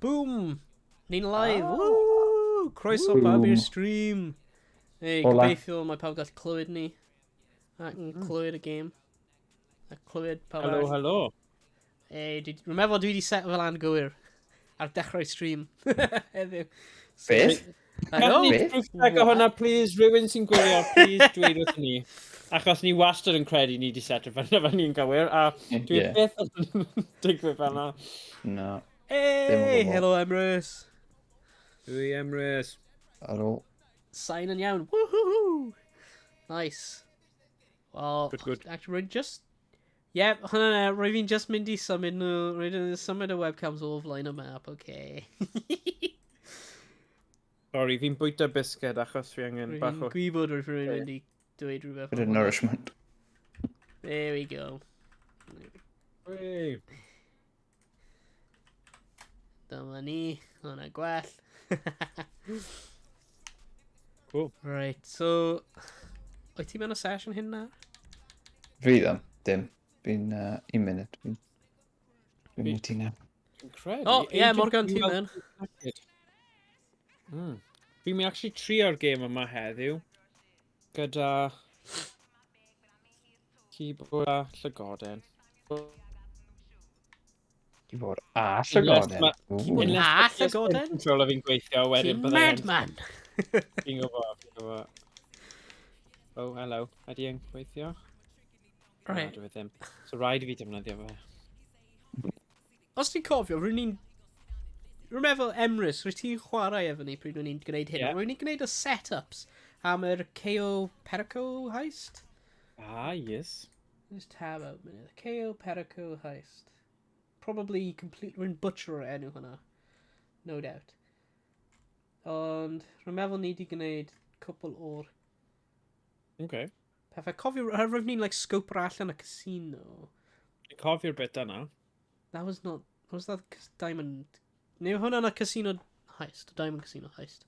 Boom! Ni'n live! Ah. Woo! Croeso pawb i'r stream! Hey, Hola. Gobeithio mae pawb gallu clywed ni. Ac yn clywed y game. A clywed pawb Helo, arall. helo. Hey, dwi'n meddwl dwi wedi set fel lan gywir ar dechrau stream heddiw. So, Beth? I know. Gallwn ni Beth? proof check o hwnna, please? Rhywun sy'n gwylio, please dweud wrth ni. Achos ni wastad yn credu ni wedi setio fel yna fel ni'n gywir, a dwi Ie. byth yn digwydd fel yna. No. Hey, Ddim o gwbl. hello Emrys. Dwi Emrys. Ar ôl. Sain yn iawn. Woohoo! Nice. Well, Good, good. Actually, rwy'n just... Yeah, hwnna na, rwy fi'n just mynd i symud nhw, rwy'n mynd i symud y webcams o flaen y map, okay. Sorry, fi'n bwyta bisged achos fi angen Rwy'n bach o. gwybod rwy'n rwy'n mynd i dweud rhywbeth. Bit of nourishment. There we go. Hey. Dyma ni, hwnna gwell. Cool. Right, so... Wyt ti mewn y session hyn na? Fi ddim. Dim. Fi'n un munud. Fi'n mynd ti nawr. Fi'n credu. Oh, ie, Agent Morgan, ti Ewell mewn. Connected. Fi'n mynd actually trio'r gêm yma heddiw. Gyda keyboard a llygoden. Keyboard a llygoden. ma- Ooh. Keyboard Unless a ma' PlayStation llygoden? Controller fi'n gweithio wedyn Ti'n byddai yn- madman! Fi'n gwybod, fi'n gwybod. Oh, hello. Ydy e'n gweithio? Na, Right. dwi ddim. So rhaid i fi defnyddio fe. Os ti'n cofio, rwy'n ni'n... Rwy'n meddwl, Emrys, rwy'n ti'n chwarae efo ni pryd rwy'n ni'n gwneud hyn. Ie. Rwy'n ni'n gwneud y set-ups am yr Cayo Perico heist. Ah, yes. Just tab out a minute. Cayo Perico heist. Probably complete... Rwy'n butcher o'r enw hwnna. No doubt. Ond rwy'n meddwl ni wedi gwneud cwpl o'r Okay. pethau. Cofio, rwy'n ni'n like, scope allan y casino. Fi'n cofio'r bit yna. That was not... Was that Diamond... Neu hwnna'n y casino heist. Diamond Casino heist.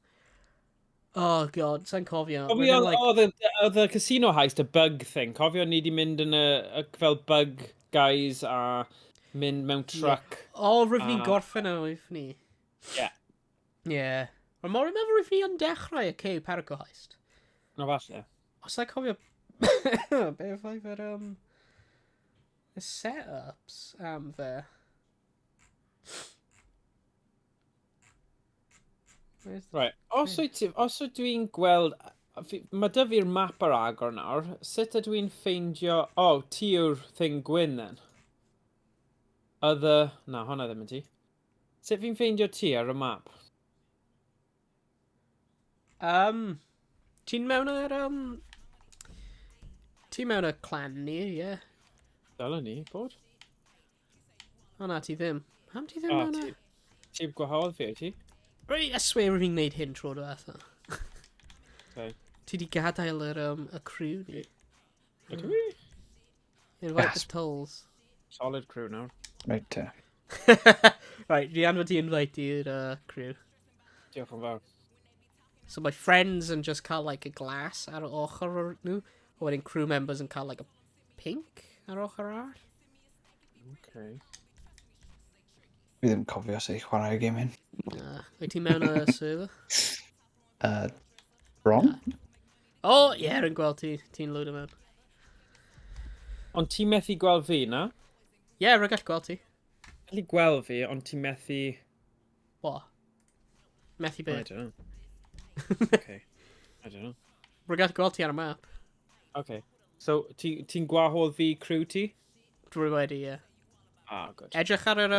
Oh God, sa'n cofio. Cofio Rwy'n like, oedd y casino heist, y bug thing. Cofio ni di mynd yn y fel bug guys a mynd mewn truck. O, rwyf ni'n Ah. gorffen o wyf ni. Ie. Yeah. Ond mor meddwl rwyf ni yn dechrau y Cayo Perico heist. No, falle. Os sa'n cofio... Beth oedd yr... Y set-ups am fe. Where's the... Right. Os wyt ti, os wyt dwi'n gweld, mae dy fi'r map ar agor nawr, sut ydw i'n ffeindio, oh, ti yw'r thing gwyn then? Other, na, hwnna ddim yn ti. Sut fi'n ffeindio ti ar y map? Ti'n mewn yr... Ti'n mewn y clan ni, ie. Yeah. Dylen ni, bod. O na, ti ddim. Pam ti ddim O, mewn y... ti'n gwahodd fi, wyt ti? Reit, I swear rwy'n fi'n gwneud hyn tro diwetha. Okay. Ti di gadael yr, y crew ni. Ydw i? Invite the Gasp. tolls. Solid crew nawr. Right te. Right, dwi anfod ti invite i'r crew. Diolch yn fawr. So my friends yn just cael like a glass ar y ochr o'r nhw. A wedyn crew members yn cael like a pink ar ochr arall. Okay. Fi ddim cofio sut i chwarae y gêm hyn. Wyt ti mewn y server? Bron? Oh, ie, yeah, rwy'n gweld ti. Ti'n load o mewn. Ond ti'n methu gweld fi, na? Ie, yeah, rwy'n gallu gweld ti. Gallu gweld fi, ond ti'n methu. What? Methu I beth. don't know. Okay. I don't know. Rwy'n gallu gweld ti ar y map. Okay. So, ti'n ti gwahodd fi crew ti? Dwi wedi, ie. Ah, good. Edrych ar yr...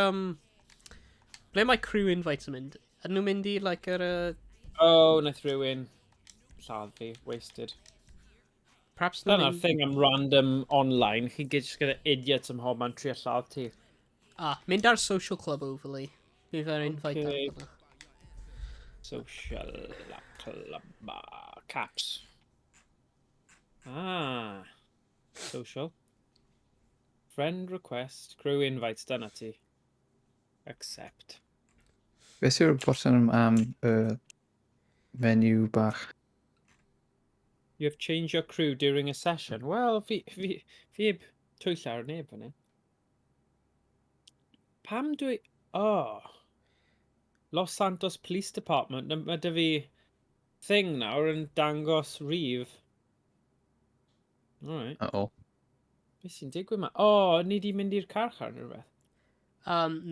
Ble mae crew invites yn mynd? Ydyn nhw'n mynd i, like, yr... Oh, nath rhywun lladd fi. Wasted. Perhaps nhw'n Dyna'r mynd. thing am random online. Chi gyd just gyda idiots ym mhob man trio lladd ti. Ah, mynd ar social club overlay. Bydd yr invite Okay. ar hwnna. Social club. Ah, caps. Ah. Social. Friend request. Crew invites. Dyna ti. Accept. Beth yw'r botwm am y menu bach? You have changed your crew during a session. Wel, fi heb twyll ar neb fan hyn. Pam dwi. Oh. Los Santos Police Department. Mae dy fi thing nawr yn dangos rif. Alright. Uh-oh. Beth sy'n digwydd ma? O, oh, ni di mynd i'r carchar neu rhywbeth.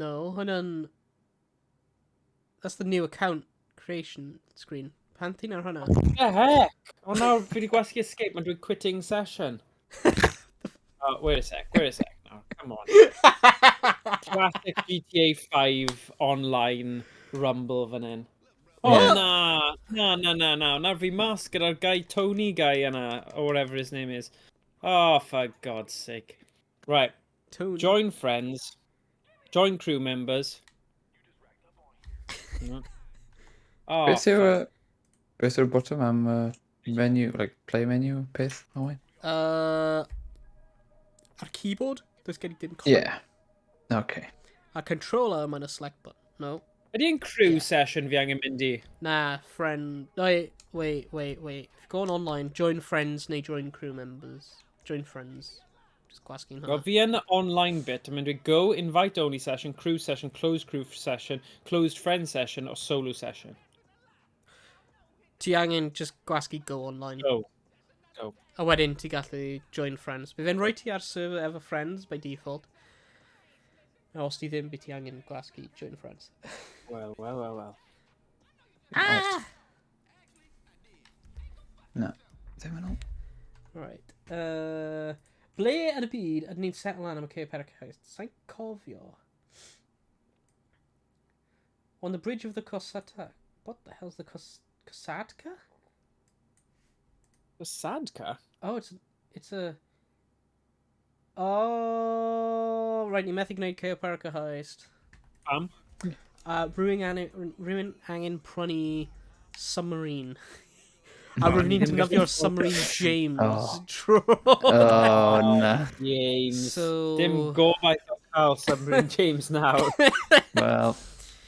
No, hwnna'n... That's the new account creation screen. Pan ti'n ar hwnna? The heck? O nawr, fi wedi gwasgu escape, mae'n dweud quitting session. Oh, wait a sec now, come on. Classic GTA 5 online rumble fan hyn. Oh, na, na, na, na, na. Nawr fi mas gyda'r guy Tony guy yna, or whatever his name is. Oh, for God's sake. Right, Tony. Join friends, join crew members. No. Oh, Beth yw, beth yw'r botwm am menu, like play menu peth, Owen? Ar keyboard? Does gen i dim clue. Yeah. Okay. Ar controller, mae'n a select button. No. Ydy yn crew session fi angen mynd i? Na, friend. Wait, wait, wait, wait. If you go on online, join friends neu join crew members. Join friends. Just gwasgu'n Wel, hwnna. fi yn y online bit, yn mynd i go, invite only session, crew session, closed crew session, closed friend session, or solo session. Ti angen just gwasgu go online. Go. A wedyn ti gallu join friends. Bydd e'n rhoi ti ar server efo friends by default. A os ti ddim, bydd ti angen gwasgu join friends. Well, well, well, well. Ah! Na, ddim yn ôl. Right. Ble yn y byd ydyn ni'n settle lan am y Cayo Perico heist? Sa'n cofio. On the bridge of the Kosatka. What the hell's the Kosatka? The Sadka? Oh, it's a. Oh, right, ni methu gwneud Cayo Perico heist. Pam? Rwy'n angen prynu submarine. A rwy'n ni'n defnyddio'r submarine James. Oh. True. Oh, na. James. So. Dim gobaith o cael Submarine James nawr. Wel,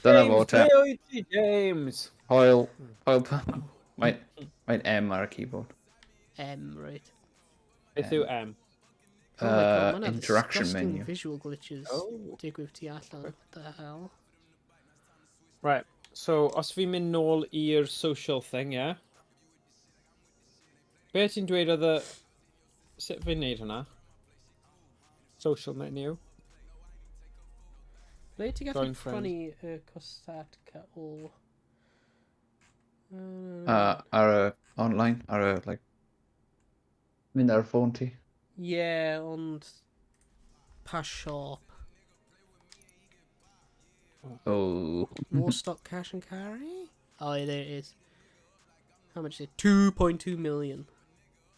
dyna fo James, te. ble wyt ti, James? Hoel, hoel pam. Mae'n M ar y keyboard. M, right. Beth yw M? Oh my God, ma' hwnna'n Interaction disgusting menu. visual glitches. Oh. Digwydd tu allan. What the hell? Right, so os fi'n mynd nôl i'r social thing, ie? Yeah? Be ti'n dweud oedd y... Sut fi'n neud hwnna? Social menu. Ble ti'n gallu Join friends. prynu y Kosatka o? Ar y online, ar y, like, mynd ar y ffôn ti. Yeah, ond pa siop? Oh. Warstock Cash and Carry? Oh, yeah, there it is. How much is it? 2.2 million.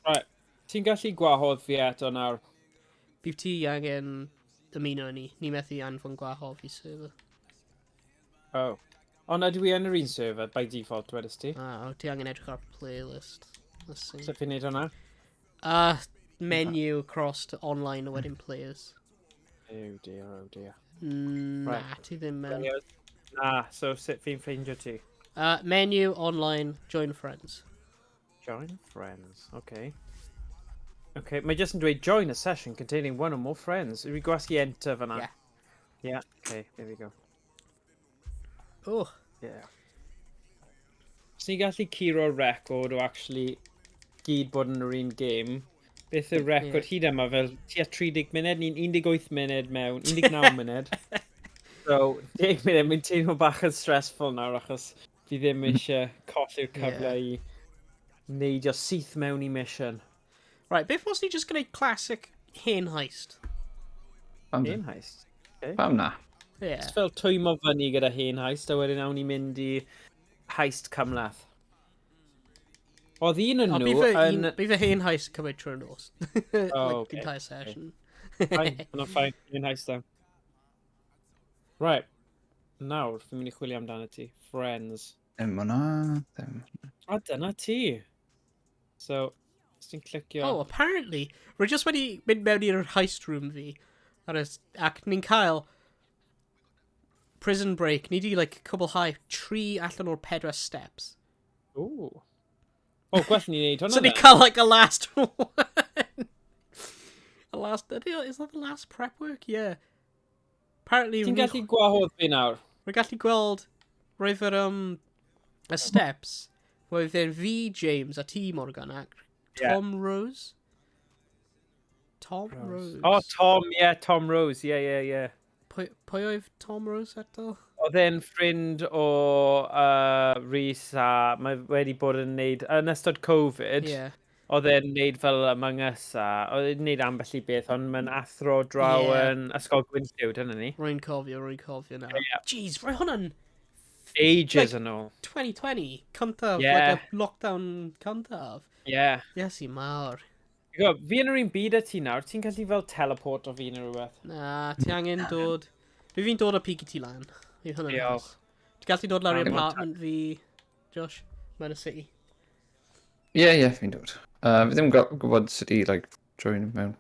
Right, ti'n gallu gwahodd fi eto nawr? Bydd ti angen ymuno â ni. Ni methu anfon gwahodd i server. Oh. Ond ydw i yn yr un server by default, wedys ti? Ah, o, ti angen edrych ar playlist. Let's see. Sut fi'n neud hwnna? Menu across to online a wedyn players. Oh dear, oh dear. Na, Right. ti ddim mewn. Na, so sut fi'n ffeindio ti? Menu, online, join friends. Join friends, okay. Okay, mae jyst yn dweud join a session containing one or more friends. Ydw i gwasgu enter fyna? Yeah. Yeah, okay, there we go. Oh, Yeah. Os ni gallu curo record o actually gyd bod yn yr un game, beth yw'r record hyd yma fel tua 30 munud, ni'n 18 munud mewn, 19 munud. So, 10 munud, mae'n teimlo bach yn stressful nawr achos fi ddim eisiau colli'r cyfle i neidio syth mewn i mission. Right, beth os ni just gwneud classic hen heist? Pam, Hen heist. pam na? Yeah. Just fel twymo fyny gyda hen heist a wedyn awn ni mynd i heist cymhleth. Oedd un yn O, nhw bydd y yn bydd y hen heist cymryd trwy'r nos. Like, Oh, the okay. entire session. Fine, hwnna'n fine. Hen heist then. Right. Nawr, fi'n mynd i chwilio amdano ti. Friends. Ddim hwnna, ddim. A dyna ti. So, os ti'n clicio. Oh, apparently, we're just wedi mynd mewn i'r heist room fi. Ac ni'n cael Prison Break. Ni di, like, cwblhau tri allan o'r pedwar steps. Ooh. Oh, gwell ni wneud hwnna So ni then. cael, like, a last one. A last. Is that the last prep work? Yeah. Apparently, Ti'n gallu gwahodd fi nawr? Rwy'n gallu gweld. Roedd yr, y steps, roedd e'n fi, James, a ti, Morgan, ac Tom Rose. Tom Rose. Oh, Tom, yeah, Tom Rose, yeah. Pwy oedd Tom Rose eto? Oedd e'n ffrind o Rhys a mae wedi bod yn neud, yn ystod Covid, oedd e'n neud fel Among Us a oedd e'n neud ambell i beth, ond mae'n athro draw yn Ysgol Gwynllyw, dyna ni. Rwy'n cofio nawr. Jeez, roedd hwnna'n Ages yn ôl. 2020, cyntaf, like a lockdown cyntaf. Iesu mawr. Fi yn yr un byd â ti nawr, ti'n gallu fel teleport o fi neu rhywbeth? Na, ti angen dod... Fi fi'n dod o pigo ti lan. Fi hwnna'n Diolch. haws. Ti'n gallu dod lawr i Angen apartment fi, Josh? Mewn y city. Ie, ie, fi'n dod. Fi ddim yn gwybod sut i, like, join mewn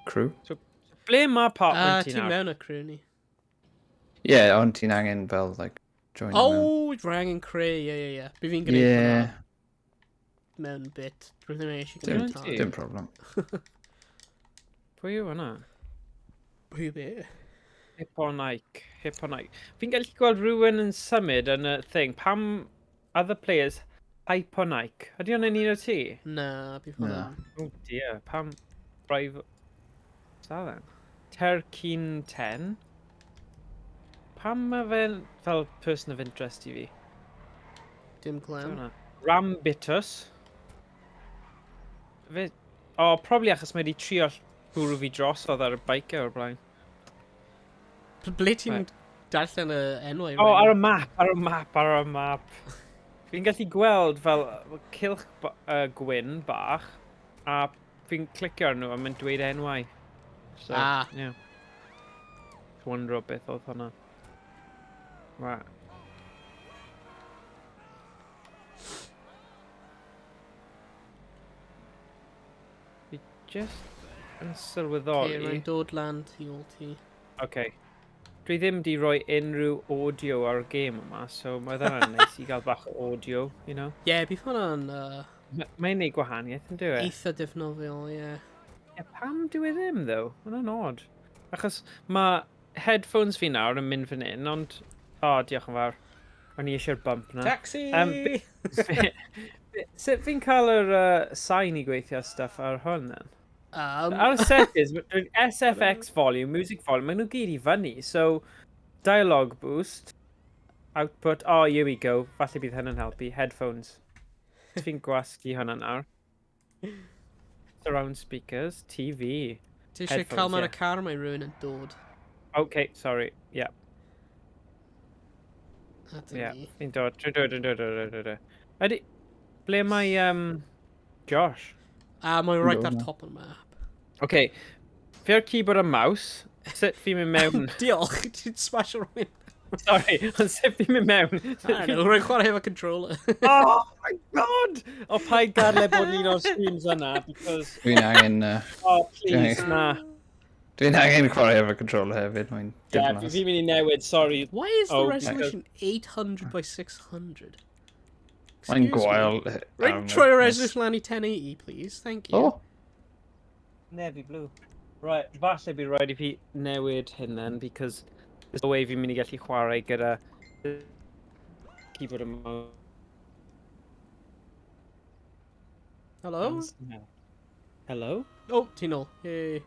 crew. So, ble mae apartment ti Ti'n nawr? mewn y crew ni. Ie, yeah, ond ti'n angen fel, like, join mewn. Oh, rwy angen creu, ie, ie, ie. Fi fi'n gwneud hwnna mewn bit. Rwy ddim eisiau Dim, gwneud tan. dim problem. Pwy yw hwnna? Pwy yw be? Hipponike. Hipponike. Fi'n gallu gweld rhywun yn symud yn y thing. Pam other players Hyponike? Ydy hwnna'n un o ti? Na, bydd Na. hwnna'n... Oh dear. Pam... Brif... What's that then? Terkin 10? Pam mae fe'n fel person of interest i fi? Dim clem. Hwnna. Rambitus. Fe... Oh, probably achos mae wedi trio bwrw fi drosodd ar y bike o'r blaen. Ble ti'n Right. darllen y enwau? Oh, ar y map, ar y map, ar y map. Fi'n gallu gweld fel cylch gwyn bach, a fi'n clicio arno nhw a mae'n dweud enwau. So, yeah. Wondro beth oedd hwnna. Right. Fi just yn sylweddoli. Okay, rwy'n dod lan tu ôl ti. Okay. Dwi ddim di roi unrhyw audio ar y game yma, so mae hwnna'n neis i gael bach o audio, you know. Ie, yeah, bydd hwnna'n Mae'n neud gwahaniaeth, yn dyw e? eitha defnyddiol, ie. Yeah. Ie, pam dyw e ddim, though? Mae hwnna'n odd. Achos mae headphones fi nawr yn mynd fan hyn, ond... O, oh, diolch yn fawr. O'n i eisiau'r bump na. Taxi! Sut fi'n cael yr sain i gweithio stuff ar hwn, then? Ar y settings, SFX volume, music volume, maen nhw gyd i fyny. So, dialogue boost, output, oh, here we go. Falle bydd hyn yn helpu. Headphones. Fi'n gwasgu hwnna nawr. Surround speakers, TV. Ti eisiau cael Headphones, mewn y ie. car mae rhywun yn dod. Okay, sorry. Yeah, At yeah. ni. Fi'n dod, dwi'n dod, dwi'n dod, dwi'n dod, dwi'n dod. Ydy, ble mae Josh? A mae'n right Dod ar na. top o'r map. Okay, fi ar keyboard a mouse. Sut fi'n mynd mewn? Diolch, ti'n smash o'r wyn. Sorry, ond sut fi'n mynd mewn? I don't know, rwy'n chwarae efo controller. Oh my god! O, paid gadle bod un o'r streams yna, because... Dwi'n angen... Oh, please, na. Dwi'n angen chwarae efo controller hefyd, mae'n Yeah, diflas. fi'n mynd i newid, sorry. Why is the Oh, resolution 800 by 600? Mae'n Excuse me. gwael. Rwy'n troi y resolution lan i 1080, please. Thank you. Oh, Navy blue. Right, falle bydd rhaid i fi newid hyn then, because there's no way fi'n mynd i gallu chwarae gyda keyboard a mouse. Hello? Hello? Oh, ti'n ôl. Yay.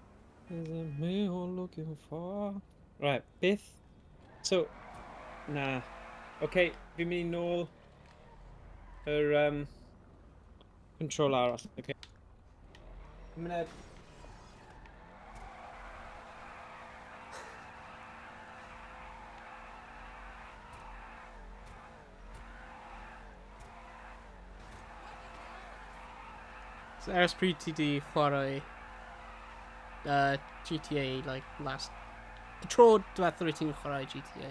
Is it me you're looking for? Right, beth? So, na. Okay, fi'n mynd i nôl yr control arall. Okay. Un munud. So ers pryd ti di chwarae GTA, like, last... Y tro diwethaf wyt ti'n chwarae GTA,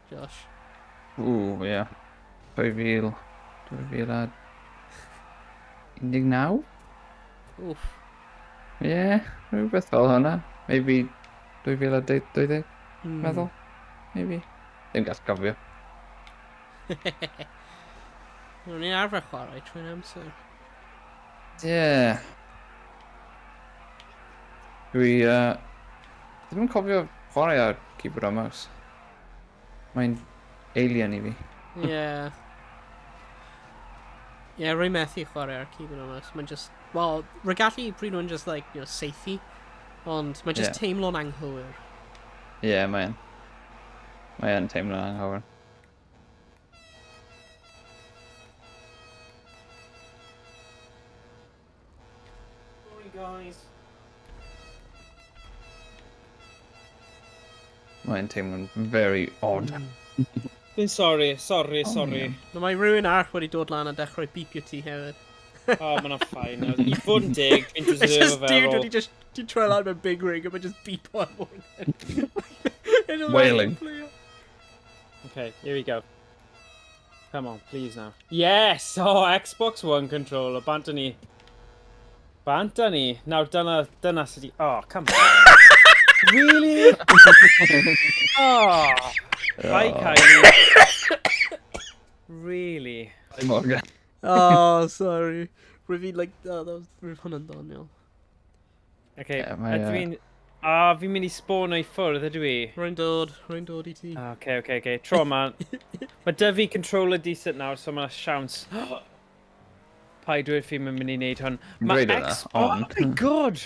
Josh? Ww, ie. 2000... 2019? Oof. Ie, yeah, rhywbeth fel hwnna. Maybe 2020, meddwl. Maybe. Ddim gall gofio. O'n i'n arfer chwarae trwy'n amser. Ie. Yeah. Dwi, ddim yn cofio chwarae ar keyboard a mouse. Mae'n alien i fi. Ie. Ie, rwy'n methu chwarae ar keyboard a mouse. Mae'n just... Wel, rwy'n gallu pryd nhw'n just, like, saethu. Ond mae'n just teimlo'n anghywir. Ie, yeah, mae'n. Mae'n teimlo'n anghywir. Sorry, guys. Mae'n teimlo'n very odd. Fi'n sorry, sorry, Oh, sorry. ie. No, mae rhywun arall wedi dod lan a dechrau beepio ti hefyd. O, oh, mae'n fine. I fod yn deg, fi'n It's deserve just fe ar dude ôl. wedi just di troi lan mewn big rig a mae just beepo ar Morgan. Wailing. Okay, here we go. Come on, please now. Yes! Oh, Xbox One controller. Bant â ni. Bant â ni. Nawr, dyna sydd i. Oh, come on. Really? Oh. Bye, Kylie. Really? Bye, Morgan. Oh, sorry. Rwyf fi'n like, oh, that was, rwyf hwnna'n doniol. Okay, Ie, mae, ydw i'n. A, fi'n mynd i spawn o'i ffwrdd, ydw i? Rwy'n dod i ti. Ah, okay. Tro yma. Mae 'da fi controller decent nawr, so mae'n siawns. Paid dweud fi mae'n mynd i wneud hwn. Mae Dweud hwnna, X. Oh ond- my God!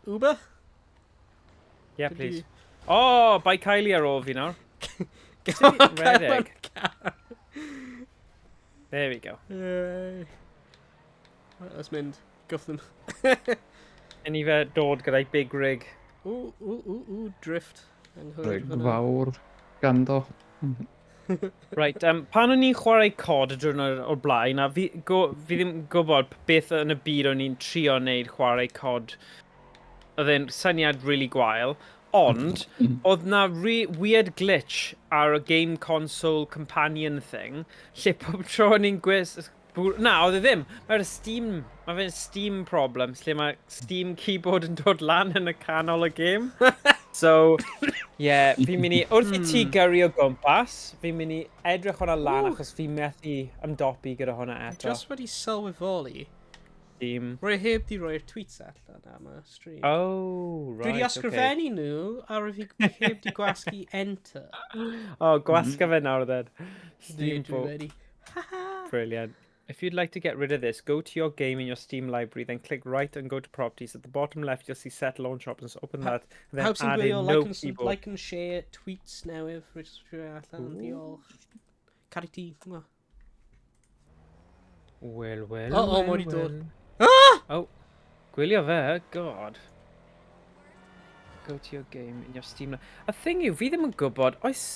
Uber? Yeah, Did please. you- Oh, by Kylie ar ôl fi nawr. Redeg. Redeg. There we go. Yay. Right, let's mynd. Gyflym. Yn i fe dod gyda'i big rig. Ooh, ooh, ooh, ooh, drift. Anghywir Rig fan'na. fawr ganddo. Right, pan o'n i'n chwarae COD y diwrnod o'r blaen, a fi ddim yn gwybod beth yn y byd o'n i'n trio wneud chwarae COD. Oedd e'n syniad really gwael, ond oedd na weird glitch ar y game console companion thing, lle pob tro o'n i'n gwis. Na, oedd e ddim. Mae'r Steam... Mae fe'n Steam problems, lle mae Steam keyboard yn dod lan yn y canol y game. So, yeah, fi'n mynd i. Wrth i ti gyrru o gwmpas, fi'n mynd i edrych hwnna lan Ooh. achos fi'n methu ymdopi gyda hwnna eto. Just wedi sylweddoli, Steam. rwy heb di roi'r tweets allan am y stream. Oh, right, Dwi wedi okay. ysgrifennu nhw a rwy fi heb di gwasgu enter. Oh, gwasga fe nawr then. Dwi, Steam dwi wedi. Brilliant. If you'd like to get rid of this, go to your game in your Steam library, then click right and go to properties. At the bottom left, you'll see set launch options. Open that, and then Pawb sy'n add gwylio, in like, no and, keyboard. like and share tweets newydd, rwy jyst rhoi allan, diolch. Caru ti. Mwah. Well, well, Oh, well, mae wedi dod. well. Ah! Oh, gwylio fe, God. Go to your game in your Steam. Y thing yw, fi ddim yn gwybod, oes.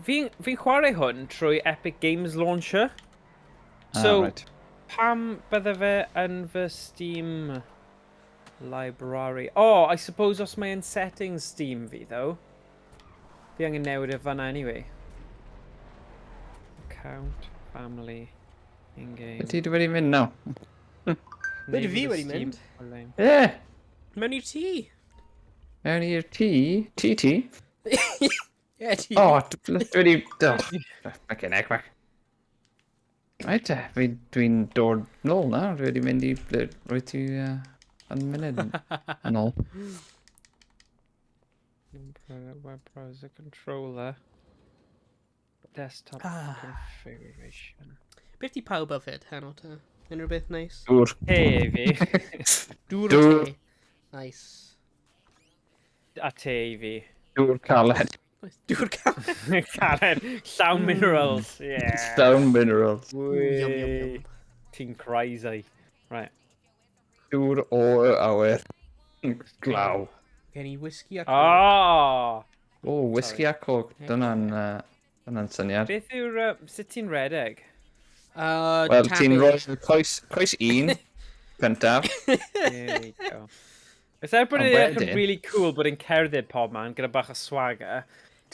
Fi'n chwarae hwn trwy Epic Games Launcher. So, ah, right. Pam bydde fe yn fy Steam library? Oh, I suppose os mae yn settings Steam fi, though. Fi angen newid e fanna anyway. Account, family, in-game. Ydy di wedi mynd nawr? Be di fi wedi mynd? Ie! Yeah. Mewn i'r tŷ. Mewn i'r tŷ. Tŷ ti? Ie, ti. O, dwi wedi. Oh, fucking heck, back. Right te, dwi'n dod nôl nawr. Dwi wedi mynd i ble rwy ti yn munud yn ôl. Web browser controller. Desktop Ah. configuration. Beth di pawb yfed heno te? Unrhyw beth neis? Dŵr. Te i fi. Dŵr o Dŵr. te. Nice. A te i fi. Dŵr caled. Nice. Dŵr caled. Caled. Llawn minerals. Yeah. Stone minerals. Yum, yum, yum. Ti'n crazy. Right. Dŵr o y awyr. Glaw. Gen i whisky a coke. Oh! O, whisky a coke. Dyna'n syniad. Beth yw'r... Sut ti'n redeg? Wel, ti'n tab rhoi coes, coes un cyntaf. There we go. It's er bod Ond e'n edrych yn wedyn- really cool bod e'n cerdded pob man gyda bach o swagger.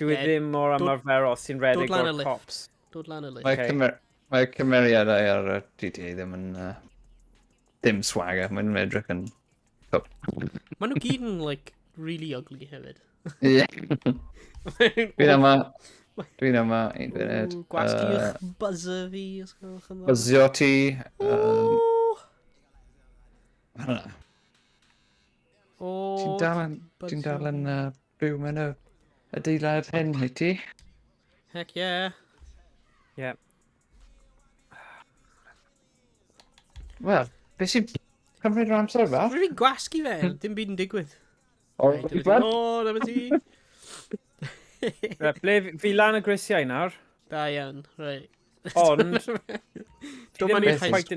Dwi Ie, ddim mor ymarferol sy'n redeg dod lan o'r y lift. cops. Dod lan y lift. Mae Ocê. mae cymeriadau ar y GTA ddim yn dim swagger, mae'n edrych yn. Maen nhw gyd yn, like, really ugly hefyd. Ie. Dwi'n yma. Dwi'n yma, un funud. Ooh, Gwasgu'ch buzzer fi, os gwelwch yn dda. Buzzio ti. Ooh. I don't know. O, Ti'n dal yn ti Ti'n buzzio dal yn fi. byw mewn y adeilad hyn, wyt ti? Heck yeah. Yeah. Wel, beth sy'n cymryd yr amser yma? Rwy'n fi'n gwasgu fe, dim byd yn digwydd. O, Right, dyma ti. O, dyma ti. Right, ble fi lan y grisiau nawr. Da iawn, right. Ond... Dod mewn i'r heist. heist.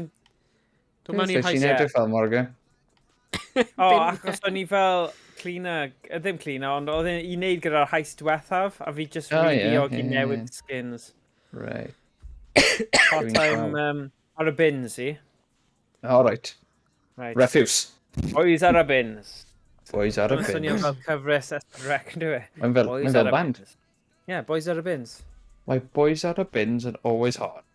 Dod mewn i'r heist. Ti'n edrych fel Morgan. O, achos o'n i fel cleaner, ddim cleaner, ond oedd i wneud gyda'r heist diwethaf, a fi just oh, really yeah, i newid yeah. skins. Right. Part-time ar y bins i. All right. Right. Refuse. Boys ar y bins. Boys ar y Mae'n swnio bins. fel cyfres S4C, ynddo e? Mae'n fel, Boys mae'n fel ar y band. bins. Yeah, boys ar y bins. Mae boys ar y bins yn always hot.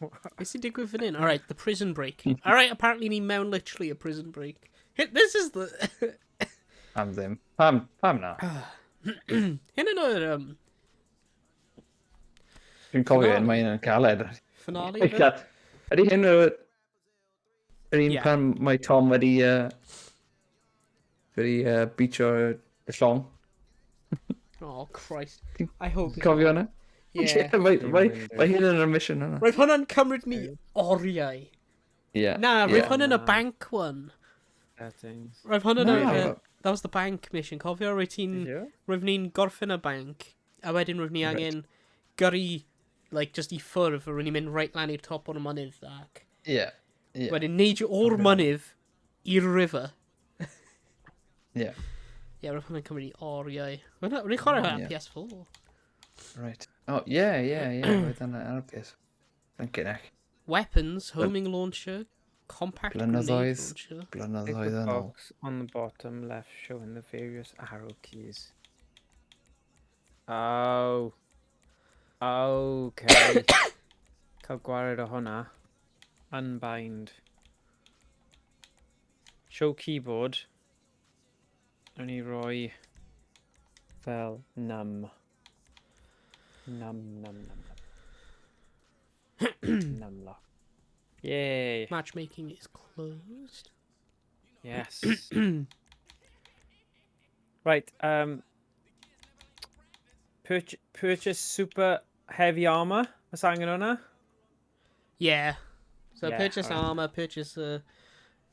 Beth sy'n digwydd fan hyn? Alright, the prison break. Alright, apparently ni mewn literally a prison break. This is the... Pam ddim. Pam, pam na? Hyn yn o'r Dwi'n cofio hyn, mae hyn yn galed. finale of it? Ydy hyn yr un Ie. pan mae Tom wedi beatio y llong? Oh, Christ. I hope... Ti'n cofio hynna? Yeah. Mae hyn yn y mission yna. Roedd hwnna'n cymryd ni oriau. Ie. Na, ie. roedd hwnna'n y Na. bank one. Settings. Roedd hwnna'n Na. y... That was the bank mission. Cofio roedd ti'n... Did you? Roedd ni'n gorffen y bank, a wedyn roedd ni Reit. angen gyrru, like, just i ffwrdd, a roedd ni'n mynd right lan i'r top o'r mynydd, ac Ie. Ie. wedyn neidio o'r mynydd i'r river. Ie. Ie, roedd hwnna'n cymryd i oriau. Roedd ni'n chwarae hwnna Ie. PS4. Right. Oh, ie. Roedd hwnna ar y PS. Thank you, Nick. Weapons, homing launcher, compact grenade Blynyddoedd. launcher. Click Blynyddoedd the yn ôl. box on the bottom left showing the various arrow keys. Oh. Okay. Cael gwared o hwnna. Unbind. Show keyboard. Nawn ni roi fel num. Num, num, num, num. Num lock. Yay. Matchmaking is closed. Yes. Right. Purchase super heavy armor. Oes angen hwnna? Yeah. So Yeah, purchase alright. armor, purchase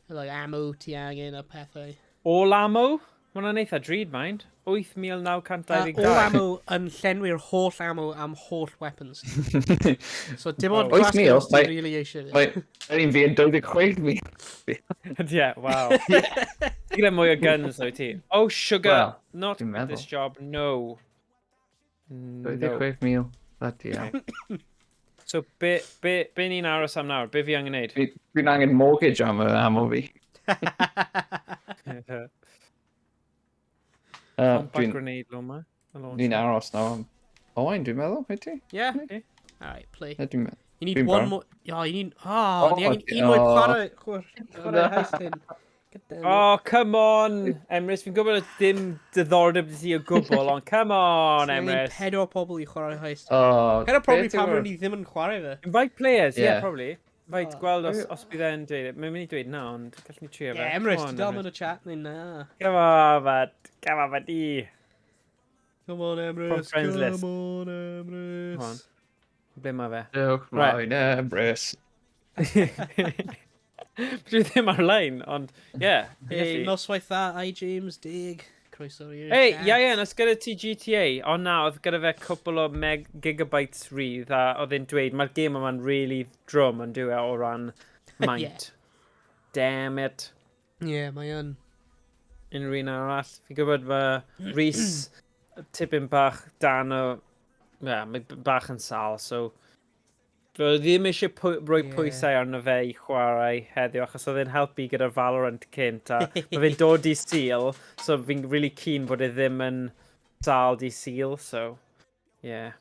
like ammo ti angen a pethau. All ammo? Mae hwnna'n eitha drud, mind. 8,922. All ammo yn llenwi'r holl ammo am holl weapons. So dim ond Oh. 8,000, glass guns ti really eisiau. Mae yr un fi yn 26,000. Yeah, wow. Ti'n gyda mwy o guns o'i ti. Oh, sugar. Wel, Not dwi'n this meddwl. job, no. No. 26,000. Bloody hell. So, be ni'n aros am nawr? Be fi angen neud? Fi'n angen mortgage am y ammo fi. Compact Dwi'n grenade launcher. dwi'n aros nawr am Owain, dwi'n meddwl, wyt ti? Yeah. Okay. Alright, play. Ie, dwi'n meddwl. You need Dwi'n one barod. more. Oh, you need. Oh, Oh, ni angen un mwy oh. chwarae heist hyn. God damn it. Oh, come on, Emrys. Fi'n gwybod oedd dim diddordeb ti o gwbl, ond come on, Ni angen Emrys. pedwar pobl i chwarae heist. Oh, Hynna probably beth pam yw'r- rydyn ni ddim yn chwarae fe. Invite players, yeah, Yeah. probably. Invite, Oh. gweld os bydd e'n dweud it. Mae'n mynd i dweud na, ond gallwn ni trio fe. Yeah, Emrys, Come on, ti dal Emrys. yn y chat neu na? Come on, bud. Come on, buddy. Come on, Emrys. Friends Come list. on, Emrys. Come on. Ble mae fe? Dewch Right. mlaen, Emrys. Dwi ddim ar-lein, ond, yeah. Hey, noswaith dda, i James, dig. Croeso i'r Hey, chat. ie, os gyda ti GTA, ond na, oedd gyda fe cwpl o meg gigabytes rydd, a oedd e'n dweud, mae'r game yma'n really drwm yn dyw e o ran maint. Damn it. Yeah, mae yn. Unrhyw un arall. Fi'n gwybod mae Rhys tipyn bach dan o... Yeah, mae bach yn sal, so... Fe ddim eisiau rhoi pwysau arno fe i chwarae heddiw, achos oedd e'n helpu gyda'r Valorant cynt, a mae fe'n dod i Sul, so fi'n really keen bod e ddim yn sal di Sul, so... Yeah.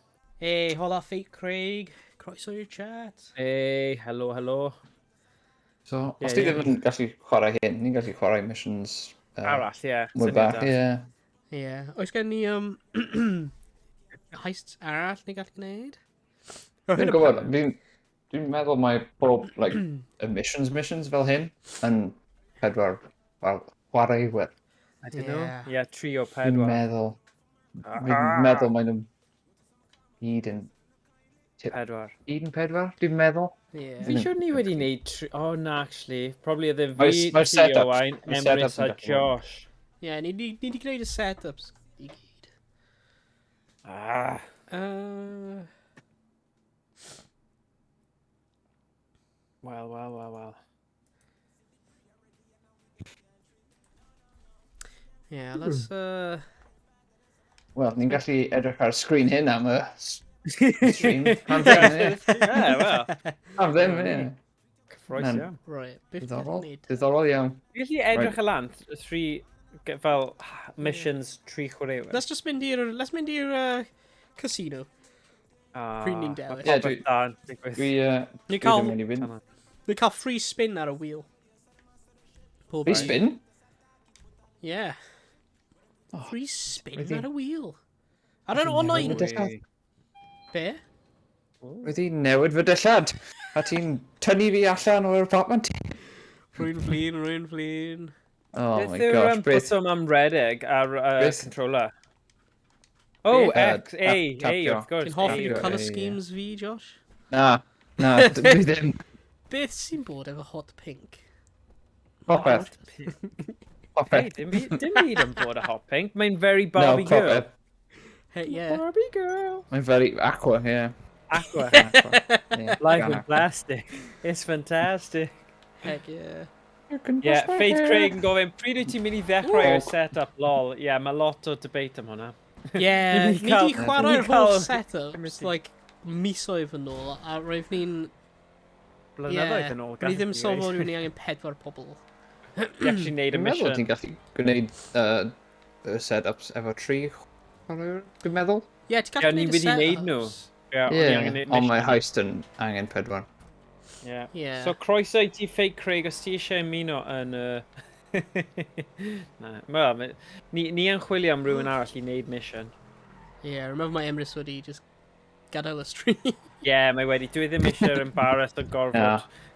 Hey, hola, Fake Craig. Croeso i'r chat. Hey, hello, hello. So, Ie, os ti ie. ddim yn gallu chwarae hyn, ni'n gallu chwarae missions Arall, ie. Yeah, mwy bach, ie. Yeah. Oes gen ni heists arall ni gallu gwneud? Fi'n gwybod, dwi'n meddwl mae bob, like, y missions fel hyn yn pedwar, wel, chwaraewyr. I don't know. Yeah. Yeah, tri o Dwi'n pedwar. meddwl, fi'n meddwl mae nhw'n Gyd yn... Pedwar. Gyd yn pedwar, dwi'n meddwl. Yeah. Fi siwr ni wedi wneud tri... Oh, na, actually. Probably oedd e fi, Mae'r ti, setups- Owain, mae'r Emrys setups yn a gallu bod. Josh. Yeah, ni di gwneud y setups i gyd. Ah. Wel, wel, wel, wel. Yeah, let's... Wel, ni'n gallu edrych ar sgrin hyn am y stream. Am ddim, ie. Yeah, wel. Am ddim, ie. Cyffroes Ma'n- iawn. Right, beth dwi'n Diddorol. gwneud? Diddorol iawn. Fi gallu edrych y lan, tri, fel missions tri chwaraewyr. Let's just mynd i'r... Let's mynd i'r casino. Ah, Pryd ni'n dewis. mae Ie, popeth da yn digwydd. Dwi, Ni dwi cael, ddim mynd i fynd. ni cael free spin ar y wheel. Pob Free dydd. spin? Yeah. Oh, Free spin wedi- ar y wheel. Ar yr online. Wedi dillad. Be? Wedi newid fy dillad. A ti'n tynnu fi allan o'r apartment? Rwy'n flin, rwy'n flin. Oh Beth my yw'r gosh, beth... botwm am redeg ar Beth? controller? Oh, Yy, X, A, A, tapio. wrth gwrs. Ti'n hoffi Tapio, colour ie, ie. schemes fi, Josh? Na, na, dwi ddim. Beth sy'n bod efo hot pink? Popeth. Hey, Popeth. dim byd yn bod a hot pink. Mae'n very No, Barbie girl. popeth. Hey, yeah. Barbie girl. Mae'n very aqua, yeah. Aqua. Aqua. Yeah, Life gan in aqua. plastic. It's fantastic. Heck yeah. You can Yeah, brush my Faith hair. Craig yn gofyn, pryd wyt ti'n mynd i ddechrau Ooh. o'r set-up, lol? Yeah, mae lot o debate am hwnna. Yeah, Ni ni 'di di cael- chwarae'r ni 'di cael- holl setups, Cymryd- like, misoedd yn ôl, a roedd ni'n... Blynyddoedd Yeah, yn ôl. Ni ddim gallwn sylwi gweud. bod ni angen pedwar pobl. I actually neud y Dwi'n meddwl mission. ti'n gallu gwneud y setups efo tri chwaraewr, dwi'n meddwl. Yeah, ti'n gallu Ie, ni gwneud y wedi neud nhw. setups. Yeah, o'n i Ie, angen neud ond mae mission. heist yn angen pedwar. Yeah. Yeah. So croeso i ti Fake Craig os ti eisiau ymuno yn y... Na, wel, ni yn chwilio am rhywun arall i wneud mission. Yeah, remember mae Emrys wedi just gadael y stream. Yeah, mae wedi. Dwi ddim eisiau'r embarrassed o gorfod Na.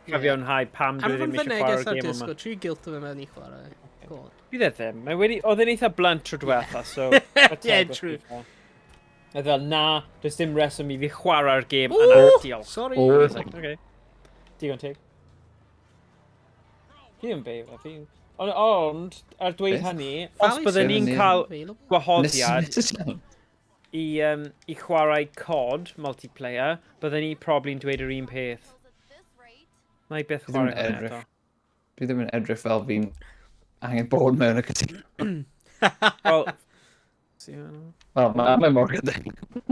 cyfiawnhau pam dwi Anfon ddim fy eisiau neges chwarae'r ar gêm yma. Discord, tri guilt o fe mewn i chwarae. Go on. Bydd e ddim. Mae wedi... Oedd e'n eitha blunt tro diwetha, so... Yeah, true. Oedd fel, na, does dim reswm i fi chwarae'r gêm yna. Ooh, Diolch. sorry. O. I was like, okay. Digon teg. Fi yn beif, fi... Ond, ar dweud Beth? hynny, os Valley byddwn ni'n Seven, cael Available. gwahoddiad Nes- nes- i chwarae COD multiplayer, byddwn ni probably'n dweud yr un peth. Na i byth Fi ddim yn chwarae hwnna edrych. eto. Dwi ddim yn edrych fel fi'n angen bod mewn y casino. Wel, see hwnna? Wel, mae mor gyda.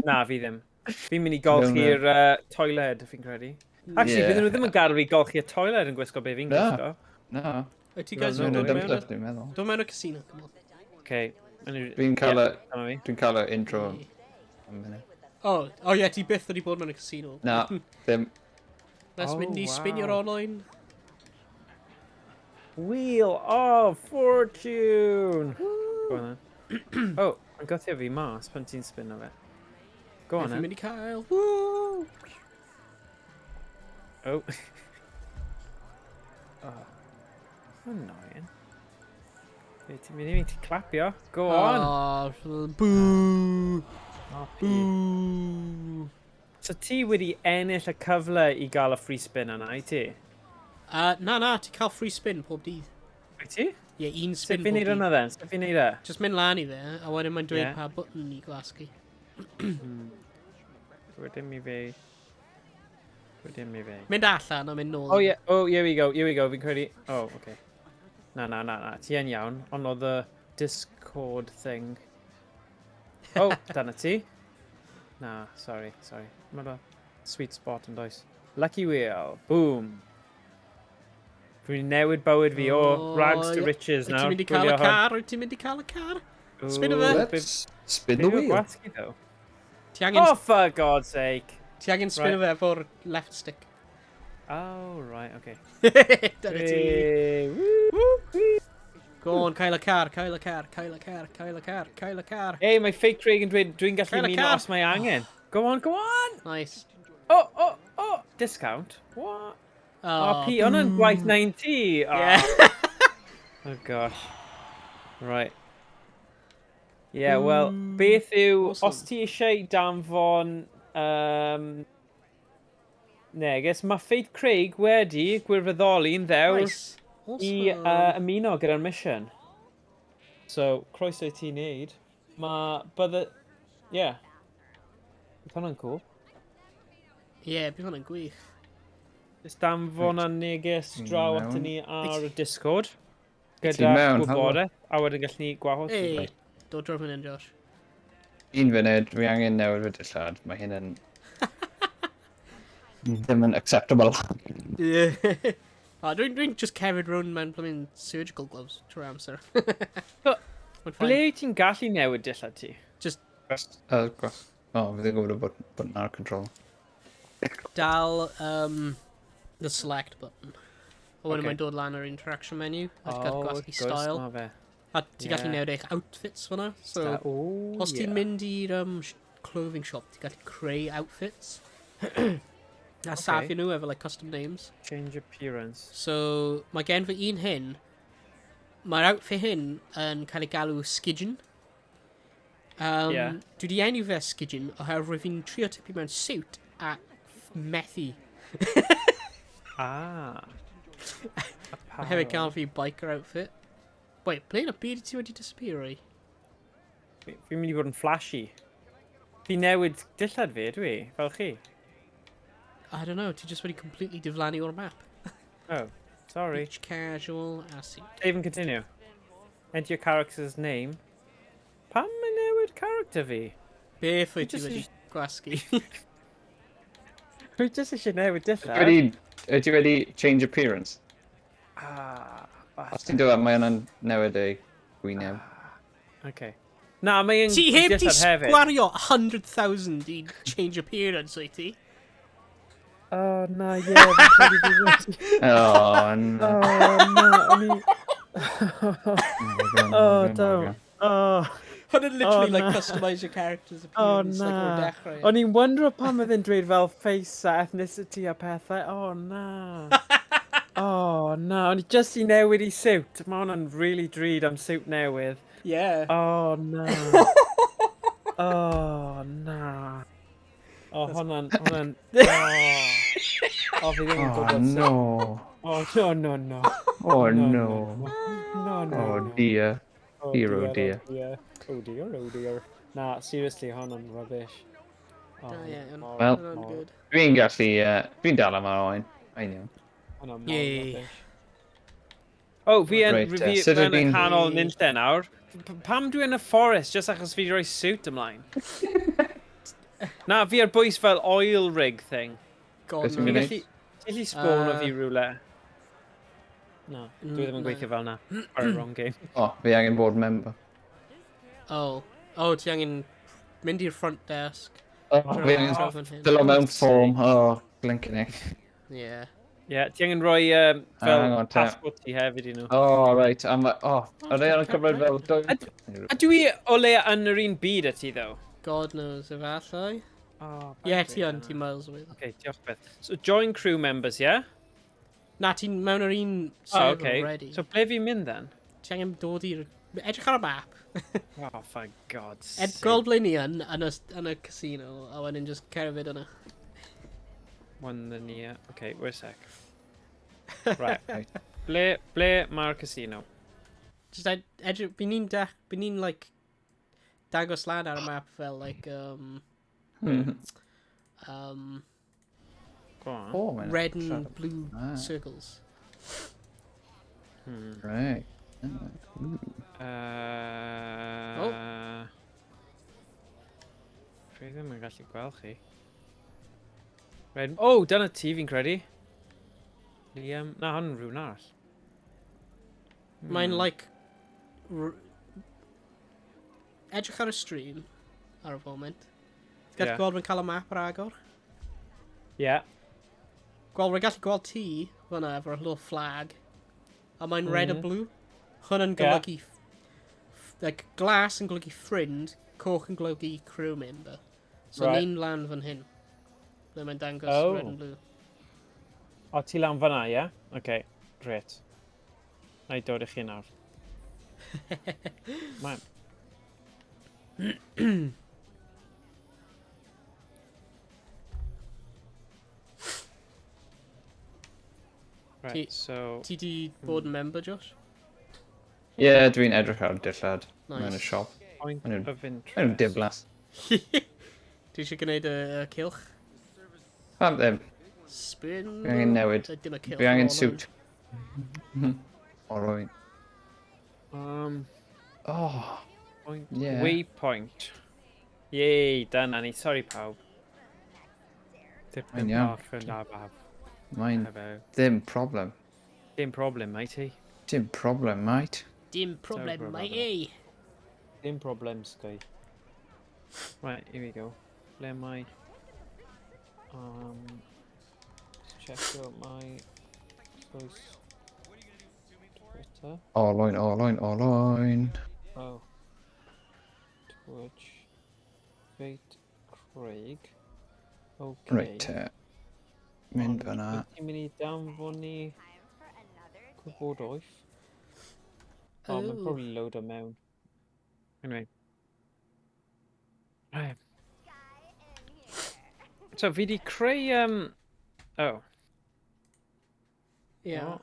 Na, fi ddim. Fi'n mynd i golchi'r toiled, fi'n credu. Actually, Ie. bydden nhw ddim yn gadael fi golchi'r toiled yn gwisgo be fi'n Na. gwisgo. Na, Wyt ti Wel, guys no, yn dwi'n dod y mewn? dumpster, dwi'n meddwl. Dod mewn y casino, come on. Okay. Dwi'n cael y... Dyma fi. Dwi'n cael y intro am munud. Oh, yeah, ti byth wedi bod mewn y casino. Na, ddim. Let's Oh, mynd i spinio'r wow. online. Wheel of Fortune! Go on then. Oh, mae'n gwthio fi mas pan ti'n spinno fe. Go on Beth fi'n then. mynd i cael. Woo! Oh. Oh. Annoying. Be ti'n mynd i fi ti clapio? Go on! Oh, boo! Oh, P. Boo! So ti wedi ennill y cyfle i gael y free spin yna, i ti? Na, ti'n cael free spin pob dydd. Wyt ti? Ie, yeah, un Sut spin fi'n pob neud dydd. hwnna then? Sut fi'n neud e? Just mynd lan i fe, a wedyn mae'n dweud Ie. pa button i gwasgu. Dwi dim i fi. Dwi dim i fi. Mynd allan a mynd nôl. Oh yeah, oh, here we go, here we go, fi'n credu... Oh, okay. Na, ti yn iawn, ond oedd y Discord thing. Oh, dyna ti. Na, sorry, sorry. Mae'n a sweet spot yn does. Lucky wheel, boom. Dwi'n newid bywyd fi o Oh, rags to ie. riches Wyt nawr. ti'n mynd i cael y Gwylio hwn. car? Wyt ti'n mynd i cael y car? Spin o fe. Ooh, Let's spin the be yw'r wheel. gwasgu, though? Ti angen, Oh, for God's sake. ti angen spin o fe efo'r left stick. Oh, right, okay. Dyna ti. Hey, woo, woo. Go on, cael y car, cael y car, cael y car, cael y car, cael y car. Hey, mae Fake Craig yn dweud dwi'n gallu Cael y ymuno car. os mae angen. Go on, go on! Nice. Oh, oh, oh! Discount? What? Oh, Oh, P, hwnna'n gwaith 90! Oh. Yeah. Oh gosh. Right. Yeah, well, beth yw, Awesome. os ti eisiau danfon neges. Mae Faith Craig wedi gwirfoddoli'n ddewr Nice. Awesome. i ymuno gyda'r mission. So, croeso i ti wneud. Mae... Bydde... Ie. Yeah. Bydd hwnna'n cool. Ie, yeah, bydd hwnna'n gwych. Just danfon a neges draw Mewn. ato ni ar y Discord. Ti Gyda mewn, gwybodaeth, a wedyn gallwn ni gwahodd ti. Ei, dod draw fan hyn, Josh. Un funud, dwi angen newid fy dillad. Mae hyn yn... ddim yn acceptable. Ie. A dwi'n dwi just cerdded rownd mewn blooming surgical gloves trwy'r amser. So, Mae'n fine. Ble wyt ti'n gallu newid dillad ti? Just Gwas. O, fi ddim yn gwybod bod button ar control. Dal the select button. A wedyn Ocê. mae'n dod lan ar interaction menu. A ti'n gallu wrth gwasgu gwrs, style. ma' fe. A ti'n gallu Ie. newid eich outfits fyna. So, O, os ti'n ie. mynd i'r clothing shop, ti'n gallu creu outfits. A safio nhw efo like custom names. Change appearance. So, mae gen fy un hyn. Mae'r outfit hyn yn cael ei galw Skidgeon. Ie. Dwi wedi enw fe Skidgeon oherwydd fi'n trio tipio mewn suit a methu. Ah. A hefyd gael fi biker outfit. Wait, ble yn y byd ti wedi disappear i? Fi'n mynd i fod yn flashy. Fi newid dillad fi, ydw i? Fel chi? I don't know, ti just wedi completely diflannu o'r map. Oh, sorry. Beach casual a suit. Save and continue. Enter your character's name. Pam mae newid character fi? Beth wyt ti Jyst wedi gwasgu? Fi jyst eisiau newid dillad. Ydy ti wedi change appearance? Ah, Os ti'n dod, mae hwnna'n newid ei gwyneb. Okay. Na, mae'n Ti heb di dillad hefyd. gwario 100,000 i change appearance, wyt ti? Oh, na, ie, fi'n credu fi wedi. Oh, no. Oh, na, o'n i... Oh, don't. Oh, Hwnna'n literally Oh, like na. customise your character's oh, appearance like o'r na. dechrau. O'n i'n wondro pam oedd e'n dweud fel face a ethnicity a pethau. Oh, na. Oh, na. O'n i just i newid i suit. Mae hwnna'n really drud am suit newydd. Yeah. Oh, na. Oh, na. Oh, hwnna'n. Oh. Oh, fi ddim yn Oh, gwybod sut. no. Oh, no, no, no. Oh, No, no. No, no, Oh, no. dear. Oh, Dear, oh, dear. Oh dear, oh dear, oh dear. Na, seriously, hwnna'n rubbish. Oh, Da iawn. mor- Wel. Hwnna'n mor- good. Dwi'n gallu... Dwi'n dal am yr oen. I know. Hwnna'n mor Yay. rubbish. Oh, fi yn, Reit, fi, sut fi yn y ydw i'n- canol nunlle nawr. Pam dwi yn y forest, just achos fi wedi rhoi suit ymlaen? Na, fi ar bwys fel oil rig thing. God Beth ti'n Ti'n knows. gwneud? gallu, ti'n gallu spawn o fi rhywle? Na, dwi ddim yn Na. gweithio fel na. Sorry, wrong game. Oh, fi angen bod member. Oh. Oh, ti angen mynd i'r front desk. Oh, fi angen Draw fan hyn. fill mewn form. Oh, blinking heck. Yeah. Yeah, ti angen rhoi fel Hang on, te. passport ti hefyd i nhw. Oh, right. I'm like, oh, are they on cyfred fel... A dwi o leia yn yr un byd â ti, though? God knows, efallai. Oh, Yeah, ti yn, ti miles away. Okay, diolch beth. So, join crew members, yeah? Na, ti'n mewn yr un Oh, server okay. already. So, ble fi'n mynd then? Ti angen dod i'r... Edrych ar y map. Oh, for God's Ed, sake. gweld ble ni yn y casino, a wedyn just cerdded yna. One the near. Okay, wait a sec. Right. Right. Ble mae'r casino? Just edrych, by ni'n like, dangos lan ar y map fel, like, Go on. Oh, mae'n... red and blue circles. Right. Oh. Dwi ddim yn gallu gweld chi. Red... Oh, dyna ti fi'n credu. Liam... Na, hwn yn rhywun arall. Mae'n like... Edrych ar y stream ar y foment. Ti'n gallu gweld fi'n cael y map ar agor? Yeah. Gweld, rwy'n gallu gweld ti fyna efo'r little flag. A mae'n red a blue. Hwn yn golygu... Like, glas yn golygu friend, coch yn golygu crew member. So ni'n lan fan hyn. Ble mae'n dangos red and blue. O, ti lan fyna, ie? Yeah? Okay, great. Na i dod i chi nawr. Mae... Right, so... Ti di bod yn member, Josh? Ie, yeah, dwi'n edrych ar dillad Nice. mewn y siop. Point of interest. Maen nhw'n diflas. Ti eisiau gwneud y cylch? Pam ddim. Spin. Fi angen newid. Dim y cylch. Fi angen suit. Olwyn. Oh, Point, yeah. Waypoint. Yay, dyna ni. Sorry pawb. Dipyn Mae'n iawn. bach yn abaf. Mae'n ddim problem. Dim problem, matey. Dim problem, mate. Dim problem, matey. Dim problem, Sky. Right, here we go. Ble mae... Let's check out my... Voice... Twitter. Olwyn, olwyn, olwyn. Oh. Twitch. Fate Craig. Okay. Reit te. Mynd fyna. Wyt ti'n mynd i danfon ni gwybodaeth? O, oh, mae'n probably load o mewn. Anyway. Right. So, fi di creu... Oh. Yeah. What?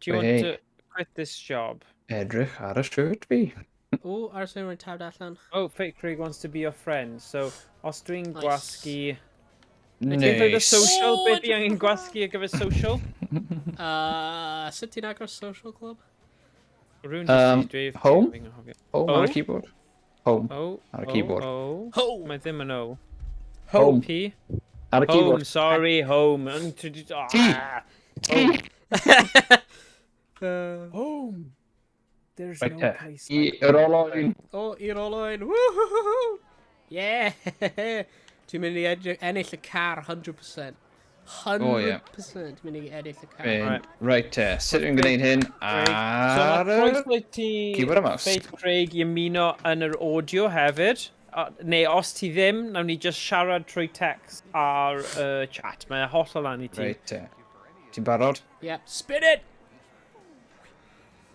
Do you want Wait. to quit this job? Edrych ar y shirt fi. O, ar sy'n rhaid tab allan. Oh, Fate Craig wants to be your friend. So, os dwi'n Nice. gwasgu... Beth oedd y Nice. social? O, Beth fi edrych angen gwasgu ar gyfer social? Sut ti'n agor social club? Rwy'n just i dweud... Home? Fi'n anghofio. Home ar O. y keyboard. Home. O, Ar y O, keyboard. O. Home! Mae ddim yn O. Home. P. Ar y Home, keyboard. sorry, home. T. Home. Home. There's Right no there. place I like yr home. olwyn. O, i'r olwyn. Woohoo! Yeah! Ti'n mynd i ennill y car 100%. 100% O, ie. ti'n mynd i ennill y car. Mynd. Right te. Sut dwi'n gwneud hyn So ar mae y... croeso i ti, keyboard a mouse. Fate Craig, i ymuno yn yr audio hefyd. Neu os ti ddim, nawn ni just siarad trwy text ar y chat. Mae'n hollol lan i ti. Reit te. Ti'n barod? Yep, spin it!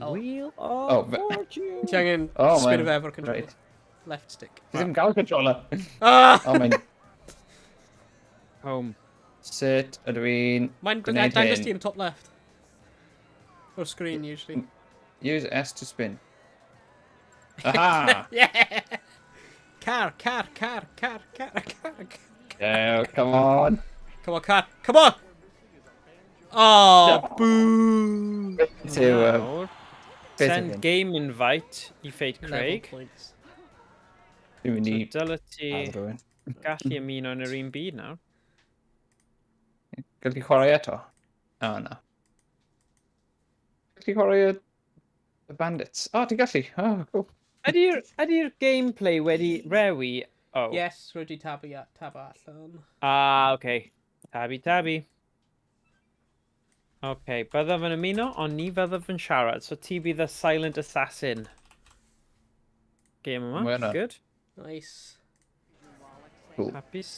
Oh. Wheel Oh, of Fortune. Ti angen Oh, spin mae'n- o fe efo'r controller. Reit. Left stick. Ti ddim gael controller. Ah! O, mae'n... Home. Sut ydw i'n Mae'n gwneud dangos hyn? ti yn top left. O'r screen, usually. Use S to spin. Aha! Yeah! Car, car, car, car, car, car, car. Yeah, come on. Come on, car. Come on! Oh, boo! To, Nawr, beth yw Send hyn? game invite i Fate Level Craig. points. Dwi'n mynd So i dyle ti add rhywun. gallu ymuno yn yr un byd nawr. Gallu chwarae eto? O, na. Gallu chwarae y Bandits? O, ti'n gallu? O, cool. Ydy'r ydy gameplay wedi rewi? Oh. Yes, rwy di tabu, tabu allan. Ah, okay. Tabi, tabi. Okay, byddaf yn ymuno, ond ni fyddaf yn siarad. So ti bydd y silent assassin. Game yma. Mae hwnna. Good. Nice. Cool. Hapus.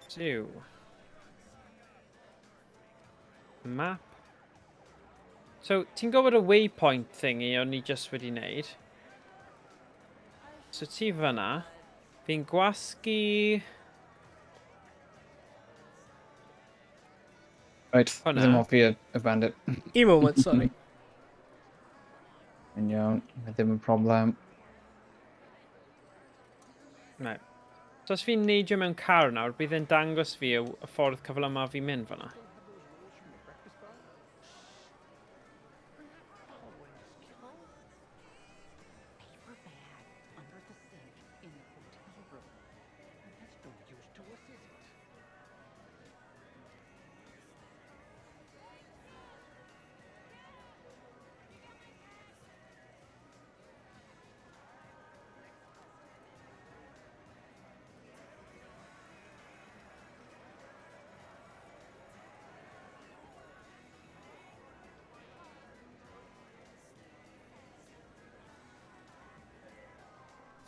Two. Map. So, ti'n gwybod y waypoint thingy o'n i just wedi wneud? So ti fyna. Fi'n gwasgu... Right, Hwnna. ddim hoffi y bandit. Un moment, sorry. Yn iawn, mae ddim yn problem. Right. So os fi'n neidio mewn car nawr, bydd e'n dangos fi y ffordd cyflymaf fi'n mynd fyna.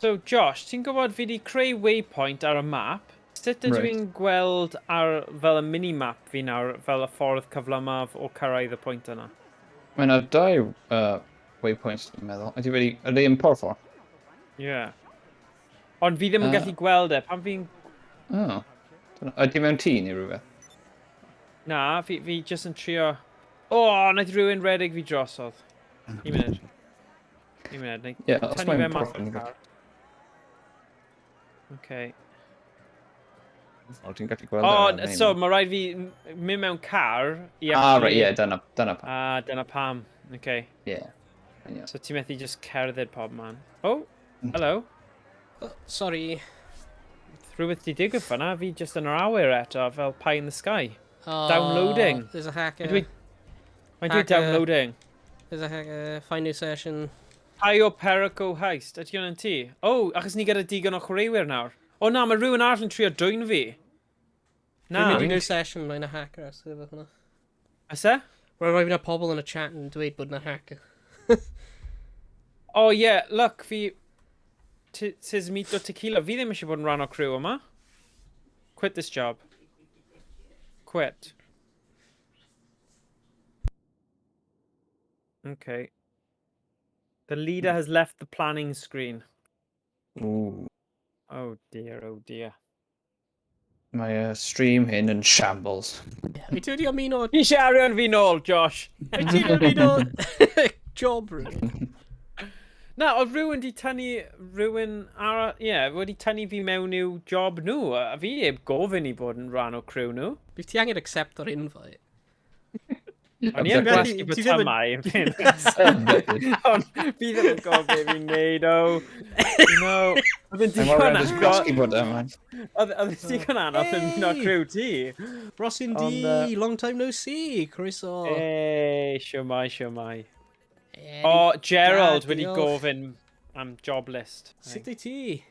So Josh, ti'n gwybod fi wedi creu waypoint ar y map. Sut ydw Reit. i'n gweld ar fel y minimap fi nawr, fel y ffordd cyflymaf o cyrraedd y pwynt yna? Mae yna dau waypoints, dwi'n meddwl. Ydy wedi... Ydy yn porffor? Yeah. Ond fi ddim yn gallu gweld e. Pan fi'n... Oh. Ydy mewn tŷ neu rhywbeth? Na, fi just yn trio... O, oh, wnaeth rhywun redeg fi drosodd. Un munud. Un munud. Ie, yeah, os mae'n porth. Okay. O, ti'n gallu gweld O, oh, so mae rhaid fi mynd mewn car i Ah, right, ie, yeah, dyna pam. Ah, dyna pam. Okay. Ie. Yeah. So ti'n methu just cerdded pob man. Oh, hello. Oh, sorry. Rhywbeth di digwydd fanna, fi just yn yr awyr eto, fel pie in the sky. Oh, Downloading. There's a hacker. Mae'n dweud downloading. There's a hacker. Find new session. Cayo Perico Heist. Ydy hwnna'n ti? Oh, achos ni gyda digon o chwaraewyr nawr. O na, mae rhywun arall yn trio dwyn fi. Na. Dwi'n mynd i new session, mae'n a hacker ar server hwnna. Oes e? Rwy'n rhoi fyna pobl yn y chat yn dweud bod yna hacker. Oh yeah, look, fi... Sismito Tequila. Fi ddim eisiau bod yn rhan o crew yma. Quit this job. Quit. Okay. The leader has left the planning screen. Ooh. Oh dear, oh dear. Mae y stream hyn yn shambles. Wyt ti wedi ymuno... Fi eisiau arian fi nôl, Josh. Wyt ti wedi ymuno job rhywun? Na, oedd rhywun di tynnu rhywun ar... Ie, yeah, wedi tynnu fi mewn i'w job nhw, a fi heb gofyn i bod yn rhan o crew nhw. Bydd ti angen accept o'r invite. O'n i yn gwasgu botymau yn fairness. Ond fi ddim yn gwybod beth fi'n neud, o. You know, oedd yn digon anodd. Gwasgu botymau. Oedd yn digon anodd yn mynd o'r crew ti. Rosin D, long time no see, croeso. Hey, siwmai, siwmai. O, Gerald wedi gofyn am job list. Sut wyt ti?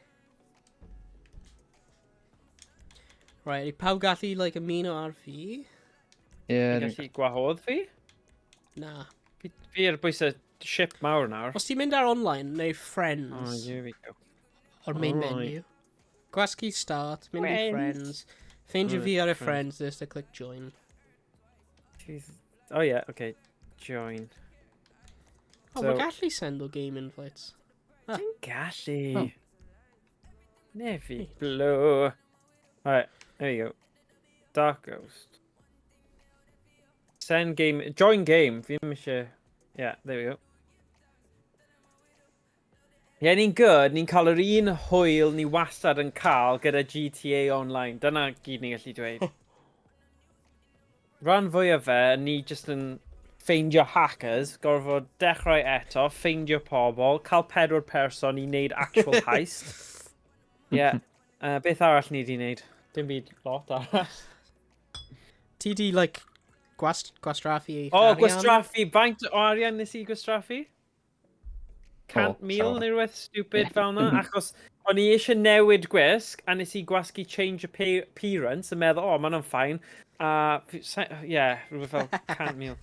Right, ydy pawb gallu like, ymuno ar fi? Ie. Ti'n gallu gwahodd fi? Na. Fi ar bwys y ship mawr nawr. Os ti'n mynd ar online neu friends. Oh, here we go. O'r main right. menu. Gwasgu start, mynd i friends. Ffeindio fi ar y friends list a click join. Oh yeah, okay. Join. Oh, so, mae gallu send o game invites. Ah. Ti'n gallu. Oh. Nefi blue. Alright, there you go. Dark Ghost. Send game... Join game. Fi ddim eisiau... Yeah, there we go. Ie, yeah, ni'n good. Ni'n cael yr un hwyl ni wastad yn cael gyda GTA Online. Dyna gyd ni'n gallu dweud. Rhan fwyaf fe, ni jyst yn ffeindio hackers, gorfod dechrau eto, ffeindio pobl, cael pedwar person i wneud actual heist. Ie. Yeah. Beth arall ni di wneud? Dim byd lot arall. Ti di, like, gwastraffu eich O, arian? gwastraffu. Faint o arian nes i gwastraffu? 100,000 O, neu rhywbeth stupid fel yna. Achos o'n i eisiau newid gwisg, a nes i gwasgu change appearance, yn meddwl, o, oh, ma hwnna'n fine. A, ie, rhywbeth fel 100,000.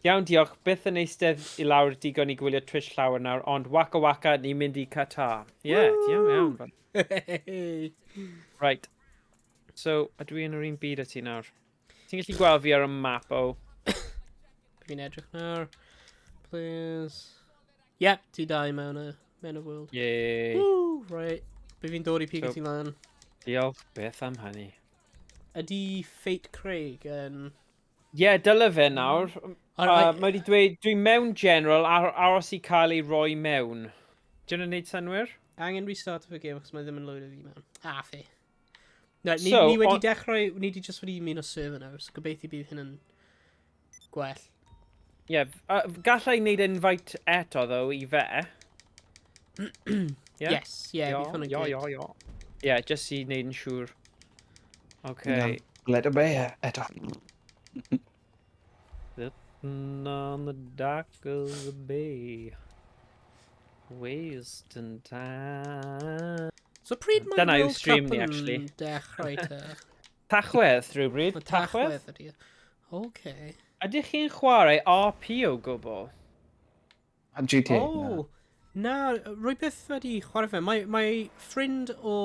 Iawn, diolch. Byth yn eistedd i lawr digon i gwylio Twitch llawer nawr, ond waka waka, ni'n mynd i Qatar. Ie, yeah, diolch iawn. Right. So, ydw i yn yr un byd â ti nawr? Ti'n gallu gweld fi ar y map, o? Fi'n edrych nawr. Please. Yep, ti dau mewn y world. Yay. Woo, right. Be fi'n dod i pigo So- ti lan. Diolch beth am hynny. Ydy Fate Craig yn... Ie, yeah, dyle fe nawr. Mae wedi dweud, dwi'n mewn general ar, aros i cael ei roi mewn. Di hwnna'n neud synwyr? Angen restart y game achos mae ddim yn load fi mewn. Ah, fi. No, ni, So, ni wedi dechrau, ni wedi just wedi ymuno server nawr, so gobeithio bydd hyn yn gwell. Ie, yeah, gallai wneud invite eto, ddo, i fe. Ie? Yes, yeah, bydd hwn yn Io, good. io, io. Ie, just i wneud yn siŵr. Okay. Let it be eto. On the dock of the bay. Wasting time. So pryd mae Dyna yw World stream Cup ni, yn actually. dechrau te? Tachwedd rhywbryd. Mae Tachwedd? Tachwedd ydi. Okay. Ydych chi'n chwarae RP o gwbl? A GTA. Oh, na, rwy byth wedi chwarae fe. Mae ffrind o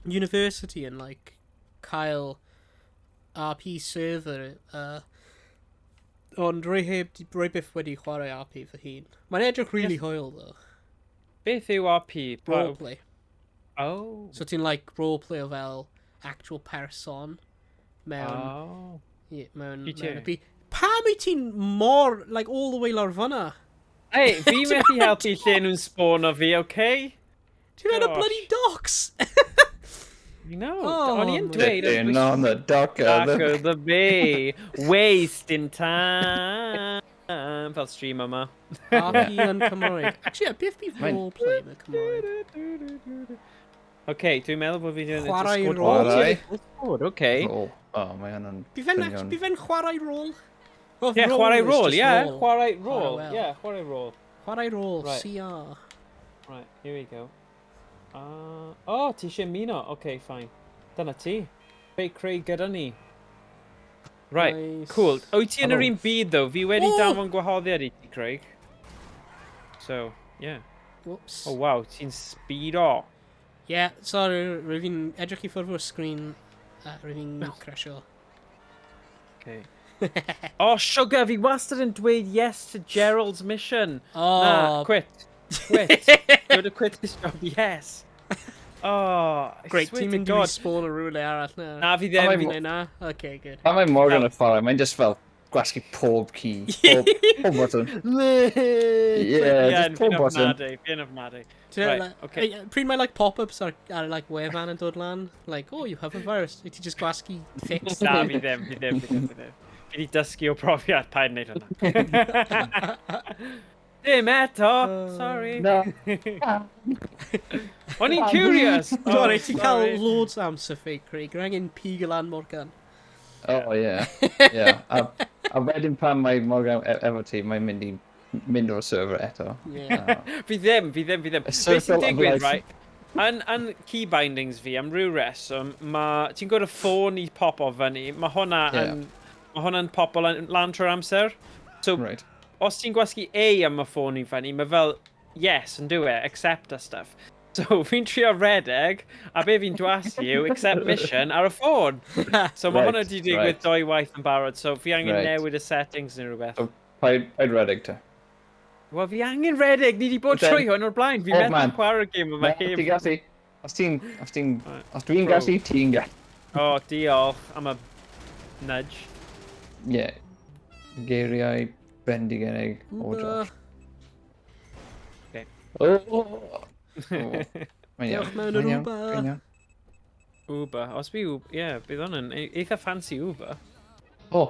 university yn, like, cael RP server, ond rwy heb, rwy byth wedi chwarae RP fy hun. Mae'n edrych really hwyl, though. Beth yw RP? Roleplay. Oh. So ti'n like roleplay o fel actual person mewn... Oh. Yeah, mewn, GTA. mewn RP. Pam wyt ti'n mor, like, all the way lawr fyna? Hey, fi methu helpu lle nhw'n spawn o fi, okay? Ti'n mewn y Gosh. bloody docks! You know, Oh, o'n i'n my dweud... Sitting on the dock of Back the... of the bay, wasting time. Fel stream yma. RP yn Cymraeg. Actually, beth bydd Mae'n- roleplay yn y Cymraeg? Okay, dwi'n meddwl bod fi dwi'n... Chwarae Discord. rôl. Oh, ti'n Discord, okay. Oh, oh, mae hwnna'n Bydd fe'n swnio'n- bydd fe'n chwarae rôl? Well, Yeah, chwarae is rôl, just yeah. rôl. Chwarae rôl, well. yeah, chwarae rôl. Chwarae rôl, Right. CR. Right, here we go. Oh, ti eisiau ymuno? Okay, fine. Dyna ti. Fake Craig gyda ni. Right, Nice. cool. Wyt ti yn yr Hello. un byd, though? Fi wedi Oh! danfon gwahoddiad i ti, Craig. So, yeah. Whoops. Oh, wow, ti'n speedo. Yeah, sorry, rwyf fi'n edrych i ffwrdd o'r sgrin a rwyf fi'n crasio. Okay. Oh, sugar, fi wastad yn dweud yes to Gerald's mission. Oh, Na, quit. Quit. Go to quit this job, yes. Oh, I Great, swear ti'n to mynd i God. respawn o rhywle arall na. Na, fi ddim. Am I- Fi... Neu na? Okay, good. Pan mae Morgan yn chwarae, mae'n just fel gwasgu pob key, pob button. Yeah, just fi'n pob button. ofnadwy, fi'n ofnadwy. Ti'n Right, like, okay. Ei, pryd mae like pop-ups ar like wefan yn dod lan, like, "Oh, you have a virus." Wyt ti just gwasgu fix? Na, fi ddim, fi ddim, fi ddim, fi ddim. Fi wedi dysgu o profiad paid wneud hwnna. Dim eto, sorry. Na. O'n i'n curious. Oh, Sorry, ti'n cael sorry. loads o amser fake, Craig. Rwy'n angen pigo lan Morgan. Oh, yeah. Yeah. A wedyn pan mae Morgan efo ti, mae'n mynd i mynd o'r server eto. Yeah. Oh. Fi ddim, fi ddim, fi ddim. A Beth sy'n circle of digwydd, life. right? Yn key bindings fi, am ryw reswm, ma, ti'n gwybod y ffôn i pop o fyny, mae hwnna yn, mae hwnna'n pop o lan trwy'r amser. So, os ti'n gwasgu A am y ffôn i fyny, mae fel, yes, yn do it, accept a stuff. So, fi'n trio redeg, a be fi'n dwasgu yw accept mission ar y ffôn. So, mae hwnna wedi digwydd doi waith yn barod, so fi angen newid y settings neu rhywbeth. So, paid redeg te. Wel, fi angen redeg, ni wedi bod trwy hwn o'r blaen. Fi Old methu man. chwarae'r gêm yma Na, heb. ti'n gallu. Os dwi'n Bro. gallu, ti'n gallu. O, oh, diolch am y nudge. Yeah. Geiriau bendigedig o Uber. Josh. Okay. Oh. Oh. Mae'n iawn. Diolch mewn yr Mae'n iawn, Uber. mae'n iawn. Uber. Os fi Uber, ie, yeah, bydd hwn yn eitha fancy Uber. O,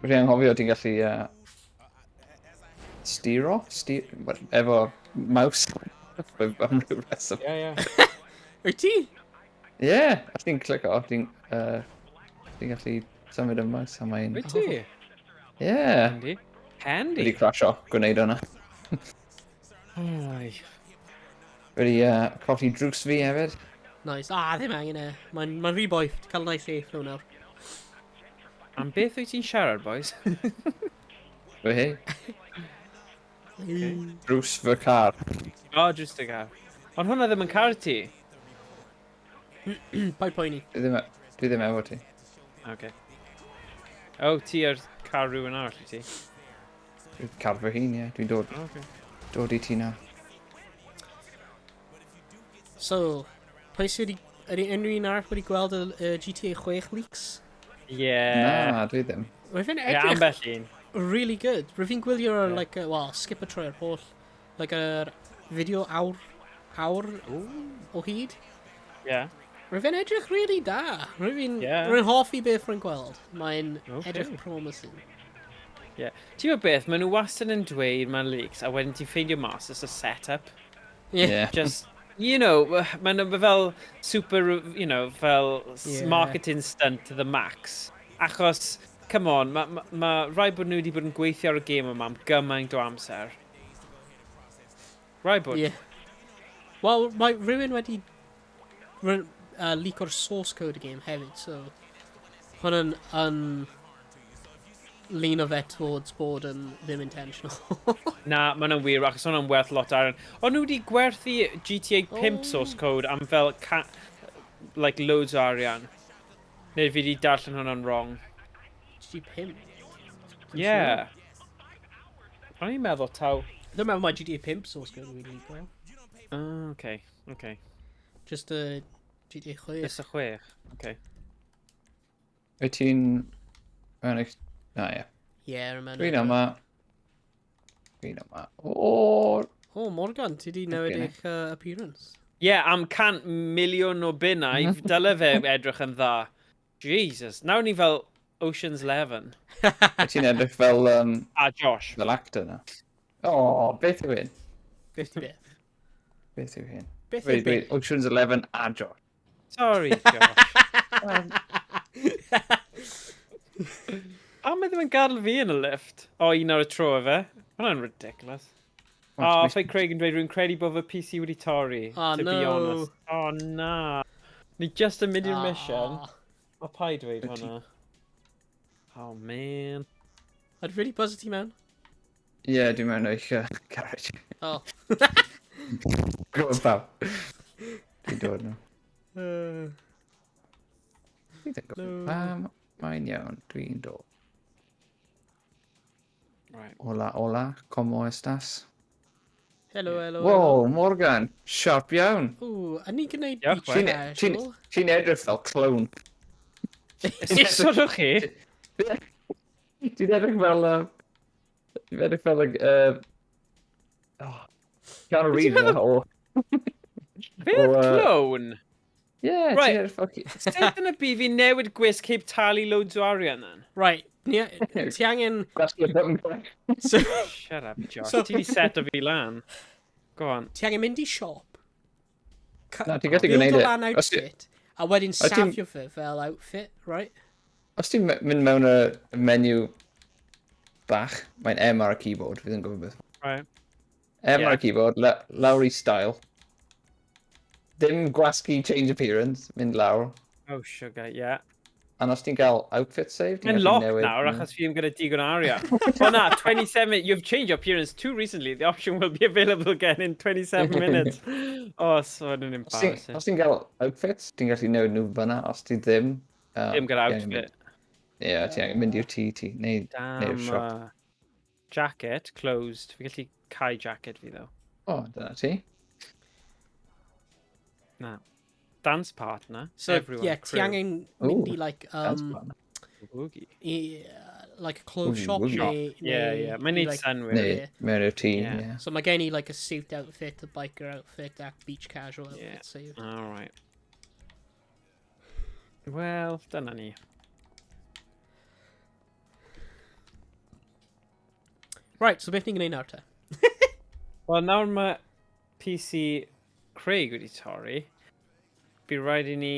wedi anghofio ti'n gallu steero? Well, efo mouse. Am ryw reswm. Ie. Wyt ti? Yeah, os ti'n clico, ti'n gallu symud y mouse a mae'n. Wyt ti? Yeah. Handy. Wedi Handy. crasho, gwneud hwnna. Ai. Wedi colli drws fi hefyd. Nice. Ah, ddim angen e. Mae'n rhy boeth. Ti'n cael nice airflow nawr. Am beth wyt ti'n siarad, boys? Fe hei, drws fy car. O, just y car. Ond hwnna ddim yn car ti. Paid poeni. Dwi ddim efo ti. Okay. O, ti ar car rhywun arall, wyt ti? Dwi'n car fy hun, ie. Dwi'n dod, Okay. dod i ti nawr. So, pwy sydd wedi... Ydy unrhyw un arall wedi gweld y GTA 6 leaks? Yeah. Na, dwi ddim. Roedd fe'n Yeah, edrych ambell un. really good. Rwy'n fi'n gwylio'r, like, well, skip y trwy'r holl, like, yr fideo awr o hyd. Rwy'n fe'n edrych really da. Rwy'n fi'n rwy'n hoffi beth rwy'n gweld. Mae'n edrych promising. Yeah. Ti'n gwybod beth, maen nhw wastad yn dweud mae'n leaks, a wedyn ti'n ffeindio mas it's a setup. Just, maen nhw fel super, fel marketing stunt to the max. Achos, come on, mae ma rhaid bod nhw wedi bod yn gweithio ar y gêm yma am gymaint o amser. Rhaid bod. Yeah. Wel, mae rhywun wedi leak o'r source code y game hefyd, so hwnna'n yn lean o fe towards bod yn ddim intentional. Na, mae hwnna'n wir, achos hwnna'n werth lot o arian. O'n nhw wedi gwerthu GTA 5 source code am fel, like, loads o arian. Neu fi wedi darllen hwnna'n wrong. GTA 5? Yeah. O'n i'n meddwl taw. Dwi'n meddwl mae GTA 5 source code wedi leak o. Oh, okay, okay. Just y GTA 6. Just y 6, okay. Wyt ti'n... Mewn eich... Na, ie. Ie, rwy'n Dwi'n yma. Dwi'n yma. O! O, Morgan, ti di newid eich appearance. Ie, yeah, am 100 miliwn o bunnau, dyle fe edrych yn dda. Jesus, nawr ni fel Ocean's 11. Wyt ti'n edrych fel, A Josh. fel actor na? O, beth yw hyn? Beth ti beth? Beth yw hyn? Beth yw Wait, wait, beth? Ocean's 11 a Josh. Sorry, Josh. Pam mae ddim yn gadael fi yn y lift? O, un ar y tro efe. Hwnna'n ridiculous. O, oh, Fai Craig yn dweud, rwy'n credu bod fy PC wedi torri, Oh, to be no. honest. Oh, na. Ni just yn mynd i'r mission. Ah. O, paid dweud hwnna. Oh, man. I'd really buzz ti mewn. Ie, yeah, dwi'n mewn eich garage. Oh. Gwybod pawb. Dwi'n dod nhw. Dwi'n gwybod No. pam. Mae'n iawn, dwi'n dod. Right. Hola, hola, ¿cómo estás? Hello, hello. Wow, Morgan, sharp iawn. Ooh, a ni'n gwneud Diolch, beach Ti'n casual. ti'n edrych fel clown. Sodwch chi? Ti'n edrych fel... Ti'n edrych fel... Oh, Keanu Reeves o... Beth O, clone? Yeah, Right. ti'n edrych fel... Sut yn y byd fi newid gwisg heb talu loads o arian then? Right, ti angen. Gwasgu y button correct. So, Shut up, Josh. So- Ti di set o fi lan. Go on. ti angen mynd i siop. Na, ti'n gallu gwneud build e. o lan outfit, a wedyn safio fe fel outfit, right? Os ti'n mynd mewn y menu bach, mae'n M ar y keyboard, fi ddim yn gwybod beth. M ar y keyboard, lawr i style. Dim gwasgu change appearance, mynd lawr. Oh, sugar, yeah. A os ti'n cael outfit save, ti'n Mae'n gallu locked newid. nawr achos fi ddim gyda digon o arian. O na, 27, you've changed your appearance too recently. The option will be available again in 27 minutes. Oh, so yn Os ti'n embarrassing. os ti'n cael outfits, ti'n gallu newid nhw fyna. Os ti ddim... Ddim gyda ti angen outfit. Ie, ti angen mynd i'r tŷ ti, neu neu'r Damn. siop. Jacket, closed. Fi gallu cau jacket fi, though. O, dyna ti. Na. Dance partner. So, Everyone, yeah, ti crew. angen mynd i, Ooh, like, Dance partner. Boogie. i, like, a clothes Woogie shop, woogie. neu... Yeah, neu yeah. Mae'n i, neud like, synnwyr. Neu Ie. mewn i'r tŷ, Yeah. ie. So mae gen i, like, a suit outfit, a biker outfit, a beach casual outfit saved. All right. Wel, dyna ni. Right, so beth ni'n gwneud nawr te? Wel, nawr mae PC Craig wedi torri. Bydd rhaid i ni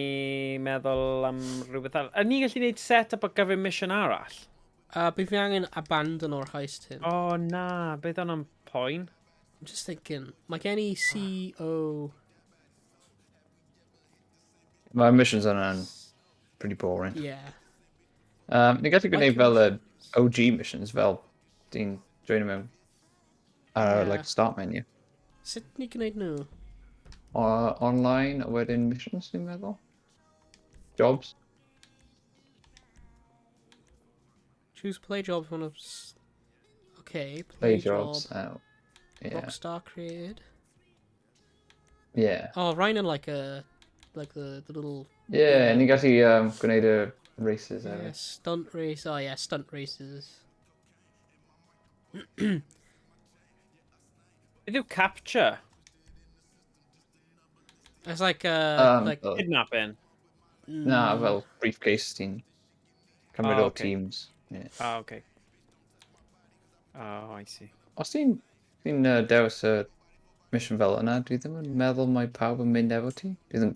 meddwl am rhywbeth arall. A ni gallu gwneud set-up ar gyfer mission arall? Bydd fi angen abandon o'r heist hyn. O, oh, na. Beth o'n am poen? I'm just thinking, mae gen i C O. Mae'r missions yna'n pretty boring. Yeah. Ni'n gallu gwneud fel y OG missions, fel ti'n join mewn ar like start menu. Sut ni gwneud nhw? O, online, a wedyn missions, ni'n meddwl. Jobs. Choose play job one of. Okay, play, Play jobs. job. Oh. Yeah. Rockstar created. Yeah. Oh, rhain yn like a like the little Yeah, ni'n gallu gwneud y races hefyd. Stunt race. Oh yeah, stunt races. Beth yw capture? It's like like fel- Kidnapping? Na, fel briefcase ti'n cymryd Oh, o okay. teams. Yeah. Ah, okay. Oh, I see. Os ti'n dewis y mission fel yna, dwi ddim yn meddwl mae pawb yn mynd efo ti. Dwi ddim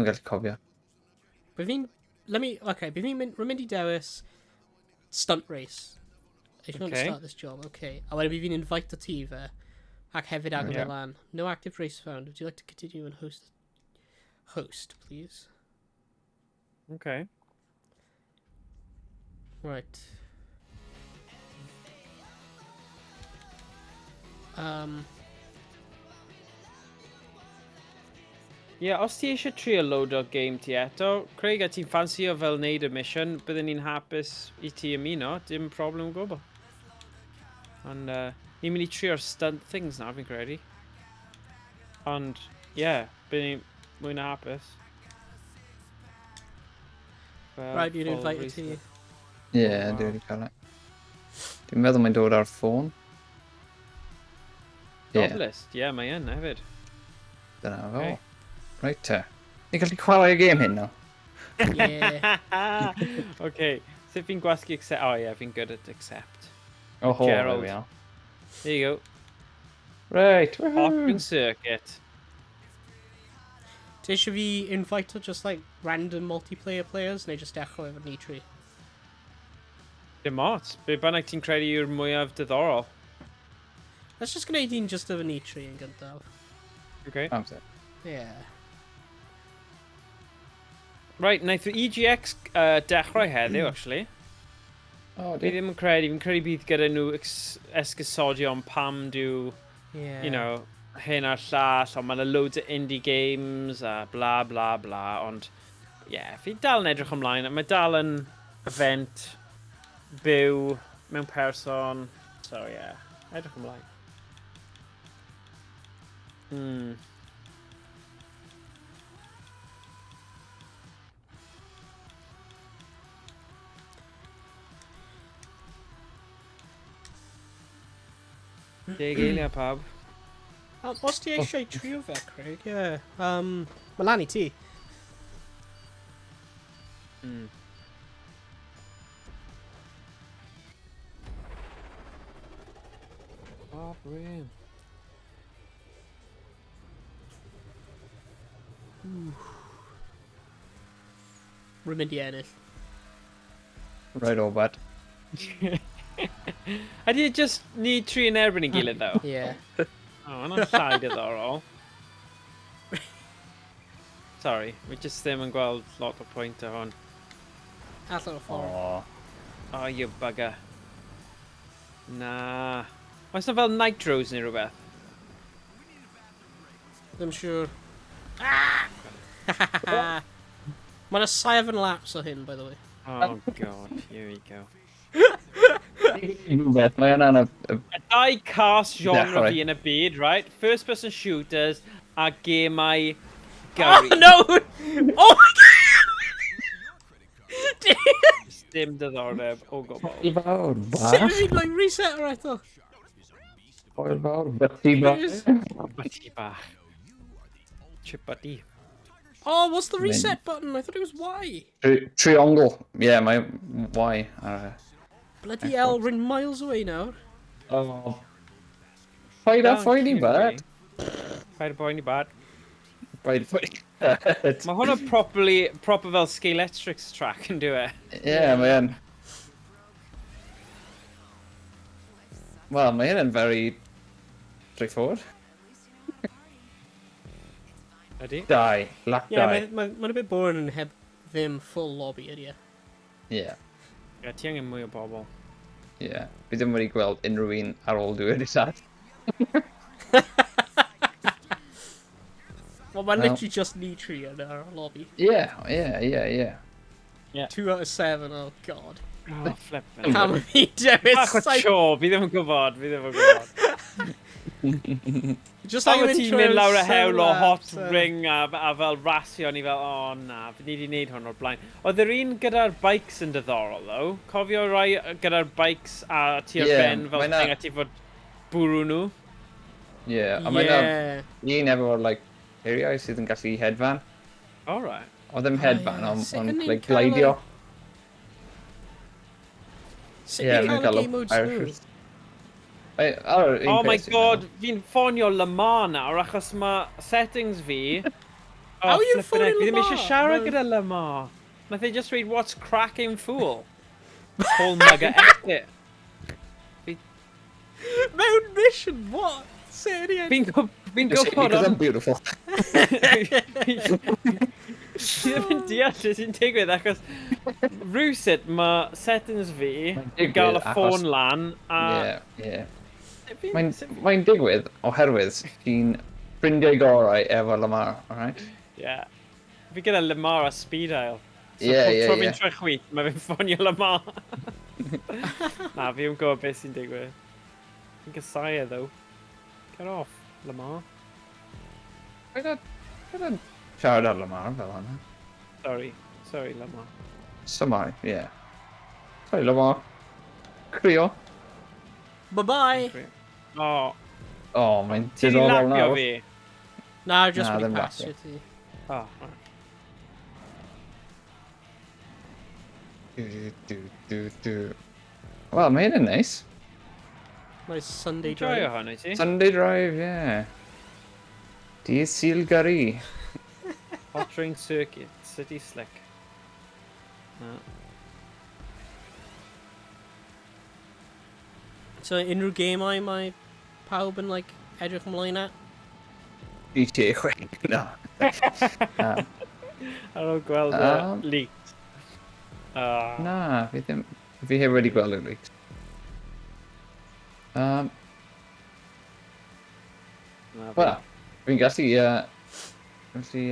yn gallu cofio. Bydd fi'n let me okay, bydd fi'n mynd rwy'n mynd i dewis stunt race. If you want to start this job, okay. A wedyn bydd fi'n invite o ti fe ac hefyd agor fe lan. No active race found. Would you like to continue and host, please? Okay. Right. Ie, yeah, os ti eisiau trio load o game ti eto, Craig, a ti'n ffansio fel wneud y mission, byddwn ni'n hapus i ti ymuno, dim problem o gwbl. Ond ni'n mynd i trio'r stunt things nawr, fi'n credu. Ond, ie, yeah, bydd ni mwy na hapus. Fel Rhaid i'n full invite ti. reset. Ie, yeah, dwi wedi cael e. Dwi'n meddwl mae'n dod ar ffôn. Ie, Job list, ie, yeah, mae yn hefyd. dyna fo. Okay. Reit te. Ni'n gallu chwarae y gêm hyn nawr. Yeah. OK, sut fi'n gwasgu accept? Oh yeah, fi'n good at accept. Oh, ho, there Gerald. we are. There you go. Right, woohoo. Open circuit. Ti eisiau fi invite just like random multiplayer players neu just dechrau efo ni tri? Dim ots. Be bynnag ti'n credu yw'r mwyaf diddorol. Let's just gwneud un just efo ni tri yn gyntaf. Okay. Amser. Yeah. Right, wnaeth EGX dechrau heddiw, actually. Oh, Fi di. ddim yn credu, fi'n credu bydd gyda nhw esgusodion pam dyw, Yeah. you know, hyn a'r llall, ond mae yna loads o indie games a bla bla bla, ond ie, yeah, fi dal yn edrych ymlaen, a mae dal yn event byw mewn person, so ie, yeah, edrych ymlaen. Deg eiliad pawb. Os ti eisiau trio fe, Craig, yeah. Mae lan i ti. Oh, brilliant. Rwy'n mynd i ennill. Right o bad. Ydy e just ni tri yn erbyn ei gilydd, though? Yeah. Oh, hwnna'n llai diddorol. Sorry, we just ddim yn gweld lot o pwynt o hwn. Allan o ffordd. Oh. Oh, you bugger. Na. Oes na fel nitros neu rhywbeth? Ddim siŵr. Ah! Mae yna 7 laps o hyn, by the way. Oh god, here we go. Rhywbeth, mae yna'n y... Y dau cast genre Dechrau. fi yn y byd, right? First person shooters a gemau Oh, gyrru. no! Oh my god! Dim diddordeb o gwbl. Foel fawr, Sut bach. fi'n like reset o'r eto? Foel fawr, byty bach. Butty bach. Chip butty. Oh, what's the reset button? I thought it was Y. Triangle. Yeah, mae Y ar y... Bloody hell, we're miles away now. Oh. Paid â phoeni bad. Paid â poeni bad. Paid â phoeni bad. Mae hwnna properly, proper fel Scalextrics track yn dyw e. Yeah, mae yn. Wel, mae hyn yn very straightforward. Ydy? Dau. Lap Yeah, dau. mae'n ma, ma a bit boring yn heb ddim full lobby ydy e. Yeah. Ie, ti angen mwy o bobl. Yeah. Fi ddim wedi gweld unrhyw un ar ôl dwi wedi sad. Well, mae'n Well. literally just ni tri yn our lobby. Yeah. 2 out of 7, oh god. Oh, flip. Pam fi dewis Bach o saith- chore, fi ddim yn gwybod, fi ddim yn gwybod. Just Pam like o ti'n mynd lawr y hewl o hot ring a fel rasio, ni fel, o oh, na, fi ni wedi gwneud hwn o'r blaen. Oedd yr un gyda'r bikes yn diddorol, though. Cofio rai gyda'r bikes a ti ar Ie, ben fel mae 'na- thing a ti fod bwrw nhw. Yeah, a mae yna Yeah. un efo, like, eiriau sydd yn gallu hedfan. All right. O ddim hedfan, ie. ond Sut ond, o'n ni'n like, cael y- gleidio. Sut Ie, ni'n mae'n cael y cael game modes nhw? parachutes. Ai, ar yr un Oh my peth sy'n god, meddwl. fi'n ffonio Lamar nawr achos mae settings fi... Oh, How are you flippin' heck, phoning Fi ddim eisiau Lamar? siarad No. gyda Lamar. Nath e just read, what's cracking fool? Paul mugger exit. Mewn mission, what? Sut ydy e? Fi'n Just gwybod because I'm ond... beautiful. Fi ddim yn deall beth sy'n digwydd achos rhywsut mae settings fi Mae'n yn gael y digwydd ffôn achos- lan a... Yeah. Mae'n digwydd oherwydd ti'n ffrindiau gorau efo Lamar, alright? Yeah. Fi gyda Lamar a speed dial. So Ie, pob ie, tro ie. fi'n troi chwith, mae fi'n ffonio Lamar. Na, fi ddim gwybod beth sy'n digwydd. Fi'n casau e, though. Get off, Lamar. Paid â siarad ar Lamar fel hwnna. Sorry. Sorry, Lamar. Sorry, yeah. Sorry, Lamar. Crio. Bye-bye! Oh. Oh, mae'n Ti di diddorol lapio nawr. fi? Na, just Na, wedi ddim pasio lapio. ti. Oh, right. Du, du, du, du. Wel, mae hyn yn neis. Nice Sunday Joio drive. hwn, wyt ti? Sunday drive, yeah. Dydd Sul gyrru. Hot Ring Circuit, City Slick. Na. So, unrhyw gemau mae pawb yn like, edrych ymlaen at? GTA 6. Na. Na. Ar ôl gweld y leaked. Na, fi ddim... Fi heb wedi gweld y leaks. Na, Wel, fi'n gallu... Gallu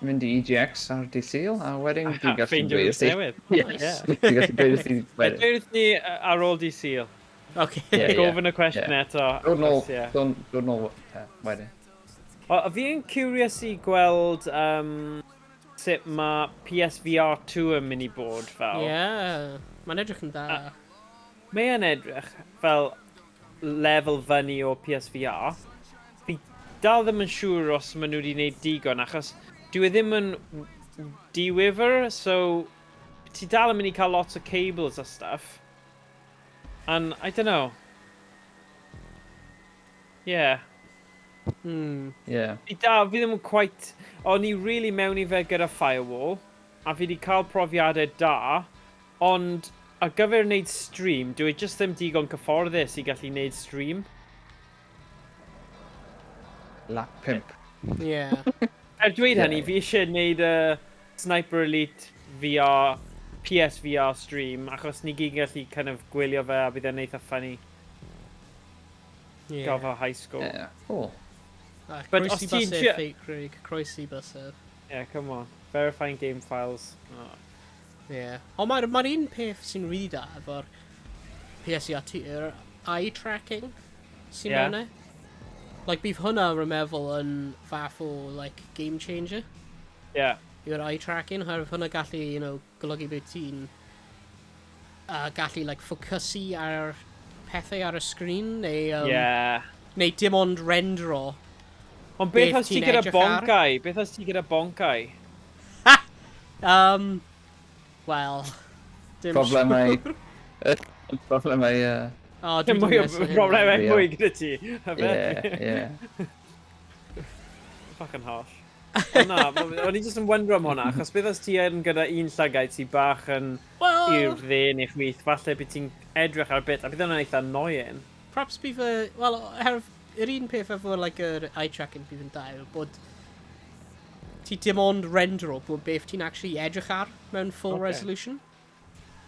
mynd i EGX ar dydd Sul, a wedyn dwi'n gallu Ffeindio dweud rhywbeth wrth ti. newydd. Ie, Nice. Dwi'n gallu dweud wrth ti wedyn. Dweud wrth ni ar ôl dydd Sul. Okay. Ie, ie. Gofyn y cwestiwn eto. Dod nôl, achos, ie. dod nôl wedyn. O, fi yn curious i gweld sut mae PSVR 2 yn mynd i bod fel. Yeah. Mae'n edrych yn dda. Mae yn edrych fel lefel fyny o PSVR. Fi dal ddim yn siŵr os maen nhw wedi gwneud digon, achos dwi e ddim yn diwifr, so ti dal yn mynd i cael lots o cables a stuff. And I don't know. Yeah. Yeah. Fi dal, fi ddim yn quite... O'n i really mewn i fe gyda Firewall, a fi wedi cael profiadau da, ond ar gyfer wneud stream, dwi just ddim digon cyfforddus i gallu wneud stream. Lap 5. Yeah. Er dweud hynny, Ie. fi eisiau wneud y Sniper Elite VR, PSVR stream, achos ni gyd yn gallu kind of gwylio fe a bydd e'n eitha funny. Yeah. Gael fel high school. Yeah. Yeah, cool. Ah, But croesi os ti'n bysedd, trio- fake Craig. Croesi bysedd. Yeah, come on. Verifying game files. Oh. Yeah. Ond mae'r ma un peth sy'n rili da efo'r PSVR 2 yw'r eye tracking sy'n Ie. mewn e. Like, bydd hwnna, rwy'n meddwl, yn fath o, like, game changer. Yeah. Yw'r eye tracking, oherwydd hwnna gallu, golygu bod ti'n gallu, like, ffocysu ar pethau ar y sgrin, neu, neu dim ond rendro. Ond beth Beth os ti ti'n gyda edrych ar? Bonkai? Beth os ti gyda Bonkai? Wel, dim Problemau... Problemau... O, dwi Dim 'di mwy o mesu hynna. problemau Ie. mwy gyda ti. Yfe? Yeah, yeah. Fucking harsh. Ond na, o'n i jyst yn wondro am hwnna, achos beth os ti yn gyda un llygaid sy'n bach yn Wel, i'r dde neu chwith, falle bydd ti'n edrych ar bit, a bydd hwnna'n eitha annoying. Perhaps bydd y... Wel, oherwydd yr un peth efo like, yr eye tracking bydd yn da yw bod ti dim ond rendro bod beth ti'n actually edrych ar mewn full resolution.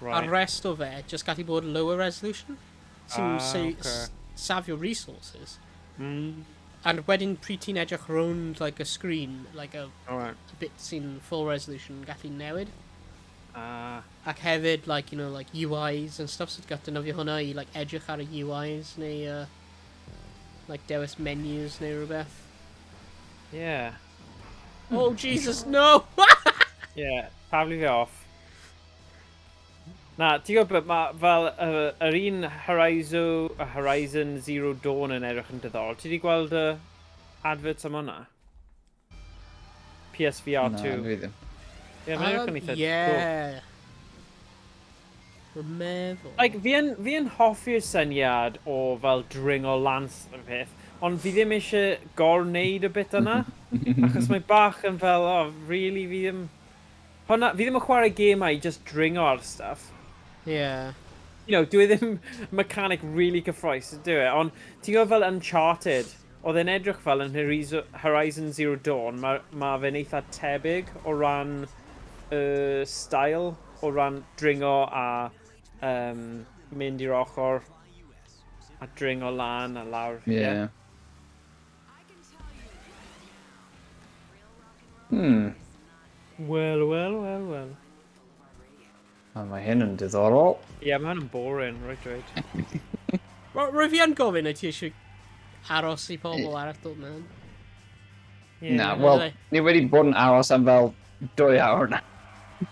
A'r rest o fe just gallu bod lower resolution. Sy'n safio resources. And wedyn pryd ti'n edrych rownd like, a screen, like a bit sy'n full resolution gallu newid. Ac hefyd, like, like UIs and stuff, so ti'n gallu defnyddio hwnna i like, edrych ar y UIs neu like, dewis menus neu rhywbeth. Oh, Jesus, no! Yeah, taflu fe off. Na, ti'n gwybod beth, mae fel yr un Horizon Zero Dawn yn edrych yn diddorol. Ti wedi gweld y adverts am hwnna? PSVR Na, 2. dwi ddim. Ie, mae'n edrych yn eitha cool. Yeah. Rwy'n meddwl. Like, fi yn hoffi'r syniad o fel dringo lan y peth, ond fi ddim eisiau gorwneud y bit yna, achos mae bach yn fel, oh, really, fi ddim... Hwnna, fi ddim yn chwarae gemau i just dringo ar stuff. Dwi ddim mechanic really cyffrous, dwi e? Ond ti'n gwybod fel Uncharted, oedd e'n edrych fel yn Horizon Zero Dawn, mae ma fe'n eitha tebyg o ran style, o ran dringo a mynd i'r ochr a dringo lan a lawr. Yeah. Wel, wel, wel, wel. O, mae hyn yn diddorol. Ie, yeah, mae hwn yn boring, right. Rwy fi yn gofyn, wyt ti eisiau aros i pobl arall dod mewn? Yeah. Na, wel, ni wedi bod yn aros am fel 2 awr na.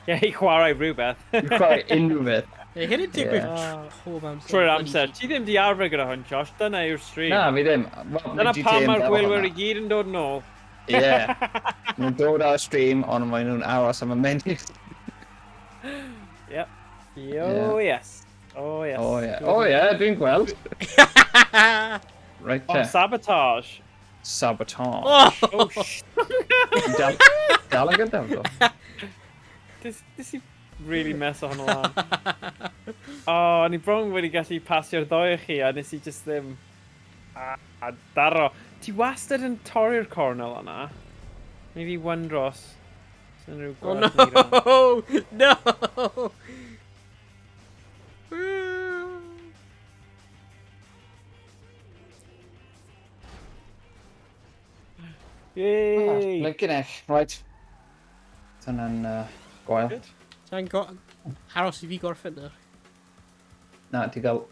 Ie, i chwarae rhywbeth. I chwarae unrhyw beth. Ie, hyn yn digwydd Yeah. pob amser. Trwy'r amser. Ti ddim di arfer gyda hwn, Josh. Dyna yw'r stream. Na, fi ddim. Wel, Dyna mae GTA pam yn mae'r fel gwylwyr hwnna. i gyd yn dod nôl. Ie. Nhw'n dod ar y stream, ond maen nhw'n aros am y menu. Yep. Oh, yes. Oh, yes. O ie. O ie, dwi'n gweld. Right Oh, te. sabotage. Sabotage. Oh! Oh, sh... Dal, dal yn gyntaf, do. This i really mess hwnna lan. Oh, o'n i bron wedi gallu pasio'r ddoi o chi, a nes i just ddim... A daro. Ti wastad yn torri'r cornel yna. Neu fi wondro os... os unrhyw Oh gwerth wneud hwnna. no! No! Yay! Blinking heck, right. Dyna'n gwael. Good. Ti'n go... aros i fi gorffen nawr. Na, ti gael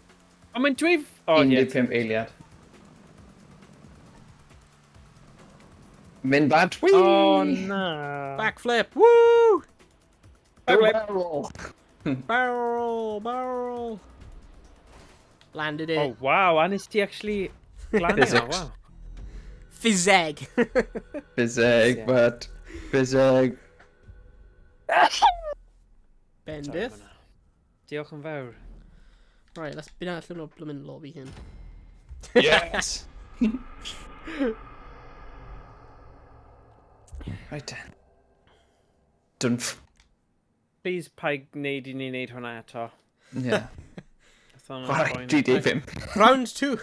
Ond mae'n dweud... Oh, ie. 15 eiliad. Mynd bad. Whee! Oh, na. Backflip! Woo! Backflip. Barrel roll. Barrel! Barrel! Landed it. Oh, wow. A nes ti actually glanio, Physics. wow. Physeg! Physeg, but... Physeg. Bendith. Diolch yn fawr. Right, let's bydd allan o'r bloomin' lobby hyn. Yes! Right then. Dunf. Please paid gwneud i ni wneud hwnna eto. Yeah. That's hwnna'n Chwarae boen. GTA 5. Round 2!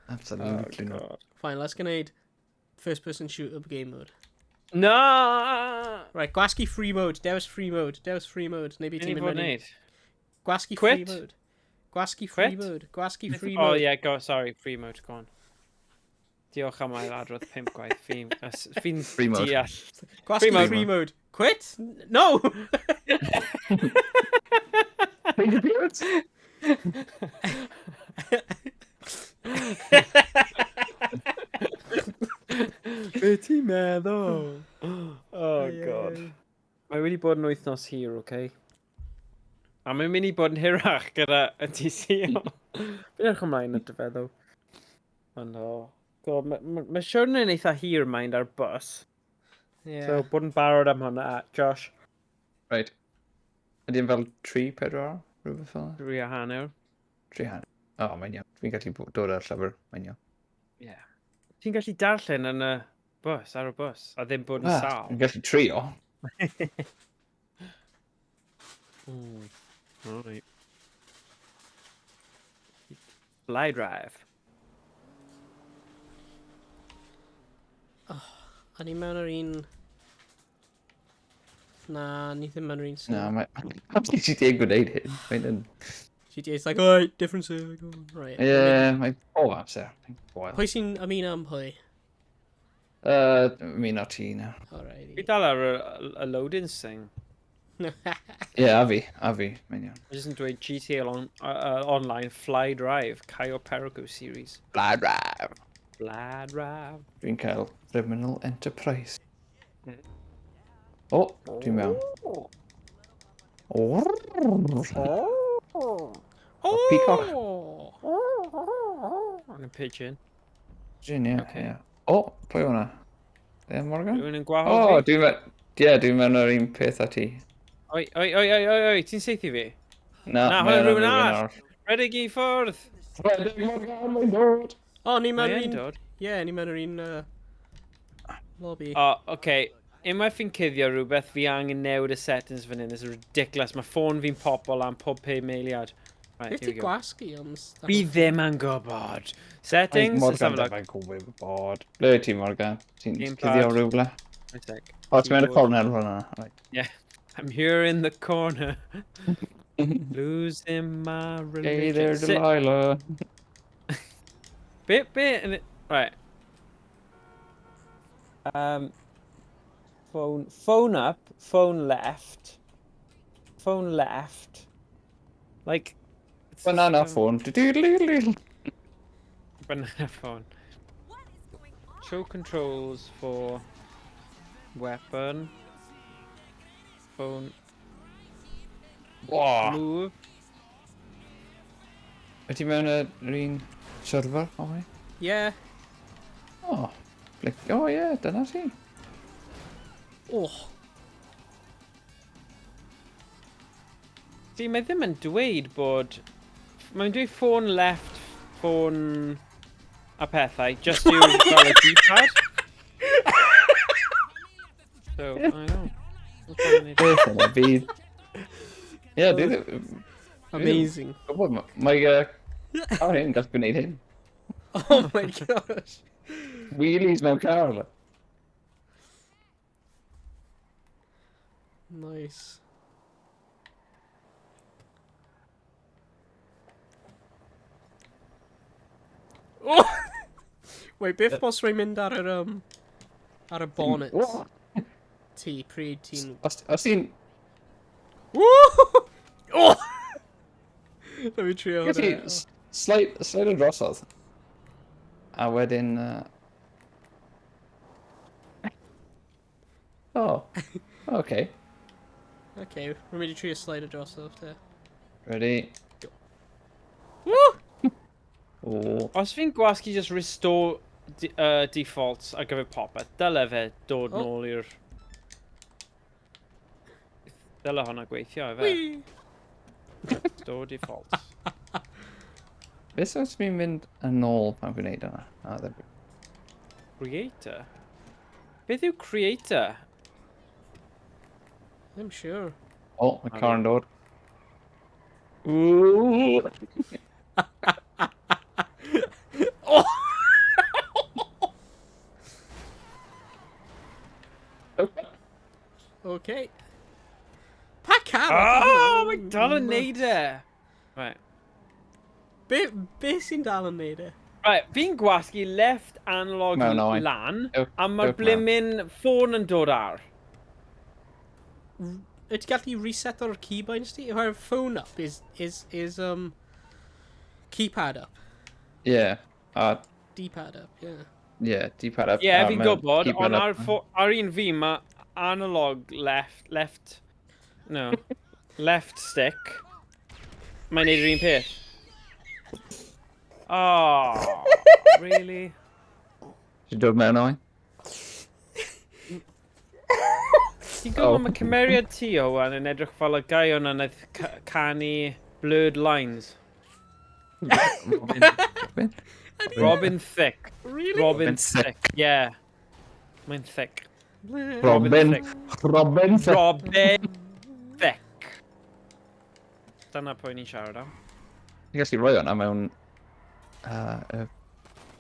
Absolutely Oh, not. God. Fine, let's gwneud first person shooter game mode. Na! Right, gwasgu free mode, dewis free mode, dewis free mode, neu beth Be ni ti'n mynd fod mewn i. wneud? Gwasgu free Quit? mode. Gwasgu free Quit? mode. Gwasgu free Oh mode. yeah, go, sorry, free mode, go on. Diolch am ail adrodd pump gwaith. Fi'n fi Free mode. deall. Gwasgu Free mode. free mode. Quit? No! Change appearance? Be ti'n meddwl? Oh god. Mae wedi bod yn wythnos hir, oce? Okay? A mae'n mynd i bod yn hirach gyda y TC. Fi'n edrych ymlaen at y feddwl. Ond o... God, mae ma, ma siwrne yn eitha hir mind ar bus. Yeah. So, bod yn barod am hwnna, Josh. Right. Ydy yn fel 3, 4 awr? Rhywbeth fel 'na? 3.5. 3.5. O, oh, mae'n iawn. Fi'n gallu dod ar llyfr. Mae'n iawn. Yeah. Ti'n gallu darllen yn y bus, ar y bus, a ddim bod yn Ah, sâl. Fi'n gallu trio. Right. Fly drive. A ni mewn yr un... Na, ni ddim mewn yr un Na, mae... Pam ti GTA gwneud hyn? Mae'n yn... GTA's like, alright, different server, go on. Right. Ie, mae pob amser. Gwael. Pwy sy'n ymuno am pwy? Mi na ti na. Fi Alrighty. dal ar y loading thing. Ie, yeah, a fi, a fi, mae'n iawn. Mae jyst yn dweud GTA Online Fly Drive, Cayo Perico series. Fly drive. Fly Drive. Dwi'n cael Criminal Enterprise. O, dwi'n mewn. Oh. O, Oh. Peacock. And a pigeon. Jin, ie, Ocê. ie. O, pwy hwnna? E, Morgan? Rhywun yn O, gwahodd fi? dwi'n mewn... Ie, dwi'n mewn yr un peth â ti. Oi, oi, oi, oi, oi, oi, ti'n saethu fi? Na, Na, mae hwnna yna rhywun arall. Rhedeg i ffwrdd! Rhedeg Morgan, mae'n dod! O, ni mewn Mae yr yn un... dod. Ie, ni mewn yr un lobby. O, oce. Unwaith fi'n cuddio rhywbeth, fi angen newid y settings fan hyn. This is ridiculous. Mae ffôn fi'n popo lan pob 5 eiliad. Right, Beth here ti we go. gwasgu ond... Fi ddim yn gwybod. Settings, let's have Morgan a look. ddim yn gwybod. Ble wyt ti, Morgan? Ti'n Gamepad. cuddio rhywle? One sec. O, ti'n mewn y Keyboard. cornel hwnna. Right. Yeah, I'm here in the corner. Losing my religion. Hey there, Sit- Delilah. Bit, and it, right. Phone up, phone left, phone left. Like, it's Banana just, phone. Doodle-doodle-doodle. Banana phone. Show controls for weapon. Phone. Wow. Move. Ydy mewn yr un server, o i? Yeah. O, flic. O ie, dyna ti. Oh. See, mae ddim yn dweud bod... Mae'n dweud phone left, phone a pethau, just yw fel y D-pad. So, I don't know. Beth yna, fydd... Ie, dwi ddim... Amazing. Gwybod, mae car hyn gallu gwneud hyn. Oh my gosh. Wheelies mewn car. Nice. Oh! Wait, beth bos rhaid mynd ar yr, ar y bonnet Oh. ti, pryd ti'n... Os ti'n... Woo! Oh! Let me trio Gallu hwnna. slide yn drosodd. A wedyn... Oh, okay. Okay, rwy'n mynd i trio slide drosodd te. Ready? Woo! Oh. Os fi'n gwasgu just restore defaults ar gyfer popeth, dyle fe dod Oh. nôl i'r... Dyle hwnna gweithio, efe? Whee! Restore defaults. Beth os fi'n mynd yn ôl pan fi'n gwneud hwnna? Ah, there we go. Creator? Beth yw creator? I'm sure. Oh, mae car yn dod. Ooh. Oh! Okay. Pa car? Oh, mae dal yn neud e! Right. Be sy'n dal yn neud e? Right, fi'n gwasgu left analog Mewn oen. lan, Ewch- a mae'r ewch mewn. blimmin ffôn yn dod ar. Wyt ti'n gallu reset o'r keybinds ti? If our phone up is keypad up. Yeah. A, D-pad up, yeah. yeah, D-pad up. Ie, yeah, a fi'n mae gwybod, keypad ond up. ar un fi mae analog left, left, no, left stick, mae'n neud yr un peth. Oh, really? Ti'n dod mewn oen? Ti'n gwybod Oh. mae cymeriad ti, Owen, yn edrych fel y guy o'na naeth canu Blurred Lines. Robin. Robin? Robin Thicke. Really? Robin Robin Thicke. Thicke, yeah. Mae'n thick. Robin. Thicke. Robin. Thicke. Robin Thicke. Dyna pwy ni'n siarad am. Ti'n gallu rhoi hwnna mewn...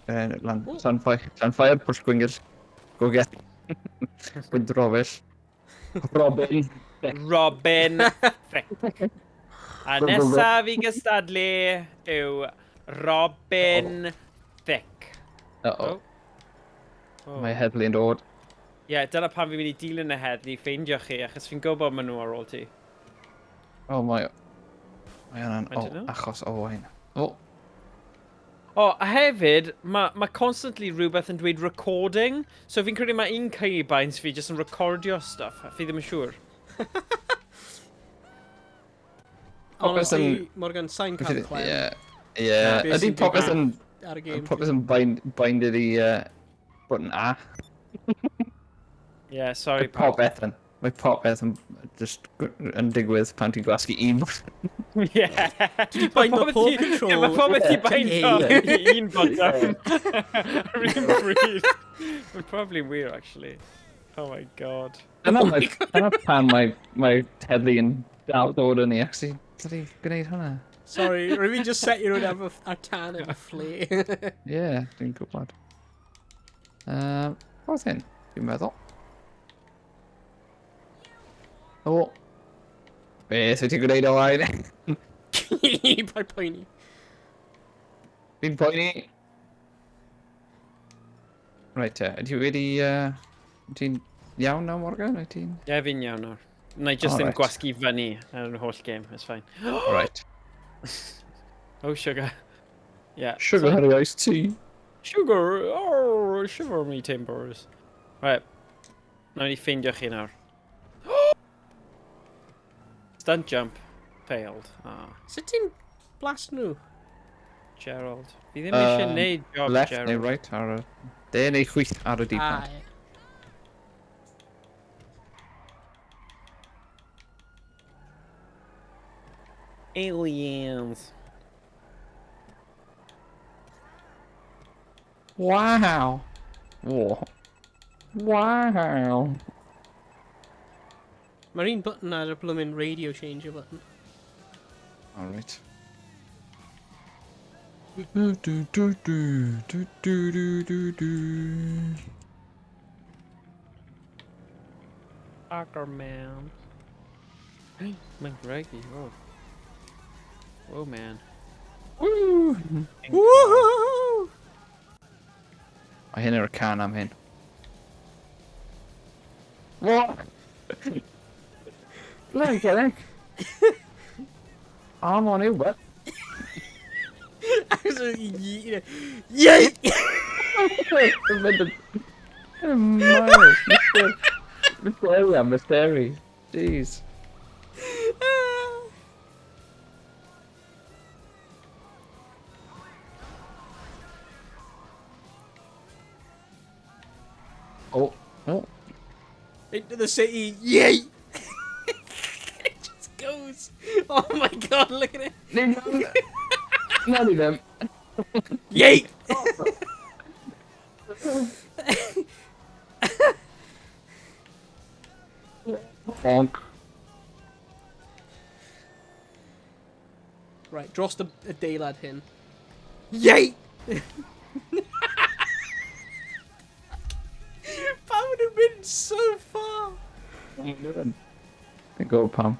Lan, Llanfair, Llanfair, Pwll Gwyngyll. Go get. Gwydrofell. Robin. Robin Thicke. A nesaf i gystadlu yw Robin Thicke. Uh-oh. Oh. Mae heddlu yn dod. Ie, yeah, dyna pam fi'n mynd i dilyn y heddlu i ffeindio chi, achos fi'n gwybod maen nhw ar ôl ti. Oh, mae... Mae hwnna'n... I Oh, dunno. achos Owain. Oh, O, a hefyd, mae constantly rhywbeth yn dweud recording, so fi'n credu mae un keybinds fi jyst yn recordio stuff, a fi ddim yn siŵr. Popeth Honestly, yn- Morgan, sa'n cael clem Ie. Ie. Be Ydy sy'n popeth yn... ar y game. Popeth yn binded i button A. Yeah, sorry, Mae pal. popeth yn... Mae popeth yn just yn digwydd pan ti'n gwasgu un button. Yeah. Ti bind o pob control. Mae popeth ti to bindo A. i un button. Ar un pryd. Mae'n probably wir, actually. Oh my God. Dyna pan mae heddlu yn dal dod yn i actually bloody gwneud hwnna. Sorry, rwy'n fi just set you efo ar tan efo flea. Ie, yeah, dwi'n gwybod. Oedd hyn, dwi'n meddwl. O. Beth wyt ti'n gwneud, Owain? Paid poeni. Fi'n poeni. Reit te, ydy wedi... Ti'n iawn nawr, Morgan? Wyt ti'n... Ie, fi'n iawn nawr. Na i just ddim Alright. gwasgu fyny ar yr holl game, it's fine. Right. Oh, sugar. Yeah. Sugar honey iced tea. Sugar, oh, shiver me timbers. Right. Nawn ni ffeindio chi nawr. Stunt jump. Failed. Ah. Sut ti'n blast nhw? Gerald. Fi ddim eisiau neud job Left Gerald. neu right ar y... De neu chwith ar y D-pad. Ah, ie. Aliens. Wow. Whoa. Wow. Mae'r un button ar y blooming radio changer button. Alright. Du, du, du, du, du, du, du, du, du. Ackerman. Mae'n Greggy, oh. Oh man. Woo! Woohoo! Mae hyn yw'r can am hyn. What? Look at it. I'm on it, what? Yay! Miles, Mr. Mr. am Mr. Jeez. Oh, oh. Into the city, yay! It just goes. Oh my god, look at it. None of them. Yay! Bonk. Right, dros y adeilad hyn. Yay! Pam maen nhw'n mynd so far? What are you doing? Go, Pam.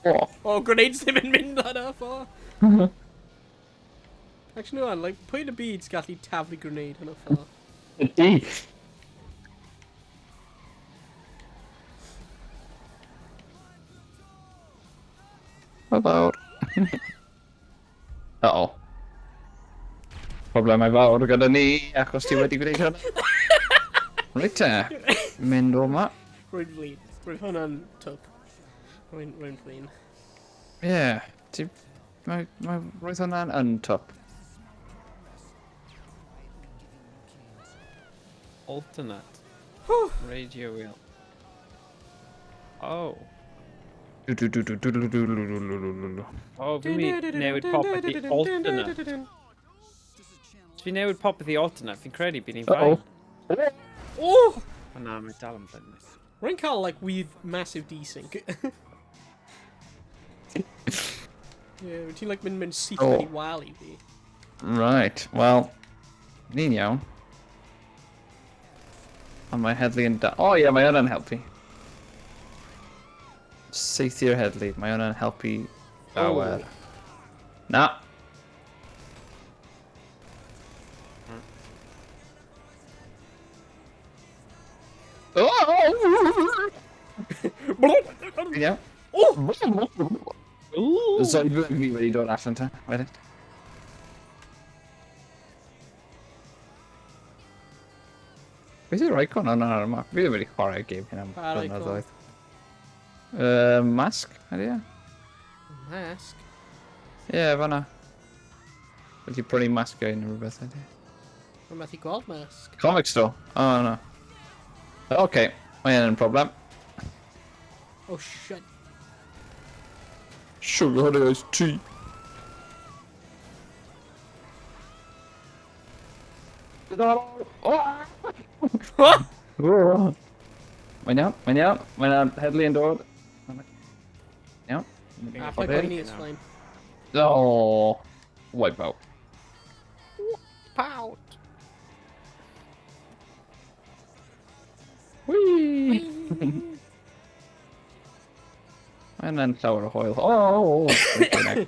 Oh. Oh, grenades ddim yn mynd lan far. Actually, no, like, pwy yn y byd sy'n gallu taflu grenade hwnna far? D. About. Uh-oh. Problemau fawr gyda ni, achos ti wedi gwneud hwnna. Reit te, mynd o ma. Rwy'n flin. Rwy'n hwnna'n twp. Rwy'n flin. Ie, yeah, ti... Mae, mae, roedd hwnna'n yn twp. Alternate. Radio wheel. Oh. Du du du du du du du du du du du du. Oh, fi'n mynd i newid popeth i alternate. Os fi'n newid popeth i alternate, fi'n credu bydd ni'n Uh-oh. fine. Oh! O na, mae dal yn blin. Rwy'n cael, like, weird massive desync. Yeah, wyt ti'n, like, mynd syth Oh. oh. i wal i fi. Right, wel, ni'n iawn. Ond mae heddlu yn da... O oh, ie, yeah, mae hwnna'n helpu. Saethu'r heddlu, mae hwnna'n helpu llawer. Na. Oh! Ti'n iawn? Oh! Ooh! Zoidberg fi wedi dod allan te, wedyn. Beth yw'r icon hwnna ar y map? Fi ddim wedi chwarae gêm hyn am Pa icon? blynyddoedd. Mask, ydy e? Mask? Ie, yeah, fan'na. Wedi prynu mask neu rhywbeth ydy. Rwy'n methu gweld mask. Comic store. Oh, no. Oce, okay. Mae hyn yn problem. Oh, shit. Sugar honey iced tea. Oh! Mae'n iawn, mae'n iawn. Mae'n iawn, heddlu yn dod. Iawn. Ah, paid poeni, it's fine. Oh, wipe out. Pout! Whee! Mae'n yn llawer o hwyl. Oh! oh, oh.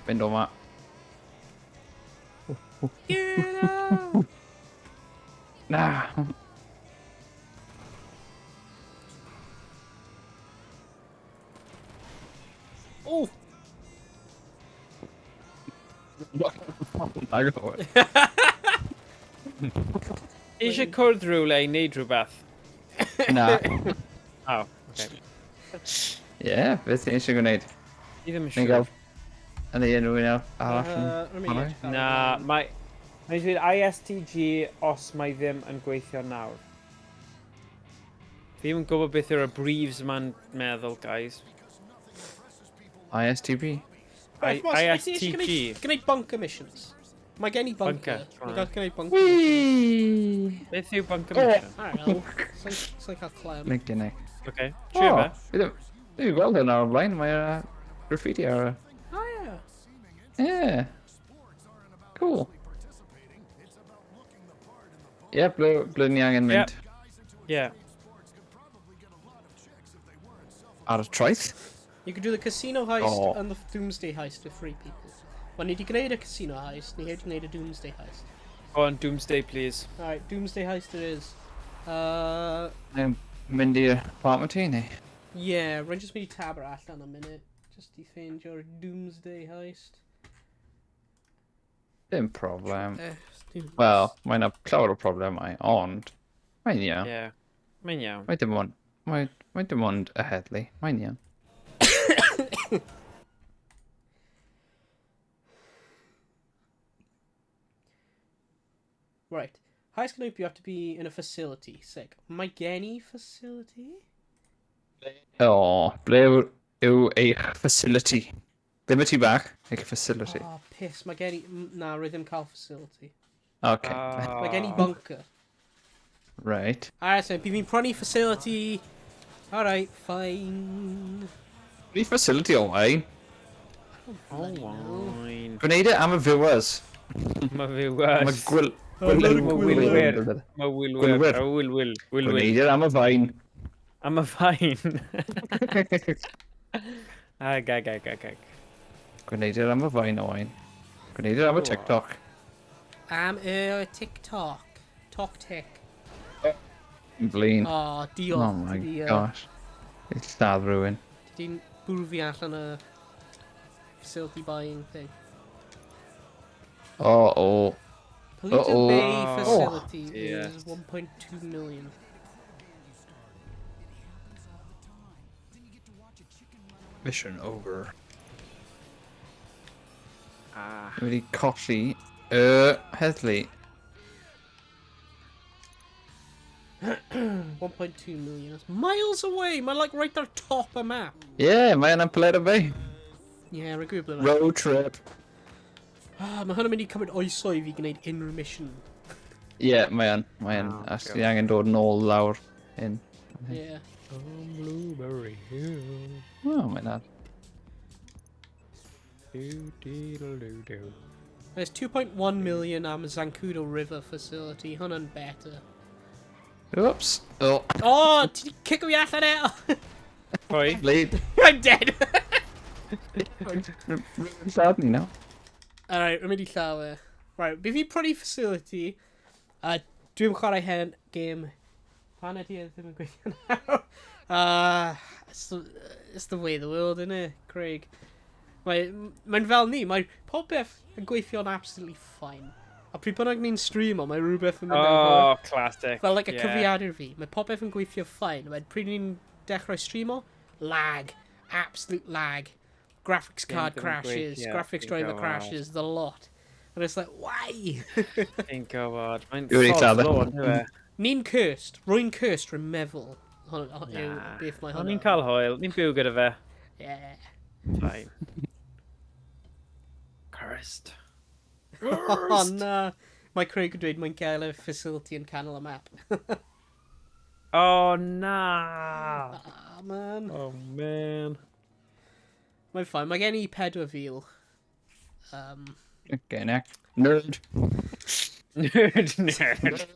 Fynd o ma. Get out! Na. Oh! Ti eisiau cwrdd rhywle i wneud rhywbeth? Na. Oh, okay. Ie, yeah, beth ti'n eisiau gwneud? Fi ddim yn Ni'n gael... siŵr. Yn ei unrhyw un arall yn chwarae? Na, mae... Mae'n dweud ISTG os mae ddim yn gweithio nawr. Fi ddim yn gwybod beth yw'r abbrevies yma'n meddwl, guys. ISTP? ISTG. Gwneud bunker missions. Mae gen i bunker. Bunker. Mae gen i bunker missions. Whee! Beth yw bunker mission? I don't know. Sa'n cael clem. Lincoln Nick. Okay. Trio Oh, fe. fi ddim wedi gweld hwnna o'r blaen. Mae'r graffiti ar y... Oh, yeah. Yeah. Cool. Ie, yeah, ble, ble ni angen mynd? Yeah. Ar y traeth? You could do the casino heist Oh. and the doomsday heist with three people. Wel, ni wedi gwneud y casino heist, ni heb wedi gwneud y doomsday heist. Go on, Doomsday, please. Alright, doomsday heist it is. Mae'n mynd i'r apartment ti, neu? Yeah, rwy'n just mynd i tab ar allan am munud. Just i ffeindio'r doomsday heist. Dim problem. Doom- Wel, mae'n llawer o problemau, ond... Mae'n iawn. Yeah. Mae'n iawn. Mae dim ond... Mae, mae dim ond y heddlu. Mae'n iawn. Right. Heist can you have to be in a facility. Sick. Mae gen i facility? O, ble yw, yw eich facility? Ddim y tŷ bach, eich facility. Oh, piss. Mae gen i... Na, rwy ddim cael facility. Okay. Mae gen i bunker. Right. Alright, so bydd fi'n prynu facility. Alright, fine. Ni facility o wain. Oh, wine. Gwneud e am y viewers. Mae Am y viewers. gwyl... Mae wylwyr. Gwylwyr. Mae wylwyr. Gwylwyr. A wyl, wyl. Wyl, wyl. Gwneud e am y fain. Am y fain. Ag, ag, ag, ag, ag. Gwneud e am y fain o wain. Gwneud e am y TikTok. Am y TikTok. Tok tick. Yn flin. Oh, diolch. Oh my Ti 'di, gosh. It's lladd rhywun. Ti di'n bwrw fi allan y facility buying thing. O, o. Polluted Uh-oh. Bay Oh, facility dear. is 1.2 million. Mission over. Ah. Ni wedi colli y heddlu. 1.2 million. That's miles away. Mae like right ar top y map. Ie, yeah, mae yna'n Paleto Bay. Yeah, rwy'n gwybod ble mae. Road trip. Ah, mae hwnna'n mynd i cymryd oesoedd i gwneud unrhyw mission. Ie, yeah, mae yn. Mae yn. Oh, Os God. ti angen dod nôl lawr hyn. Yeah. On Blueberry Hill. Oh, mae'n dad. Do, deedle, do, do. There's 2.1 million am Zancudo River facility. Hwnna'n better. Oops. Oh, Oh, ti di cico fi allan eto! Pwy? Blade. I'm dead! Rhywun lladd ni nawr. Alright, rwy'n mynd i lladd e. Right, bydd fi prynu facility. A dwi'n chwarae hen game. Pan ydy e ddim yn gweithio nawr? It's the way of the world, isn't it, Craig? Mae'n mae fel ni, mae popeth yn gweithio'n absolutely fine. A pryd bynnag ni'n streamo, mae rhywbeth yn mynd Oh, classic. Fel like y cyfrifiadur fi, mae popeth yn gweithio fine. Wedyn pryd ni'n dechrau streamo, lag. Absolute lag. Graphics card ddim yn crashes, gweithio, graphics fi'n driver gwbod. crashes, the lot. And it's like, why? Fi'n gwybod. Mae'n Dwi wedi sod's lladd e. law, on'd yw e? Ni'n cursed. Rwy'n cursed, rwy'n meddwl. Hwn, yw Na. beth mae Ond hwnna. ni'n cael hwyl. Ni'n byw gyda fe. Yeah. Fine. Cursed. Oh, na. Mae Craig yn dweud mae'n gael y facility yn canol y map. Oh, na. Ah, man. Oh, man. Mae'n fine. Mae gen i 4,000. Okay, Nick. Nerd. Nerd, nerd.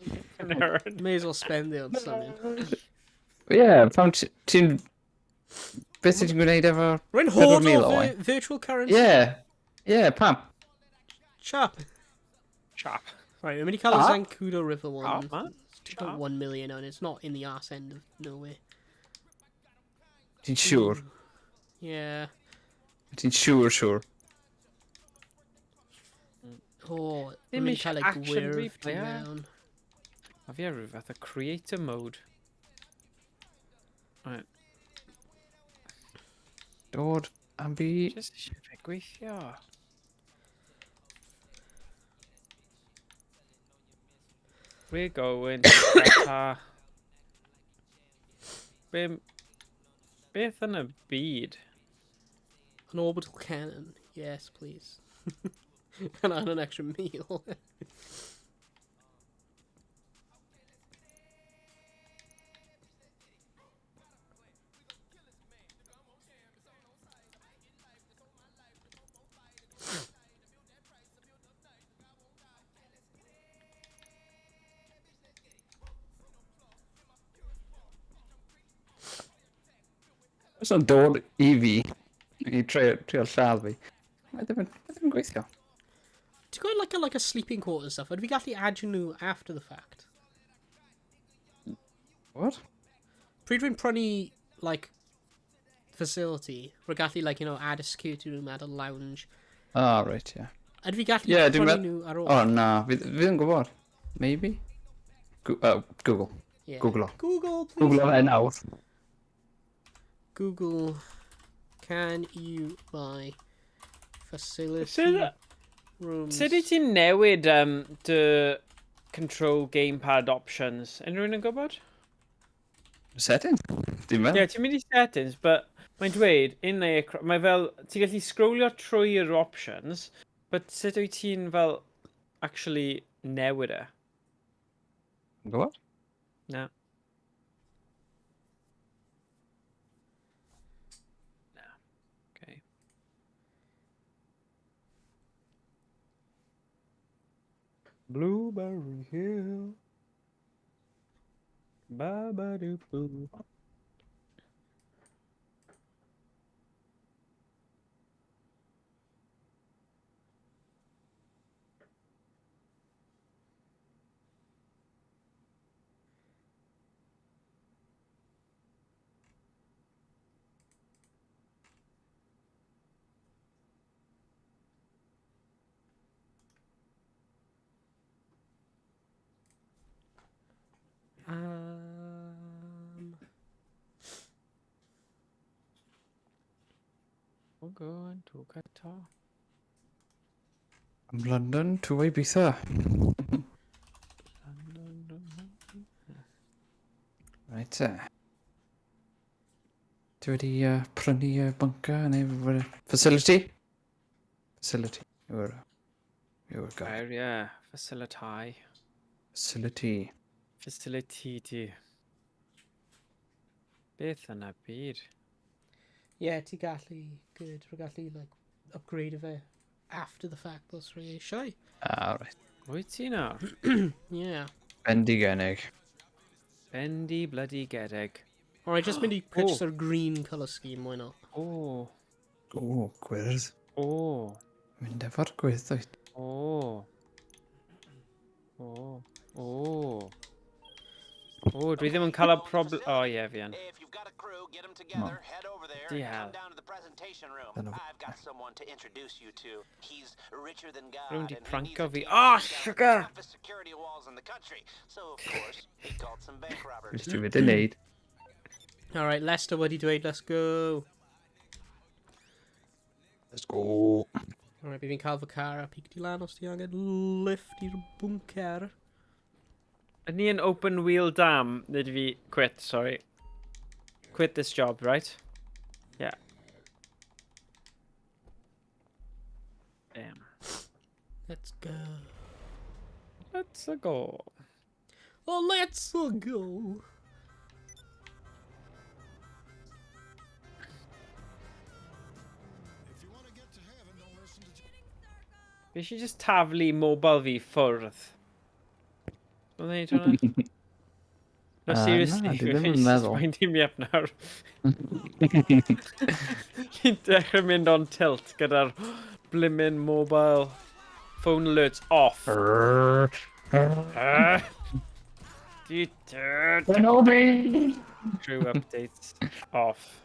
Nerd. May as well spend it on something. Ie, pam ti'n... Beth ti'n gwneud efo... Rwy'n Pedwar hoard mil o o wain? virtual currency. Ie. Ie, pam? Chap. Chap. Right, we're mynd i cael y Ah. Zancudo River one. Sharp, man. It's 2.1 million and it's not in the arse end of nowhere. Ti'n siŵr? Yeah. Ti'n siŵr, siŵr? Oh, Ddim dwi'n mynd i eisiau cael y action gwyrdd tu replay, eh? mewn. A fi ar rhyw fath o creator mode. Right. Dod am fi... Just eisiau fe gweithio. We're going to Qatar. Be... Beth yn y byd? An orbital cannon. Yes, please. And add an extra meal. Os o'n dod i fi, i trio, trio lladd fi, mae ddim yn, mae ddim yn gweithio. Ti'n gwybod like a sleeping quarter stuff? Ydw fi gallu add nhw after the fact? What? Pryd dwi'n prynu, like, facility, rwy'n gallu, like, add a security room, add a lounge. Ah, right, yeah. Ydw fi gallu Yeah, dwi'n prynu medd- nhw ar ôl? Oh, na, fi, fi ddim yn gwybod. Maybe? Go Google. Yeah. Googlo. Google, please. Googlo fe nawr. Google, can you buy facility Sut- rooms? Sut wyt ti'n newid dy control gamepad options? Unrhyw un yn gwybod? Settings? Dim Ie, meddwl. yeah, ti'n mynd i settings, but mae'n dweud, in the, mae fel, ti'n gallu scrollio trwy'r options, but sut wyt ti'n fel actually newid e? Yn gwybod? Na. Na. Okay. Blueberry Hill. Ba ba doo boo. We're going to Qatar. From London to Ibiza. Right te. Ti wedi prynu bunker neu facility? Facility. Yw'r gair. Gair, yeah. Facility. Facility. Facility ti. Beth yn y byd? Yeah, ti gallu, good, rwy'n gallu, like, upgrade fe after the fact, os rwy eisiau. Ah, right. Wyt ti nawr? Yeah. Bendigenig. Bendy bloody gedeg. Alright, just mynd i purchase our green colour scheme, why not? O, O, gwyrdd. o, Mynd efo'r gwyrdd oed. o. O, o. O, dwi ddim yn cael y problem... O, ie, fi yn. If you've got a crew, get them together, head over there, Bloody and hell. come down to the presentation room. Dyna- I've got someone to introduce you to. He's richer than God, Rwy'n di and he pranko needs a fi. team Ah, to take down the sugar! toughest security walls in the country. So, of course, he called some bank robbers. Beth ti wedi wneud? Alright, Leicester wedi dweud, let's go. Let's go. Alright, bydd fi'n cael fy car a pigo ti lan os ti angen lift i'r bunker. Ydyn ni yn open wheel dam? Nid fi... Quit, sorry. Quit this job, right? Yeah. Damn. Let's go. Let's go. Oh, let's go. Fi eisiau just taflu mobile fi ffwrdd. Dwi'n neud hwnna? No, seriously. Na, dwi ddim yn it's just meddwl. winding me up nawr. Fi'n dechrau mynd on tilt gyda'r blimmin mobile Phone alerts off. Kenobi! True updates off.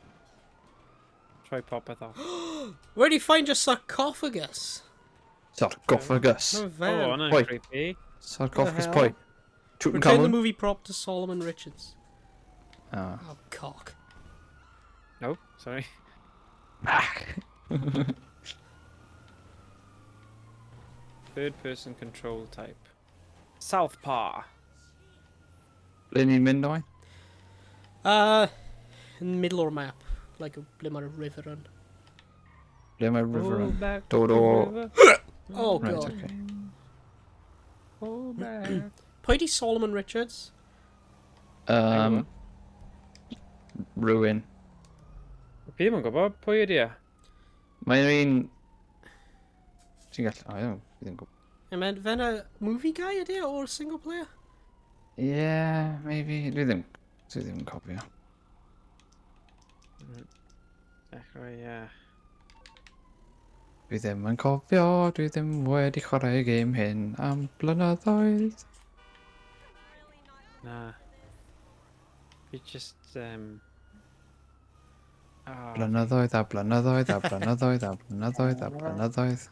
Try popeth off. Where do you find your sarcophagus? Sarcophagus. No Oh, van. hwnna'n Oi. creepy. Sarcophagus hell? pwy? Return the Tutankhamun? movie prop to Solomon Richards. Oh. Oh, cock. No, sorry. Back. Third person control type. Southpaw. Ble ni'n mynd o'i? In the middle o'r map. Like, ble mae'r river yn. Ble mae river Go yn? back Dod to o... river, Oh, Right, god. okay. go back. Pwy di Solomon Richards? Ruin. Fi ddim yn gwybod, pwy ydi e? Mae'n un... Ti'n gallu... O, I fi ddim yn gwybod. I mean, fe'n a movie guy ydi e, or single player? Yeah, maybe. Dwi ddim... Dwi ddim yn cofio. Dechrau, ie. Dwi ddim yn cofio, dwi ddim wedi chwarae gêm hyn am blynyddoedd. Na. Fi just... Oh, Blynyddoedd a blynyddoedd a blynyddoedd a blynyddoedd a blynyddoedd.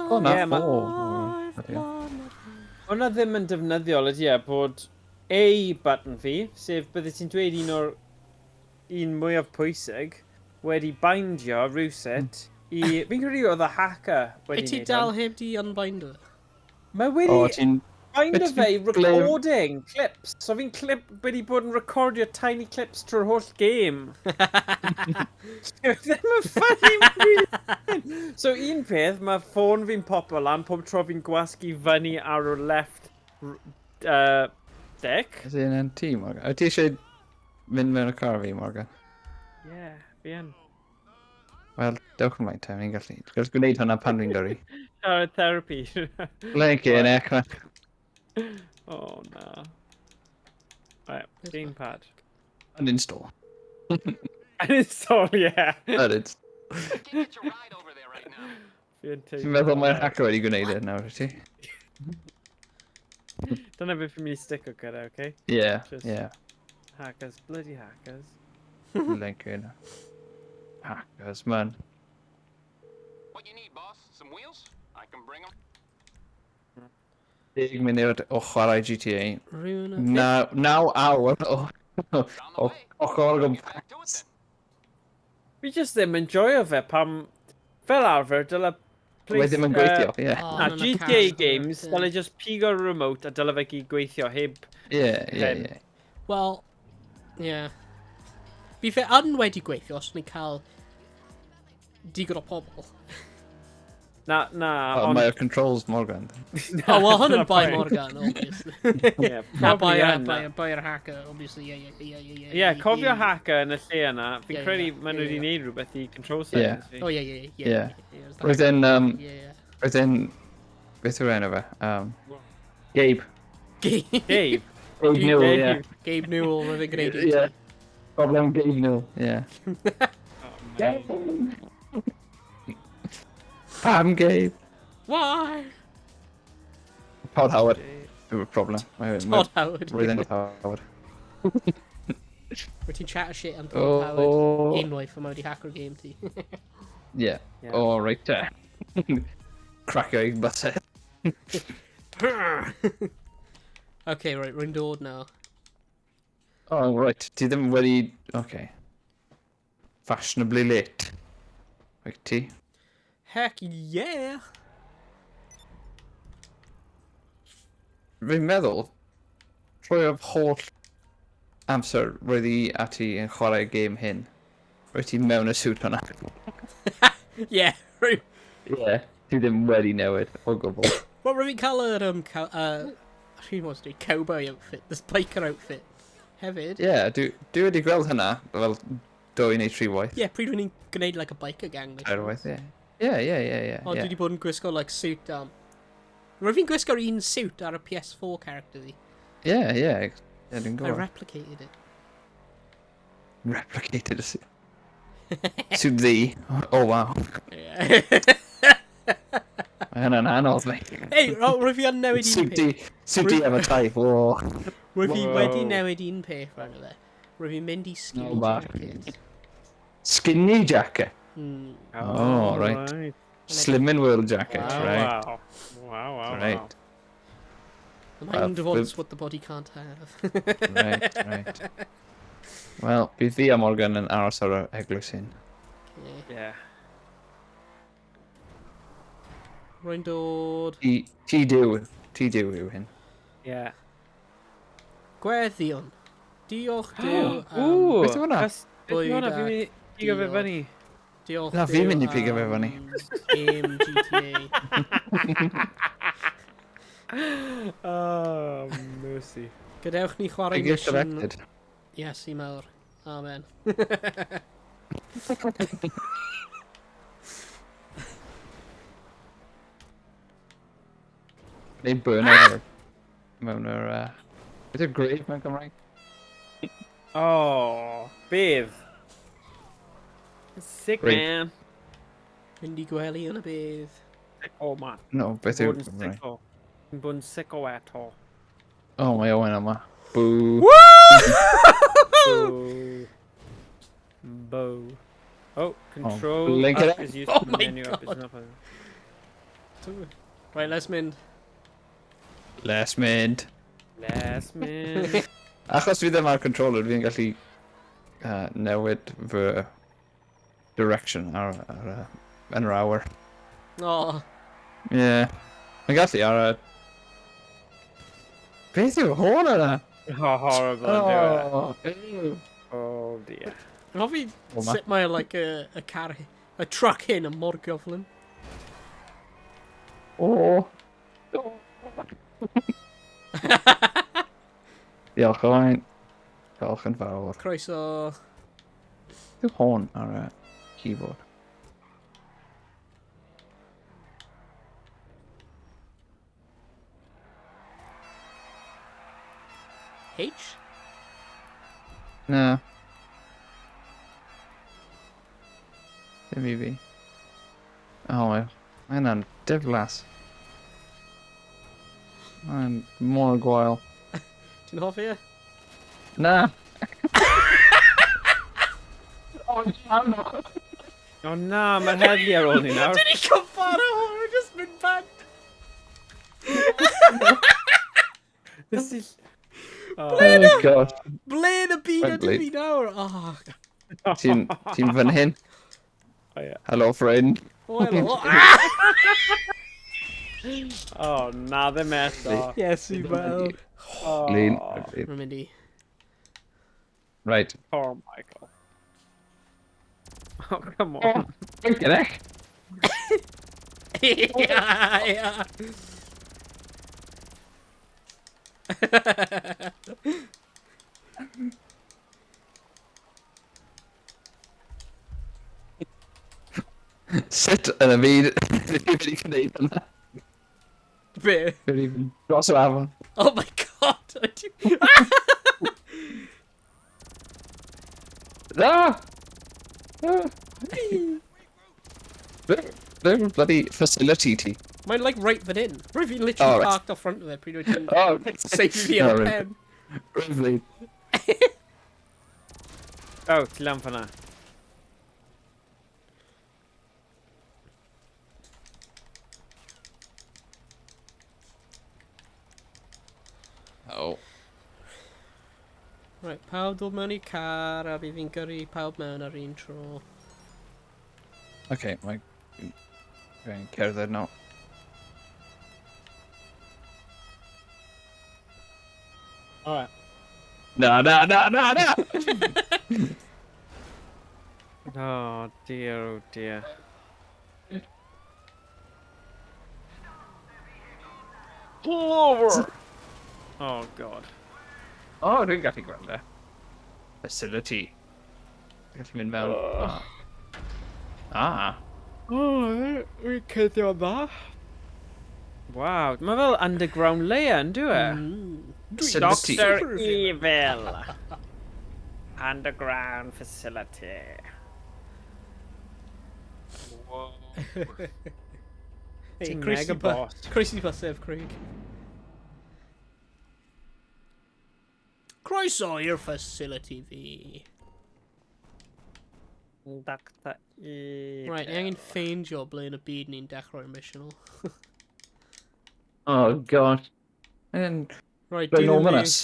O, na, Ie, ma- fo. Hwna ddim yn defnyddiol ydy e, bod A button fi, sef bydde ti'n dweud un o'r un mwyaf pwysig, wedi bindio rhywsut i... Fi'n credu oedd y hacker wedi Wyt ti wneud dal hwn. heb di unbind o? Mae wedi O, ti'n... bindo Wyt fe i ti'n ble- recording clips. So fi'n clip wedi bod yn recordio tiny clips trwy'r holl game. Ddim yn funny. Really. So un peth, mae ffôn fi'n popo lan pob tro fi'n gwasgu fyny ar y left stick. Ydy yn yn ti, Morgan? Wyt ti eisiau mynd mewn y car fi, Morgan? Yeah, fi yn. Wel, dewch ymlaen te, ni'n gallu... Gallu gwneud hwnna pan fi'n gyrru. Siarad therapy. Blinking heck, man. Oh, na. Right, gamepad. Uninstall. Uninstall, yeah. Uninstall. Can't get your ride over there right now. Fi yn Ti'n meddwl mae'r hacker wedi gwneud e nawr, wyt ti? Dyna beth fi'n mynd i stick o gyda, okay? Yeah, Just- yeah. Hackers, bloody hackers. Blinking. Hackers, man. What you need, boss? Some wheels? I can bring 'em. 10 munud o chwarae GTA. Rhywun... Naw awr o... On the o way. ochr o Get back to it gwmpas. then. Fi just ddim yn joio fe pam... Fel arfer, dyle... Mae ddim yn gweithio, ie. Oh, Na, na, na, GTA cash games, ie. dyle just pigo'r remote a dyle fe gyd gweithio heb... Ie, ie, Hyn. ie. Wel, ie. Yeah. Fi fe yn wedi gweithio os ni'n cael digon o pobl. Na, na, Oh, ond... Mae'r controls Morgan. Oh, well, hwn yn Dyna bai point. Morgan, obviously. Yeah, Na, probably bai, yn. bai, hacker, obviously, yeah. Ie, cofio hacker yn y lle yna, fi'n Ie, credu ie, maen nhw ie, wedi ie. gwneud rhywbeth i control settings fi. Oh, yeah. Ie. Yeah, Roedd e'n, Yeah. roedd e'n, beth yw'r enw fe? Gabe. Gabe. Gabe. Gabe Newell, ie. Gabe Newell, roedd e'n gwneud i Ie. ti. Problem Gabe Newell, ie. Oh, man. Pam Gabe? Why? Todd Howard. Yw'r problem. Todd Howard. Roedd e'n Todd Howard. Wyt ti'n chat shit am Todd Oh. Howard unwaith am wedi hacker'r game ti. Ie. Ie. O, reit te. Cracio i bysedd. Okay, right, rwy'n dod nawr. Oh, right. Ti ddim wedi... Okay. Fashionably late. Wyt ti? Heck yeah! Fi'n meddwl, trwy o'r holl amser roedd i a ti yn chwarae gêm hyn, roedd ti mewn y suit hwnna. Yeah, rwy... Ie. Yeah. Ti ddim wedi newid o gwbl. Wel, rwy'n cael yr, rwy'n wants to do cowboy outfit, this biker outfit. Hefyd. Ie, yeah, dwi wedi gweld hynna fel dwy neu tri waith. Yeah, pryd rwy'n ni'n gwneud like a biker gang. mission. Tair waith, ie. Ie. Ond dwi wedi bod yn gwisgo like suit am... Rwy'n fi'n gwisgo'r un suit ar y PS4 character fi. Ie, ie. Ie, dwi'n I gwybod. replicated it. Replicated y suit. Suit ddu. Oh, wow. Mae hynna'n anodd, mate. Ei, rwyf fi yn newid un Suit peth. di, suit di efo tai. Oh. Rwyf fi wedi Wow. newid un peth arno fe. Rwyf fi'n mynd i skinny No, bach. jacket. Skinny jacket. Mm. Oh, right. Slimming World jacket, Wow, right. wow. Wow, wow, Right, The mind Wel, wants what the body can't have. right, right. Wel, bydd fi a Morgan yn aros ar yr eglwys hyn. Yeah. wow. Yeah. Rwy'n dod... Ti, ti diw, ti diw yw hyn. Yeah. Gweddion. Diolch Duw am... Ooh, Beth yw hwnna? Beth yw hwnna? Fi'n mynd i pigo fe Diod. fyny. Diolch Na, fi'n Duw mynd i pigo fe fyny. am Game GTA. Oh, mercy. Gadewch ni chwarae I get mission... directed. Iesu mawr. Amen. Neu burn out mewn yr... Beth yw'r grave mewn Cymraeg? Oh, bydd. Sick Great. man. Mynd i gwely yn y bydd. Sick oh man. No, beth yw'r Bod yn Cymraeg? sicko. Yn bod yn sicko eto. Oh, mae Owen yma. Boo. Boo. Boo. Oh, control blink it up out. is used Oh to the my menu up is God. not. Right, let's mynd. Les mynd. Les mynd. Achos fi ddim ar controller, fi'n gallu newid fy direction ar, yn yr awyr. Oh, Ie. Yeah. Mae'n gallu ar y... Beth yw hwn yna? Oh, horrible, oh. Oh, ew. Oh dear. Yn hoffi O, ma- sut mae like a car, a truck hyn yn mor gyflym. Oh. Oh. Diolch Owain. Diolch yn fawr. Croeso. Yw hwn ar y keyboard? H? Na. Ddim i fi. O, oh, mae hynna'n diflas. Mae'n mor gwael. Ti'n hoffi e? Na! Oh, no. Oh na, mae'r heddlu ar ôl ni nawr. Dyn ni cyfaro, we're just mynd bant. This is... Oh. Oh, God. Ble yn y byd ydw Frankly. fi nawr? Oh, Ti'n ti fan hyn? Oh, yeah. Hello, friend. oh hello. Ah! Oh, na ddim eto. Iesu mawr. Oh, Lean. Rwy'n mynd i. Right. Oh, Michael. Oh, come on. Blinking heck. Yeah, yeah. Sut yn y byd fi wedi gwneud yna? Be? Fi wedi mynd dros yr afon. Oh my God. Na! Ah! They're bloody facility ti. Mae'n like right fan hyn. Rwyf fi'n literally Oh, right. parked off front of it pryd wyt ti'n Oh, seithi fi No, ar y right. pen. Rwy'n Oh, ti lan fan'na. Oh. Right, pawb dod mewn i car a bydd fi'n gyrru pawb mewn ar un tro. Okay, mae... Fi'n cerdded nawr. Alright. Na, na, na, na, na! Oh dear, oh dear. Pull over! Oh god. Oh, dwi'n gallu gweld e. Facility. Dwi'n gallu mynd mewn. Ah. Ah. Oh, wy'n cyddio dda. Wow, mae fel underground layer, yn dyw e? Facility. Doctor Evil. Underground facility. Whoa. Hey, Ti'n croesi mega boss. Croesi bysedd, Craig. Croeso i'r facility fi. Dacta i... Right, ni angen ffeindio ble yn y byd ni'n dechrau'r mission o. Oh, god. Mae'n Right, Mae'n dilyn fi. ominous.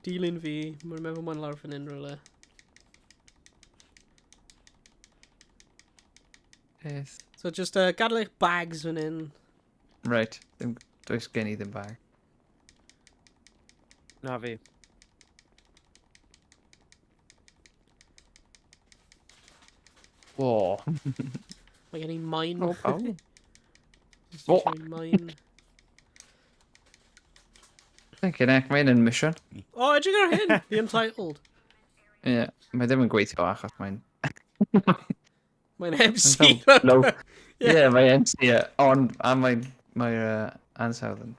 Dilyn fi. Mae'n meddwl mae'n lawr fan hyn rhywle. Peth. So just gadael eich bags fan hyn. Right. Ddim, does gen i ddim bag. Na fi. Whoa. Mae gen i mine. Oh, oh. Just Oh. eisiau mine. Thinking heck, mae'n yn mission. Oh, edrych ar hyn! The Untitled. Ie, yeah, mae ddim yn gweithio achos mae'n... Mae'n MC. No. Yeah. Ie, yeah, mae'n MC, yeah. Ond, a mae'n... Mae'r ansawdd yn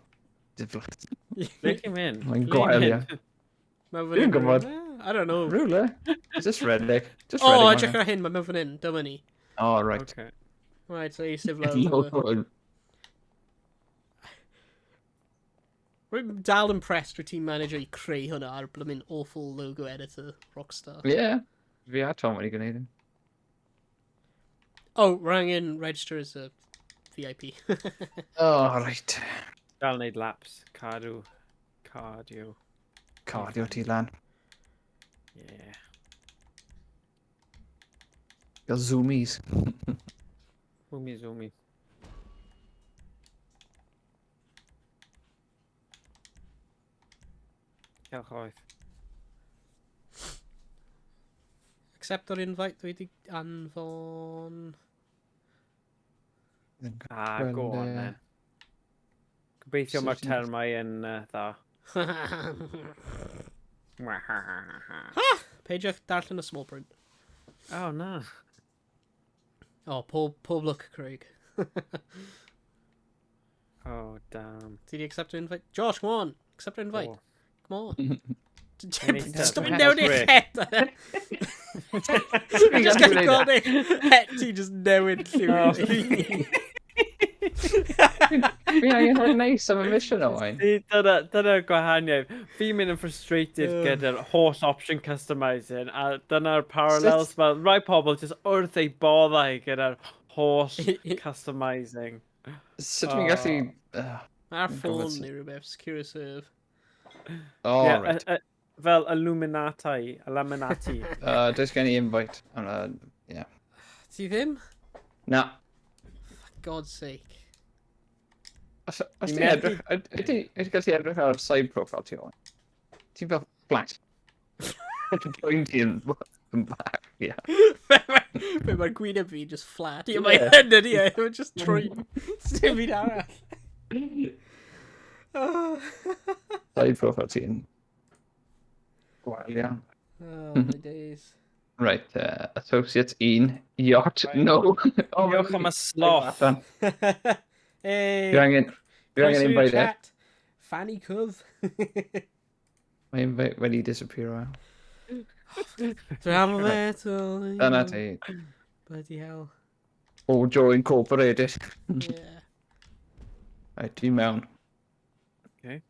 diflas. Ble ti'n mynd? Mae'n Ble gwael, ti'n ie. mynd? Mae'n fan Dwi'n hyn gwybod. rhywle. I don't know. Rhywle. Just Reddick. Just Oh, Reddick. edrych ar hyn, mae'n mewn fan hyn. Dyma ni. Oh, right. Okay. Right, so eistedd lawr. Logo. Rwy'n dal impressed rwy'n team manager i creu hwnna ar blymyn awful logo editor Rockstar. Yeah. Fi a Tom wedi gwneud yn. Oh, rwy'n angen register as a VIP. Oh, right. Dal wneud laps. Cadw. Cardio. Cardio ti lan. Yeah. Gael zoomies. Zoomy, zoomy. Cylchoedd. Accept o'r invite dwi wedi anfon. Ah, go on then. Gobeithio mae'r Sut ti'n- termau yn dda. Peidiwch darllen y small print. Oh, na. Oh, pob look, Craig. Oh, damn. Ti di accept yr invite? Josh, come on! Accept yr invite. Oh. Come on. Neud Stop e. yn newid eich het! Dwi'n just gallu gweld eich het ti just newid lliw. Fi angen rhoi neis am y mission owain. Dyna'r gwahaniaeth. Fi'n mynd yn frustrated gyda'r holl option customizing, a dyna'r parallels. Mae rai pobl just wrth eu boddau gyda'r holl customizing. Sut dwi'n gallu... Ar Dwi'n ffôn gwbod sut- neu rhywbeth, secure serve. Oh, Yeah, right. Fel Illuminati. Illuminati. Does gen i invite. Yeah. Ti ddim? Na. For God's sake. Os os Ti'n ti'n methu- edrych... Ydy ti'n gallu edrych ar side profile ti owain? Ti'n fel flat. Ti'n point ti yn bach, ie. Be mae'r gwyneb fi just flat. Ie, mae hyn ydi e. Mae'n just troi. Dim byd arall. Oh, Side profile ti'n gwael iawn. oh my days. Right, associate 1, yacht, Right. no. Oh, Diolch am y sloth. Hey, Fi angen, fi angen croeso i'r invite e. chat. Fanny Cwdd. Mae invite wedi disappear o. Travel metal. Dyna ti. Bloody hell. Audio Incorporated. Yeah. Right, ti mewn. Okay.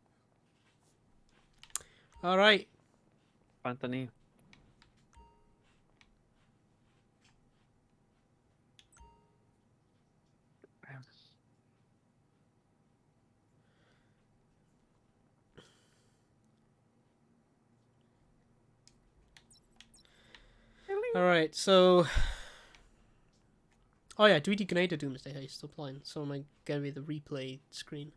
All right. Bant â ni. All right. So. Oh yeah, dwi wedi gwneud y Doomsday Heist o blaen, so mae'n gen fi the replay screen.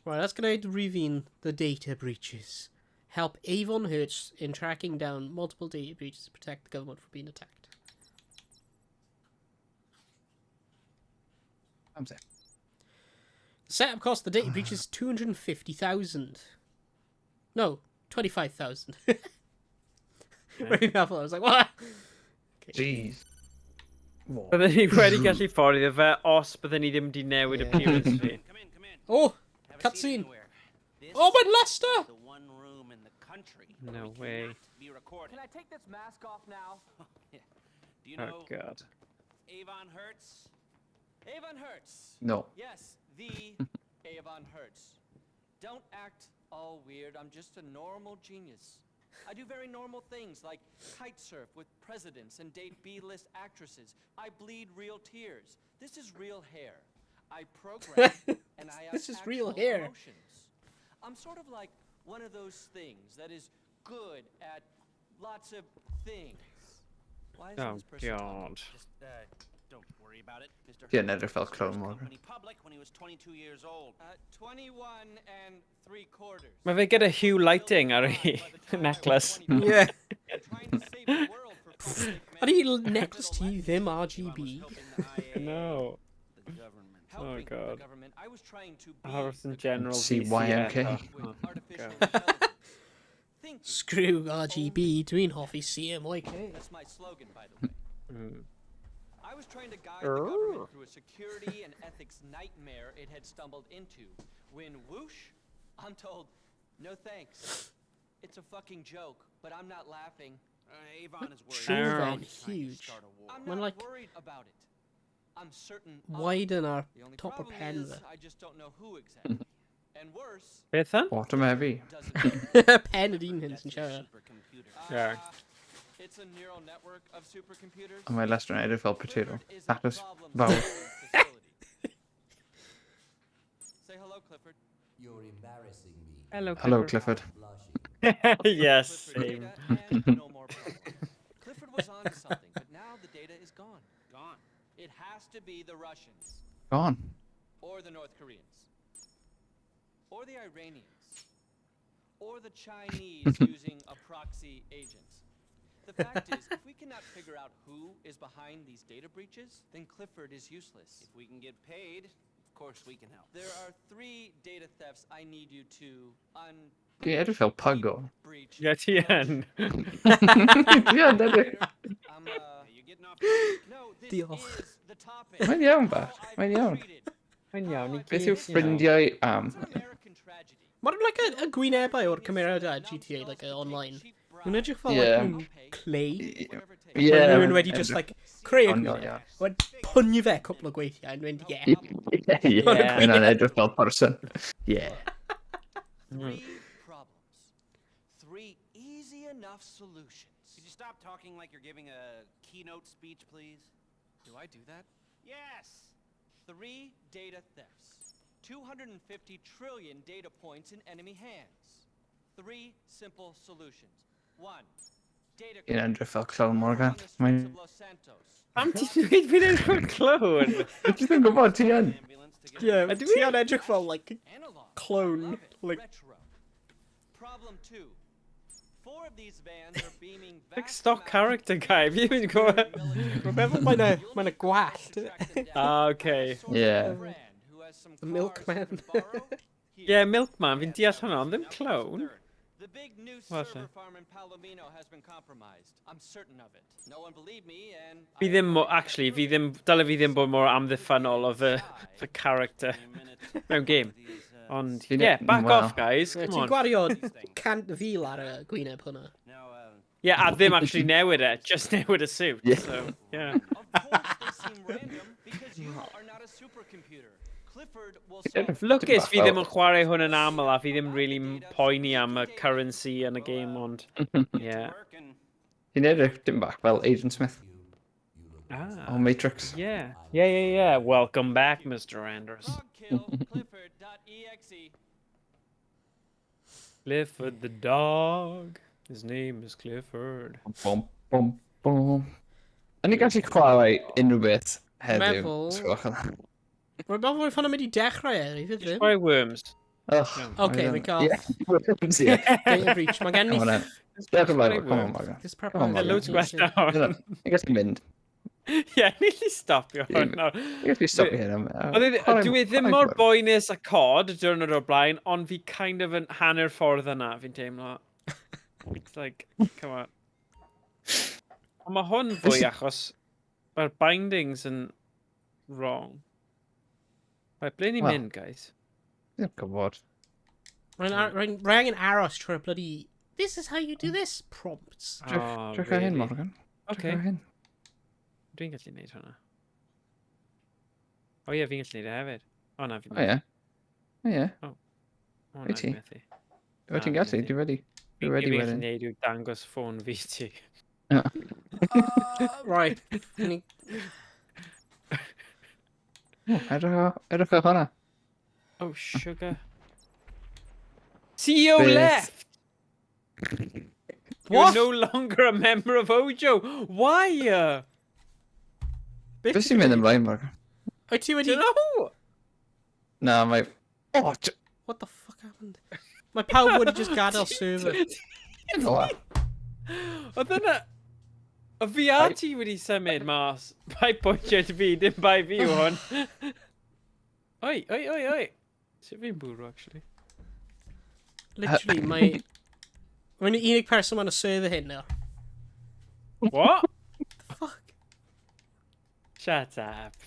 Right, let's gwneud rhif the data breaches. Help Avon Hertz in tracking down multiple data breaches to protect the government from being attacked. Amser. The setup cost of the data breach is 250,000. No, 25,000. Very meddwl, I was like, what? Jeez. Byddwn ni wedi gallu fforddio fe os byddwn ni ddim wedi newid Yeah. appearance fi. Come in, come in. Oh, Have a seat cutscene. anywhere. This Oh, mae'n Lester! is the one room in the country where No we way. cannot be recorded. Can I take this mask off now? Do you Oh, know God. Avon Hertz? Avon Hertz. No. Yes, the Avon Hertz. Don't act all weird. I'm just a normal genius. I do very normal things like kite surf with presidents and date B-list actresses. I bleed real tears. This is real hair. I program and I have This is real actual hair. emotions. I'm sort of like one of those things that is good at lots of things. Why isn't Oh, this person talking? God. Just don't worry about it. Mr. Ie, Hertz yn edrych fel started clone his Morgan. company public when he was 22 years old. 21 and 3/4. Mae fe gyda Hugh Lighting ar ei necklace. Yeah. Trying to save the world for fuck's sake, man. Ydy necklace ti ddim Avon was RGB? helping the IAA, No. the government. Helping Oh, the God. government. I was trying to be Aros the yn general CYMK. VC with eto. artificial God. intelligence. Thinking. Screw RGB, dwi'n hoffi CMYK. That's my slogan, by the way. I was trying to guide the Oh. government through a security and ethics nightmare it had stumbled into. When whoosh, I'm told, no thanks. It's a fucking joke, but I'm not laughing. Avon is worried. Siŵr that fe'n he's trying to huge. start a war. I'm Mae'n not like- worried about it. I'm certain of it. Widen ar The only top o'r problem pen is, fe. I just don't know who exactly. And worse, Beth yn? Bottom heavy. doesn't know. Pen ydy'n hyn That's sy'n his siarad. supercomputer. Yeah. It's a neural network of supercomputers. A mae Lester yn edrych fel potato. Clifford is a Tatws problem fawr. solving facility. Say hello, Clifford. You're embarrassing me. Hello, Hello, Clifford. Blushing. Yes, Clifford same. data and no more problems. Clifford was on something, but now the data is gone. Gone. It has to be the Russians Gone. or the North Koreans or the Iranians or the Chinese using a proxy agent. The fact is, if we cannot figure out who is behind these data breaches, then Clifford is useless. If we can get paid, of course we can help. There are 3 data thefts I need you to un Dwi'n edrych fel pug o. breach. Ie, ti yn. Ti yn edrych. I'm, You're getting off topic. no, this Diolch. is the topic. Mae'n iawn bach. How I've Mae'n been iawn. treated. Mae'n iawn i Beth gyd, yw you know. ffrindiau am? It's an American tragedy. Mae'n like a gwynebau o'r cymeriadau GTA, like a online. Mae'n edrych fel Yeah. like nhw'n clay. Whatever it takes. Ie. Mae rhywun wedi just like creu y Ond, gwyneb. ie. Wedi pwynio fe cwpl o gweithiau and mynd, yeah. Ie. Mae'n edrych fel person. Ie. Three problems. Three easy enough solutions. Could you stop talking like you're giving a keynote speech, please? Do I do that? Yes. 3 data thefts. 250 trillion data points in enemy hands. 3 simple solutions. 1. Data Dwi'n edrych fel clown Morgan. on the streets Mae'n... of Los Santos. Pam ti'n dweud fi'n edrych fel clown? Ti ddim yn gwybod ti yn? Ambulance to get Yeah, ti yn edrych fel like Analog. Clone, I love it. like- Retro. Problem 2. 4 of these vans are beaming Like vast stock amounts character guy, fi ddim yn gwybod. Mae'n meddwl mae'n a, mae'n a gwallt. to track them down. Ah, okay. Source Yeah. a friend who has some The milkman. cars you can borrow? Here. Yeah, Milkman, fi'n deall hwnna, ond ddim clown. The big new Falle. server farm in Palomino has been compromised. I'm certain of it. No one believed me and Fi I ddim, actually, fi ddim, dyle fi ddim bod mor amddiffynol o fy, fy character minute. mewn game. These, Ond, Fi'n- yeah, back wel. off, guys, Ti'n come on. gwario 100,000 ar y gwyneb hwnna. Now, Yeah, a ddim actually newid e, just newid y suit, Yeah. so, yeah. Of course they seem random because you are not a supercomputer. Clifford will solve it. Lwcus fi ddim yn chwarae hwn yn aml a fi ddim really poeni am y currency yn y game, ond, yeah. work and Ti'n edrych dim bach fel Agent Smith Ah, o Matrix. yeah. Yeah. Welcome back, Mr. Anders. Frogkill Clifford.exe. Clifford the dog. His name is Clifford. Bom, bom, bom. Yn i gallu chwarae unrhyw beth heddiw. Meddwl- Os gwelwch yn dda. Mae'n meddwl bod hwnna'n mynd i dechrau e, i fi ddim. Try worms. Ugh, Ocê, I fi'n cael- Yeah, worms, yeah. Data breach. Mae gen Come on i... then. Dechrau fel, come on, Morgan. This Come on, Yeah, loads Morgan. gwell nawr. Ni'n gallu mynd. Yeah, ni allu stopio hwn nawr. Ni'n gallu stopio hyn. Oedd e- Dwi e ddim mor boenus a COD y diwrnod o'r blaen, ond fi kind of yn hanner ffordd yna, fi'n teimlo. It's like, come on. Ond mae hwn fwy achos mae'r bindings yn wrong. Right, ble ni'n Wel. mynd, guys? Ddim gwybod. Rwy'n angen aros trwy'r bloody... This is how you do this prompts. Oh, Drych ar hyn, really? Morgan. Drych Okay. ar hyn. Dwi'n gallu gwneud hwnna. O ie, fi'n gallu gwneud e hefyd. O na, fi'n O ie. O ie. O na, Wyt ti? fi'n methu. Wyt ti'n gallu? Dwi'n wedi. Dwi wedi Fi'n gallu wedyn. gwneud yw dangos ffôn fi ti. Right. Ni... O, edrych edrych ar hwnna. Oh, sugar. CEO Beth? left! What? You're no longer a member of Ojo. Why? Beth sy'n mynd ymlaen, Morgan? Wyt ti wedi... Do you know? Na, mae... O, What the fuck happened? Mae pawb wedi just gadael server. Oedd yna... O VR ti wedi symud mas. Bai pwyntio at fi, dim bai fi yw hwn. Oi, oi, oi, oi. Sut fi'n bwrw, actually? Literally, mae... Mae'n unig person ma'n y server hyn nawr. What? The fuck? Shut up.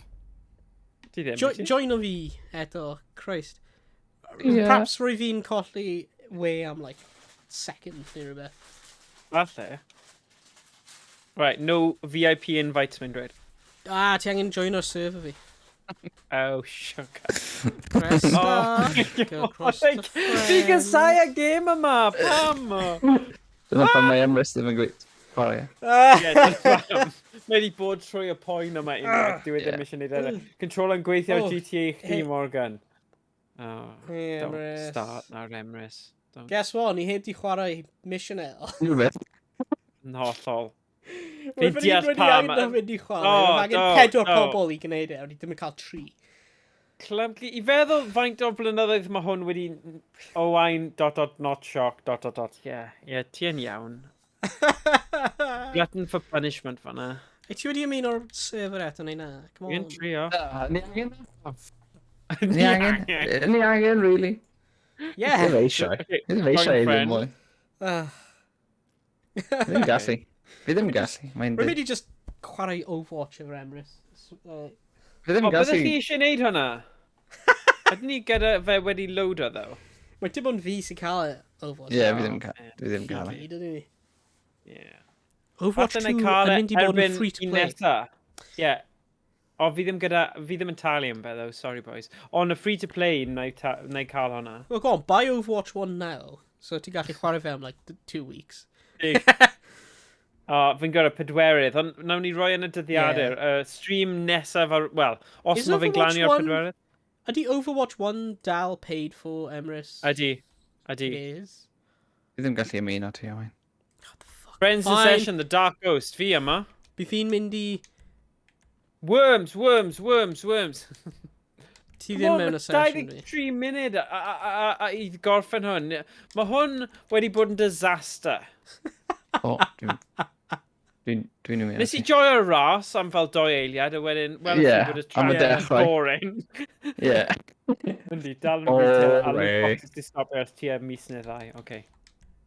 Ti ddim, Jo wyt ti? join o fi eto, Christ. Ie. Perhaps rwy fi'n colli we am like second neu rhywbeth. Falle. Right, no VIP invites mae'n dweud. Ah, ti angen join o'r server fi. Oh, sugar. Press Oh, start, go across the Fi'n gysau y gêm yma, pam? Dyna pam mae Emrys ddim yn gweud. Chwarae. Ie, dyna pam. Mae wedi bod trwy y poen yma unwaith, dyw e ddim Ie. eisiau gwneud e. Control yn gweithio ar Oh, GTA chdi, hey. Morgan. Oh, Hey, don't Emrys. start nawr, Emrys. Don't. Guess what? Ni heb di chwarae mission eto. Unrhyw beth. Yn hollol. Fi'n Fi'n deall wedi pam. angen mynd i chwarae. O, Roedd angen do, pedwar do. pobl i gwneud e, a wedi ddim yn cael tri. Clumsy. I feddwl faint o blynyddoedd mae hwn wedi... Owain dot dot not shock dot dot dot. Ie, yeah, ie, yeah, ti yn iawn. Glutton for punishment fanna. Wyt ti wedi ymuno'r server eto neu na? Come Fi'n on. trio. Na, Ni angen. Ni angen. Ni angen, really. Yeah. Ddim eisiau. Okay, Fi ddim eisiau join i ddim friend. mwy. Ah. Fi ddim gallu. Fi ddim gallu. Mae'n... Rwy'n mynd i just chwarae Overwatch efo'r Emrys. Fi ddim O, byddech gallu... chi eisiau gwneud hwnna? Ydyn ni gyda fe wedi loado, though? Mae dim ond fi sy'n cael e, Overwatch. Ie, fi ddim cael. Dwi ddim cael. Chi gyd, ydyn ni. Yeah. Overwatch Falle 2 na i yn cael e mynd i bod yn erbyn free to un play. nesa. Ie. O, fi ddim gyda... Fi ddim yn talu am fe, though. Sorry, boys. Ond y free to play, na i, ta, na i cael hwnna. Well, go on, buy Overwatch 1 now. So ti'n gallu chwarae fe am like 2 weeks. Dig. O, fi'n gorau pedwerydd, ond nawn ni roi yn y dyddiadur. Yeah. Stream nesaf ar... Wel, os Is mae fe'n Overwatch glanio'r 1 pedwerydd. Ydy Overwatch 1 dal paid for, Emrys? Ydy. Ydy. It is. Fi ddim gallu ymuno ti, Owain. God, the fuck. Friends in Fine. Session, The Dark Ghost, fi yma. Bydd fi'n mynd i... Worms, worms, worms, worms. Ti ddim mewn y session fi. 23 munud a i gorffen hwn. Mae hwn wedi bod yn disaster. O, dwi'n... Dwi'n ymuno Nes i ti. joio'r ras am fel 2 eiliad, a wedyn, wel, Ie, bod y am y track yn dechrau. boring. Ie. Yndi, dal yn retail, a loot Boring. boxes di stopio ers tua mis neu ddau. Okay.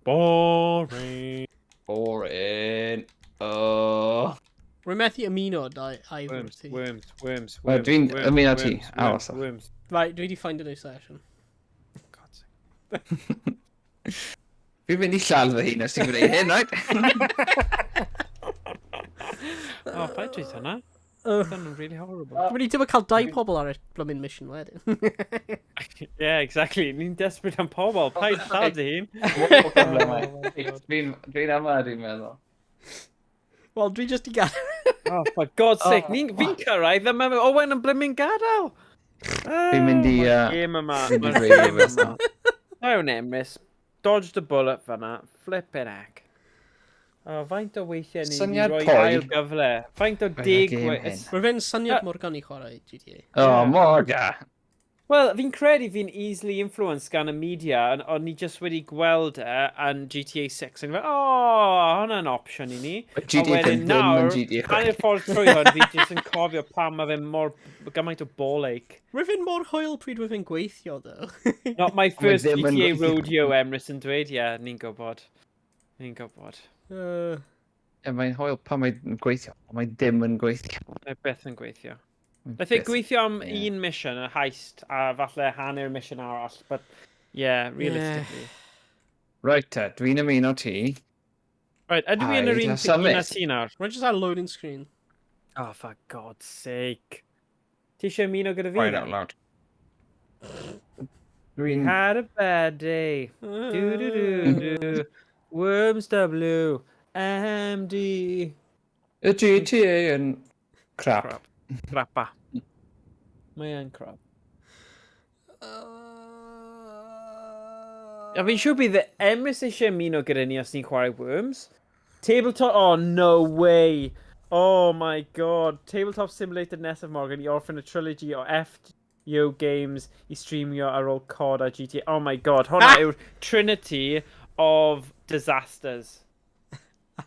Boring. Boring. Oh. Rwy'n methu ymuno da either Worms, ti. worms, worms, Wel, worms. dwi'n worms, ymuno ti, worms, aros. Worms, worms. Right, dwi wedi find a new session. God's sake. Fi'n mynd i lladd fy hun os ti'n gwneud hyn, right? Oh, paid dweud hwnna. Ugh. That's really horrible. Dwi'n wedi dim ond cael dau pobl ar y bloomin mission wedyn. Yeah, exactly. Ni'n desperate am pobl. Paid lladd dy hun. Dwi'n dwi'n yma, dwi'n meddwl. Wel, dwi just i gadael. Oh, for God's sake. Oh. Fi'n cyrraedd yma. Owen yn blymin gadael. Fi'n mynd i, Game yma. Fi'n mynd i Ma'r dweud game rhywbeth. yma. Iawn, Emrys. Dodge the bullet fan'na. Flippin' heck. Oh, faint o weithiau ni wedi Syniad rhoi pwy? ail gyfle? Faint o Oedd y deg... gêm hyn. Rwy'n fe'n syniad Morgan i chwarae GTA. Oh, Morga! Wel, fi'n credu fi'n easily influenced gan y media, ond on ni just wedi gweld e yn GTA 6, yn fel, oh, hwnna'n opsiwn i ni. A GTA wedyn 5 ddim yn nawr, GTA hanner ffordd trwy hwn, fi jyst yn cofio pam mae fe mor, gymaint o ball ache. Rwy'n fe'n mor hwyl pryd rwy'n fe'n gweithio, though. Not my first ddim yn GTA gweithio. rodeo, Emrys yn dweud, ie, yeah, ni'n gwybod. Ni'n gwybod. Ie, mae'n hwyl pan mae'n gweithio, ond mae ddim yn gweithio. Mae byth yn gweithio. Mae'n Nath e byth- gweithio am ie. un mission, y heist, a falle hanner mission arall, but yeah, realistically. Right te, dwi'n ymuno ti. Right, ydw i yn yr Paid un â symud. un â ti nawr? Rwy'n just ar loading screen. Oh, for God's sake. Ti eisiau ymuno gyda fi? Crying out loud. Dwi'n... Had a bad day. Do do do do. Worms W. M D. Y GTA yn crap. Crap. Crappa. Mae yn crap. A fi'n siŵr bydd Emrys eisiau ymuno gyda ni os ni'n chwarae Worms. Tabletop... Oh, no way! Oh my God. Tabletop Simulator nesaf Morgan i orffen y trilogy o FU games i streamio ar ôl COD a GTA. Oh my God, hwnna yw'r Trinity of Disasters.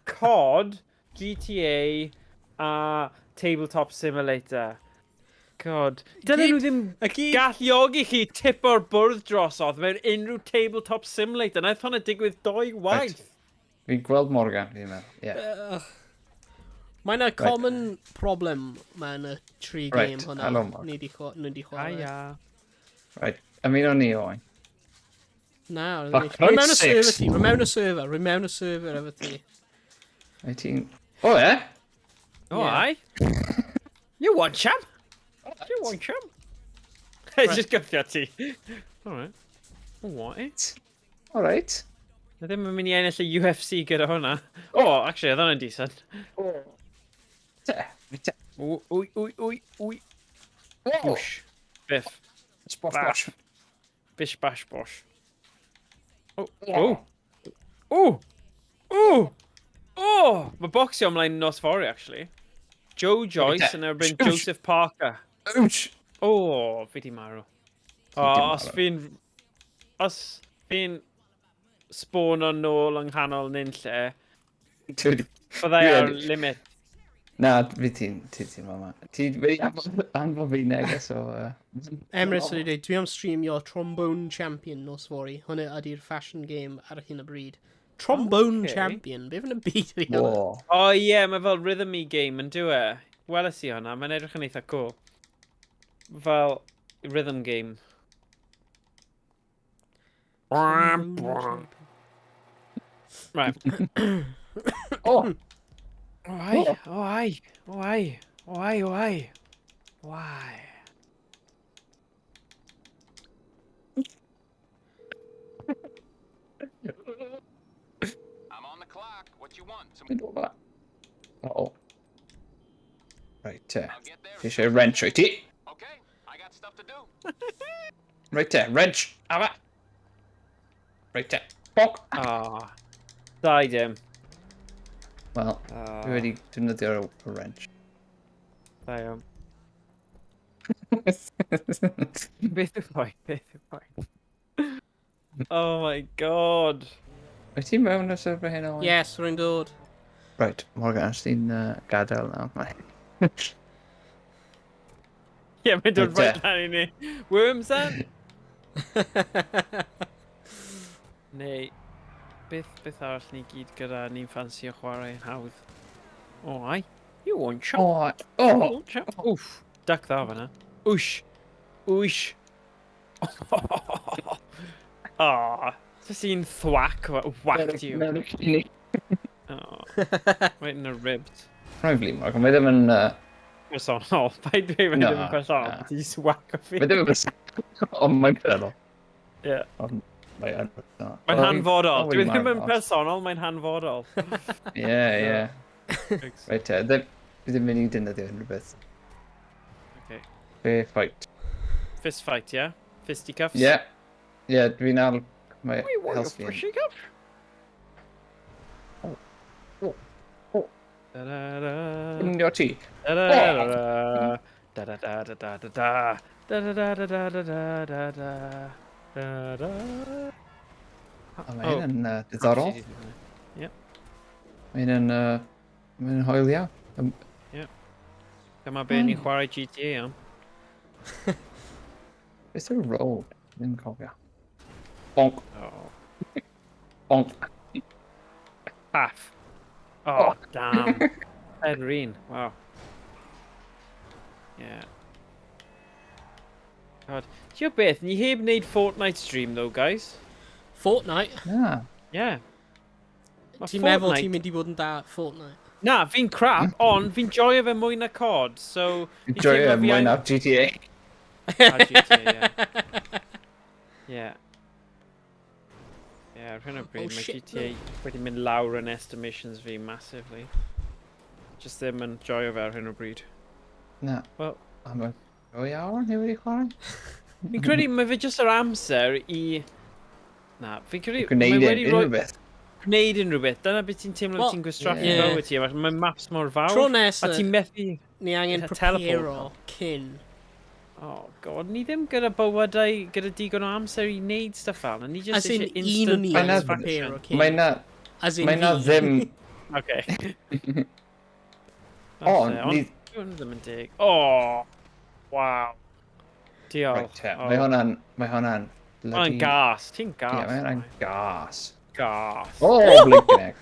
COD, GTA a Tabletop Simulator. God. Dylen nhw ddim galluogi chi tipo'r bwrdd drosodd mewn unrhyw Tabletop Simulator. Naeth hwnna digwydd doi waith. Right. Fi'n gweld Morgan, fi'n meddwl. Yeah. Mae yna common problem mewn y tri game hwnna. Hello, Mark. Ni di chwarae. Hiya. Right, ymuno ni, Owain. Na, Fuck, rwy mewn y six. server ti, rwy mewn y server, rwy mewn y server efo ti. Wyt ti'n... O, e? Oh, Yeah. aye. You want cham? You want cham? Just gyffio ti. Alright. Alright. All right. Na ddim yn mynd i ennill y UFC gyda hwnna. Oh, actually, oedd hwnna'n decent. Te, te. Wy, wy, wy, wy, wy. Whoosh. Biff. Sbosh, Bash. bosh. Bish, bash, bosh. Oh, oh. Oh! Oh! Oh! Mae bocsio ymlaen nos fory, actually. Joe Joyce yn erbyn Ouch. Joseph Parker. Ouch! Oh, fi di marw. di Oh, os marw. fi'n... Os fi'n spawno nôl yng nghanol nunlle, byddai Dwi ar wedi- limit. Na, fi ti'n, ti ti'n mama. Ti wedi anfon fi neges o... Emrys wedi dweud, dwi am streamio Trombone Champion nos fory. Hwnnw ydy'r fashion game ar hyn o bryd. Trombone Ocê. Champion? Beth yn y byd ydy hwnna? Wo. O oh, ie, yeah, mae fel rhythmy game yn dyw e. Weles i hwnna, mae'n edrych yn eitha cool. Fel rhythm game. Trombone Champion. Right. O! Oh ai, oh ai, oh ai, oh ai, oh ai. Why? I'm on the clock. What you want? Some... Mynd o fa. O. Right, te. I'll get there. Ti eisiau wrench o'i ti? Okay, I got stuff to do. Right te, wrench! Afa! Right te. Bonk! Ah. Da i dim. Wel, Ah, dwi wedi defnyddio'r y wrench. Da iawn. Beth yw pwynt? Beth yw pwynt? Oh my God. Wyt ti mewn y server hyn Owain? Yes, rwy'n dod. Right, Morgan, os ti'n gadael nawr. Ie, yeah, mae'n dod Reit te. right lan i ni. Worms then? Neu, beth arall ni gyd gyda ni'n ffansio chwarae yn hawdd? O, ai. You want chop. O, You o! want chop. Oof. Duck dda fan'na. Wsh. Wsh. Ah, just un thwack, whacked you. Mewn y cynni. Oh, right in the ribs. Rwy'n flin, Morgan, mae ddim yn... Personol. Paid dweud mae Na, ddim yn personol. na. Ti just whack o fi. Mae ddim yn personol, ond mae'n personol. Ie. Ond mae yn personol. Mae'n hanfodol. Dwi Dwi ddim yn personol, mae'n hanfodol. Ie, ie. Reit te, fi ddim mynd i defnyddio unrhyw beth. Okay. Fair fight. Fist fight, yeah? Fisticuffs? Ie. Ie, dwi'n ar... Mae We want health your fi yn... fisticuffs. O. O. O. Da-da-da. Ffindio ti. Da-da-da-da. Da-da-da-da-da-da. Da-da-da-da-da-da-da. Da-da. O, mae hyn yn diddorol. Yep. Mae hyn yn... Mae hyn yn hoel iawn. Dyma be ni'n chwarae GTA am. Beth yw'r rôl? Ddim yn cofio. Bonk. Oh. Bonk. Half. Oh, damn. Ed Reen. Wow. Yeah. God. Ti'n gwybod beth? Ni heb wneud Fortnite stream though, guys. Fortnite? Na. Yeah. Ma' Ti'n meddwl Fortnite- ti'n mynd i fod yn da at Fortnite? Na, fi'n crap, ond fi'n joio fe mwy na COD, so... Fi'n joio fe mwy na GTA. A GTA, ie. Ie. Ie, ar hyn o bryd, Oh, mae shit, GTA wedi mynd lawr yn estimations fi massively. Just ddim yn joio fe ar hyn o bryd. Na. Wel- Am y go iawn, ni wedi chwarae? Fi'n credu mae fe jyst yr amser i... Na, fi'n credu... Gwneud mae wedi rhoi- unrhyw beth. Gwneud unrhyw beth. Dyna beth ti'n teimlo Wel, ti'n gwastraffu ie. bywyd ti. Mae maps mor fawr. Tro nesa, A ti'n methu... ni angen Eitha teleport. preparo cyn. Oh god, ni ddim gyda bywydau, gyda digon o amser i wneud stuff fel 'na. Ni just As in, eisiau un o'n instant ni Mae angen 'na- preparo cyn. Mae na, As in mae na fi. ddim... Okay. O, Falle, ni... Ond hwn ddim yn deg. Oh, wow. Diolch. Right, te, Oh. mae hwnna'n... Mae hwnna'n... Hwnna'n bloody- gas. Ti'n gas. Ie, mae hwnna'n mate. gas. Gas. O, blinking heck.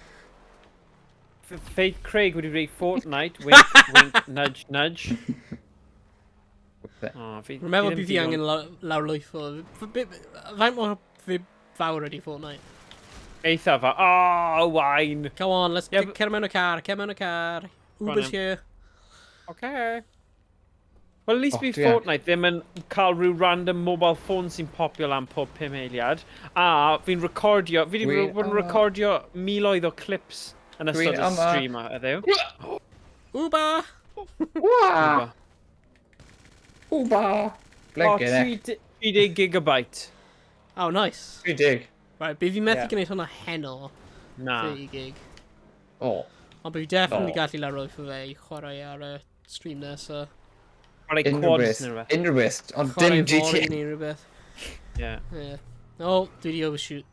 Faith Craig wedi dweud Fortnite, wink, wink, nudge, nudge. Oh, fi, Rwy'n meddwl fi bydd ddim fi digon- angen lawrlwytho. Faint mor fi fawr ydi Fortnite? Eitha fa. Oh, wine. Come on, let's Yeah, yeah, cer mewn y car, cer mewn y car. on Uber's then. here. Okay. Well, at least Oh, fi dwi an- Fortnite ddim yn cael rhyw random mobile phone sy'n popio lan pob 5 eiliad. A fi'n recordio, fi wedi Dwi bod yn yma. recordio miloedd o clips yn Dwi ystod y yma. stream a heddiw. Uber! Wa! Uba! O, Blinking heck. 30 gigabyte. Oh, nice. 30. Right, bydd fi methu Yeah. gwneud hwnna heno, Na. 30 gig. O. Ond bydd fi definitely O. gallu lawrlwytho fe i chwarae ar y stream nesa. Chwarae Unrhyw quads beth. neu rhywbeth. Unrhyw beth. Ond Chwarae dim fory GTA. neu rhywbeth. Yeah. Yeah. Oh, dwi di overshoot.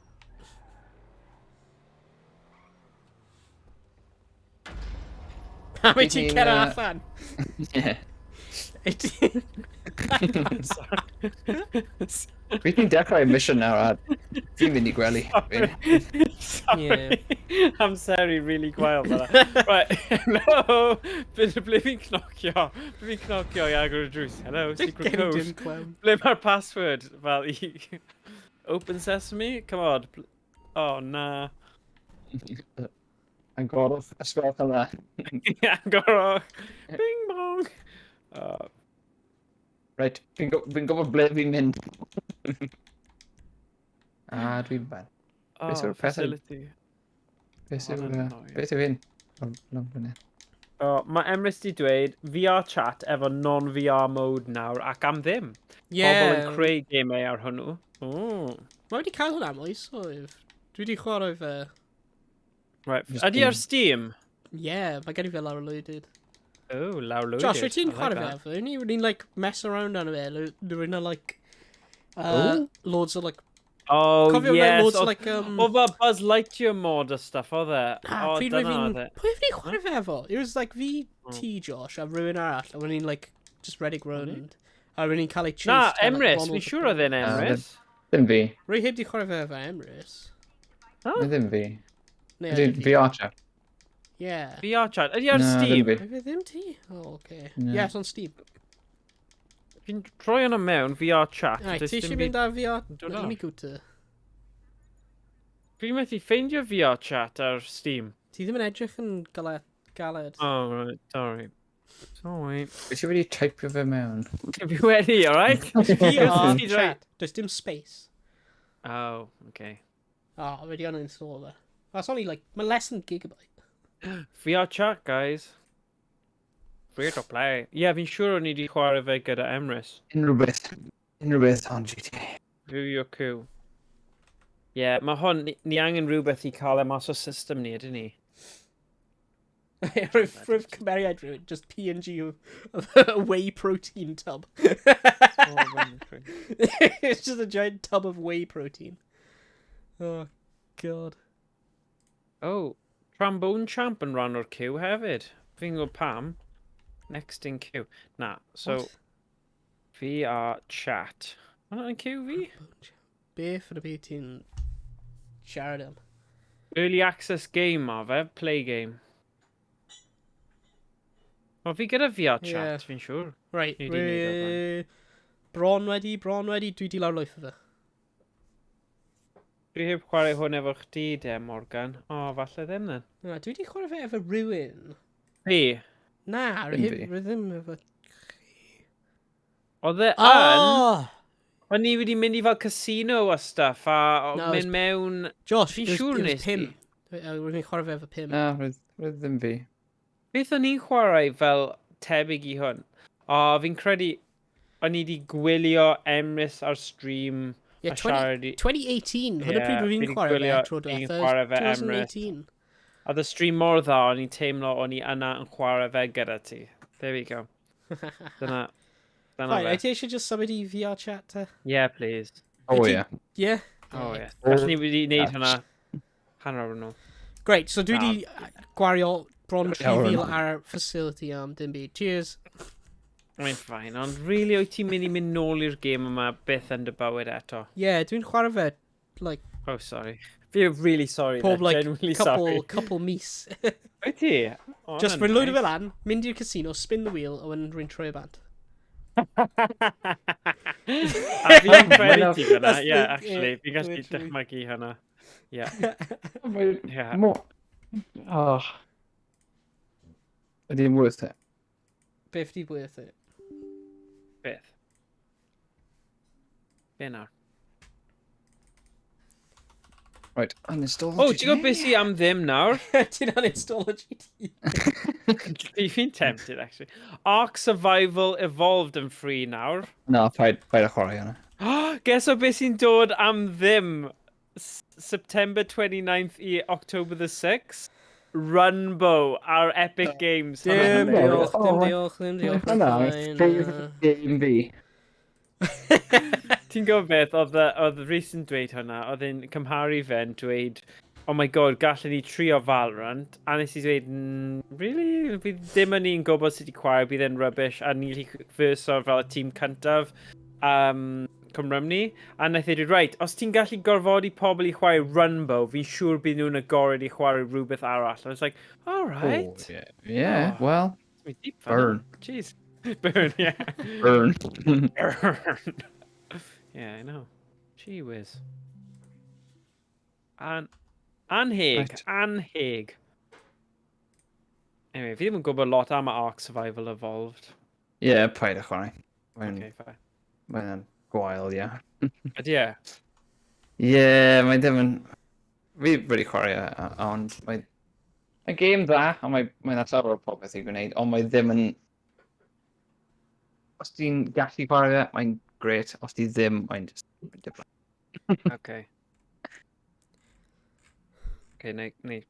Pam wyt ti'n Fi'n, cera allan? Ie. Wyt ti- Fi ti'n dechrau mission nawr a fi'n mynd i gwely. Sorry. Amseru really gwael fel 'na. Right, hello! Ble ble fi'n cnocio? Ble fi'n cnocio i agor y drws? Hello, secret Gen code. dim clown. Ble mae'r password? Fel i... Open sesame? Come on. Oh, na. Agorwch ysgol yna. Agorwch. Bing bong. Right, fi'n fi gwybod ble fi'n mynd. A dwi'n ben. Oh, Beth yw'r pethau- facility. Beth Oh, yw... hwnna'n annoying. Beth yw hyn? O, lawr fyny. Oh, mae Emrys di dweud VR chat efo non-VR mode nawr ac am ddim. Pobl yn Yeah. creu gemau ar hwnnw. Oh. Mae wedi cael hwnna am oesoedd. Dwi wedi chwarae fe. Right. Just Ydy ar Steam? Yeah, mae gen i fe lawr lwydyd. Oh, lawr lwydyd. Josh, wyt ti'n I like chwarae fe that. efo? Ni ni'n like mess around arno fe. There were like loads of like Oh, Cofio yes. like loads of Oedd like oedd fel Buzz Lightyear mod a stuff, oedd e? Na, O, pryd roedd dyna fi'n... oedd e. Pwy fi'n chwarae fe efo? It was like fi, ti, Josh, a rhywun arall, a when ni'n like, just redeg round. A rwy'n ni'n cael ei chased. Na, by, like, Emrys, Ronald fi'n siŵr oedd e'n Na, Emrys. Ddim fi. Rwy heb di chwarae fe efo Emrys. Huh? Ddim fi. Neu Ydy ydy fi? VR chat. Yeah. VR chat. Ydy ar Na, ddim Steam? fi. Mae fe ddim ti? Oh, okay. Na. Yeah, it's on Steam. Fi'n troi hwnna mewn, VR chat. Right, does ti dim eisiau byd- mynd ar VR? Dod Let me off. go to... Fi'n methu ffeindio VR chat ar Steam. Ti ddim yn edrych yn galed. Galed. Oh, right, sorry. Sorry. Wyt ti wedi teipio fe mewn? Fi wedi, alright? VR Ti roi- chat. Does dim space. Oh, okay. Oh, wedi uninstall fe. That's only like, mae less than gigabyte. VR chat, guys. Free to play. Ie, yeah, fi'n siŵr o'n i wedi chwarae fe gyda Emrys. Unrhyw beth. Unrhyw beth on GTA. View your queue. Ie, yeah, mae hwn, ni angen rhywbeth i cael e mas o system ni, ydyn ni? Rwyf cymeriad rhywun, just PNG of a whey protein tub. It's just a giant tub of whey protein. Oh, God. Oh, Trombone Champ yn rhan o'r queue hefyd. Fi'n gwybod pam. Next in queue. Na, so What? VR chat. Hwna'n yn queue fi? Beth yn y byd ti'n siarad am? Early access game ma fe, play game. O, fi gyda VR chat, Ie. fi'n siŵr. Right, Ni 'di neud o bron wedi, dwi di lawrlwytho fe. Dwi heb chwarae hwn efo chdi de, Morgan. O, falle ddim then. Na, dwi wedi chwarae fe efo rhywun. Fi? Na, Ddim rwy fi. rwy ddim efo... Oedd e yn... Oh! O'n i wedi mynd i fel casino a stuff a No, it was- mynd mewn... Josh, Fi'n it was, siŵr it was nes pum. di. Rwy'n fi'n chwarae fe efo pum. Na, roedd roedd ddim fi. Beth o'n i'n chwarae fel tebyg i hwn? O, fi'n credu o'n i wedi gwylio Emrys ar stream Yeah, a siarad i... 2018, hwnna Ie, pryd rwy'n fi 'di chwarae fe gwylio- tro fi'n diwethaf. chwarae fe Emrys. 2018. Oedd y stream mor dda, o'n i'n teimlo o'n i yna yn chwarae fe gyda ti. There we go. Dyna... Dyna Fine, fe. wyt ti eisiau just symud i VR chat te? Yeah, please. Oh, Wyt ti- ie. Yeah? Oh, yeah. Gallwn ni wedi wneud hwnna hanner awr yn ôl. Great, so dwi Na. wedi gwario bron Awr yn 3,000 ôl. ar facility am dim byd. Cheers. Mae'n fine, ond really wyt ti'n mynd i mynd nôl i'r gêm yma byth yn dy bywyd eto? Yeah, dwi'n chwarae fe, like, Oh, sorry. Fi'n really sorry. pob, there, like, genuinely couple, sorry. couple mis. Wyt ti? Oh, Just hwnna'n rwy'n lwydo nice. fe lan, mynd i'r casino, spin the wheel, a wedyn rwy'n troi e bant. A fi'n credu ti fyna, That's yeah, the- actually. yeah, Fi'n gallu literally. dychmygu hwnna. Yeah, yeah. Mo... Oh. Ydy'n worth it. Beth di worth it? Beth? Be nawr? Right, uninstall. Oh, ti'n gwybod beth sy am ddim nawr? Ti'n uninstall y GT? Fi'n tempted, actually. Ark Survival Evolved yn free nawr. Na, paid, paid â chwarae hwnna. Guess o beth sy'n dod am ddim? September 29th i October the 6th? Runbow ar Epic Games. Dim Hwnna'n diolch, Oh, dim my- diolch, dim diolch. Hwnna, fine, favourite game fi. Ti'n gwybod beth, oedd oedd Rhys yn dweud hwnna, oedd e'n cymharu fe'n dweud, oh my god, gallwn ni trio Valorant, a nes i dweud, really? Bydd dim yn ni'n gwybod sut i chwarae, bydd e'n rubbish, a ni'n gallu verso fel y tîm cyntaf Cymrymni, a naeth e dweud, right, os ti'n gallu gorfodi pobl i chwarae Runbow, fi'n siŵr bydd nhw'n agored i chwarae rhywbeth arall. I was like, all right. Oh, yeah. Yeah, Oh. well, It's deep fan. burn. Jeez. Burn, yeah. Burn. Burn. Yeah, I know. Gee whiz. Anheg. Right. Anheg. Anyway, fi ddim yn gwybod lot am y Ark Survival Evolved. Yeah, paid â chwarae. Mae'n Okay, fine. mae'n gwael, ie. Ydy e? Ie, mae ddim yn... Fi wedi chwarae, e, ond mae... Mae'n game dda, ond mae mae'n llawer o popeth i gwneud, ond mae ddim yn... Os ti'n gallu chwarae fe, mae'n great. Os ti ddim, mae'n just... mae'n diflas. Okay. Okay, neu... neu...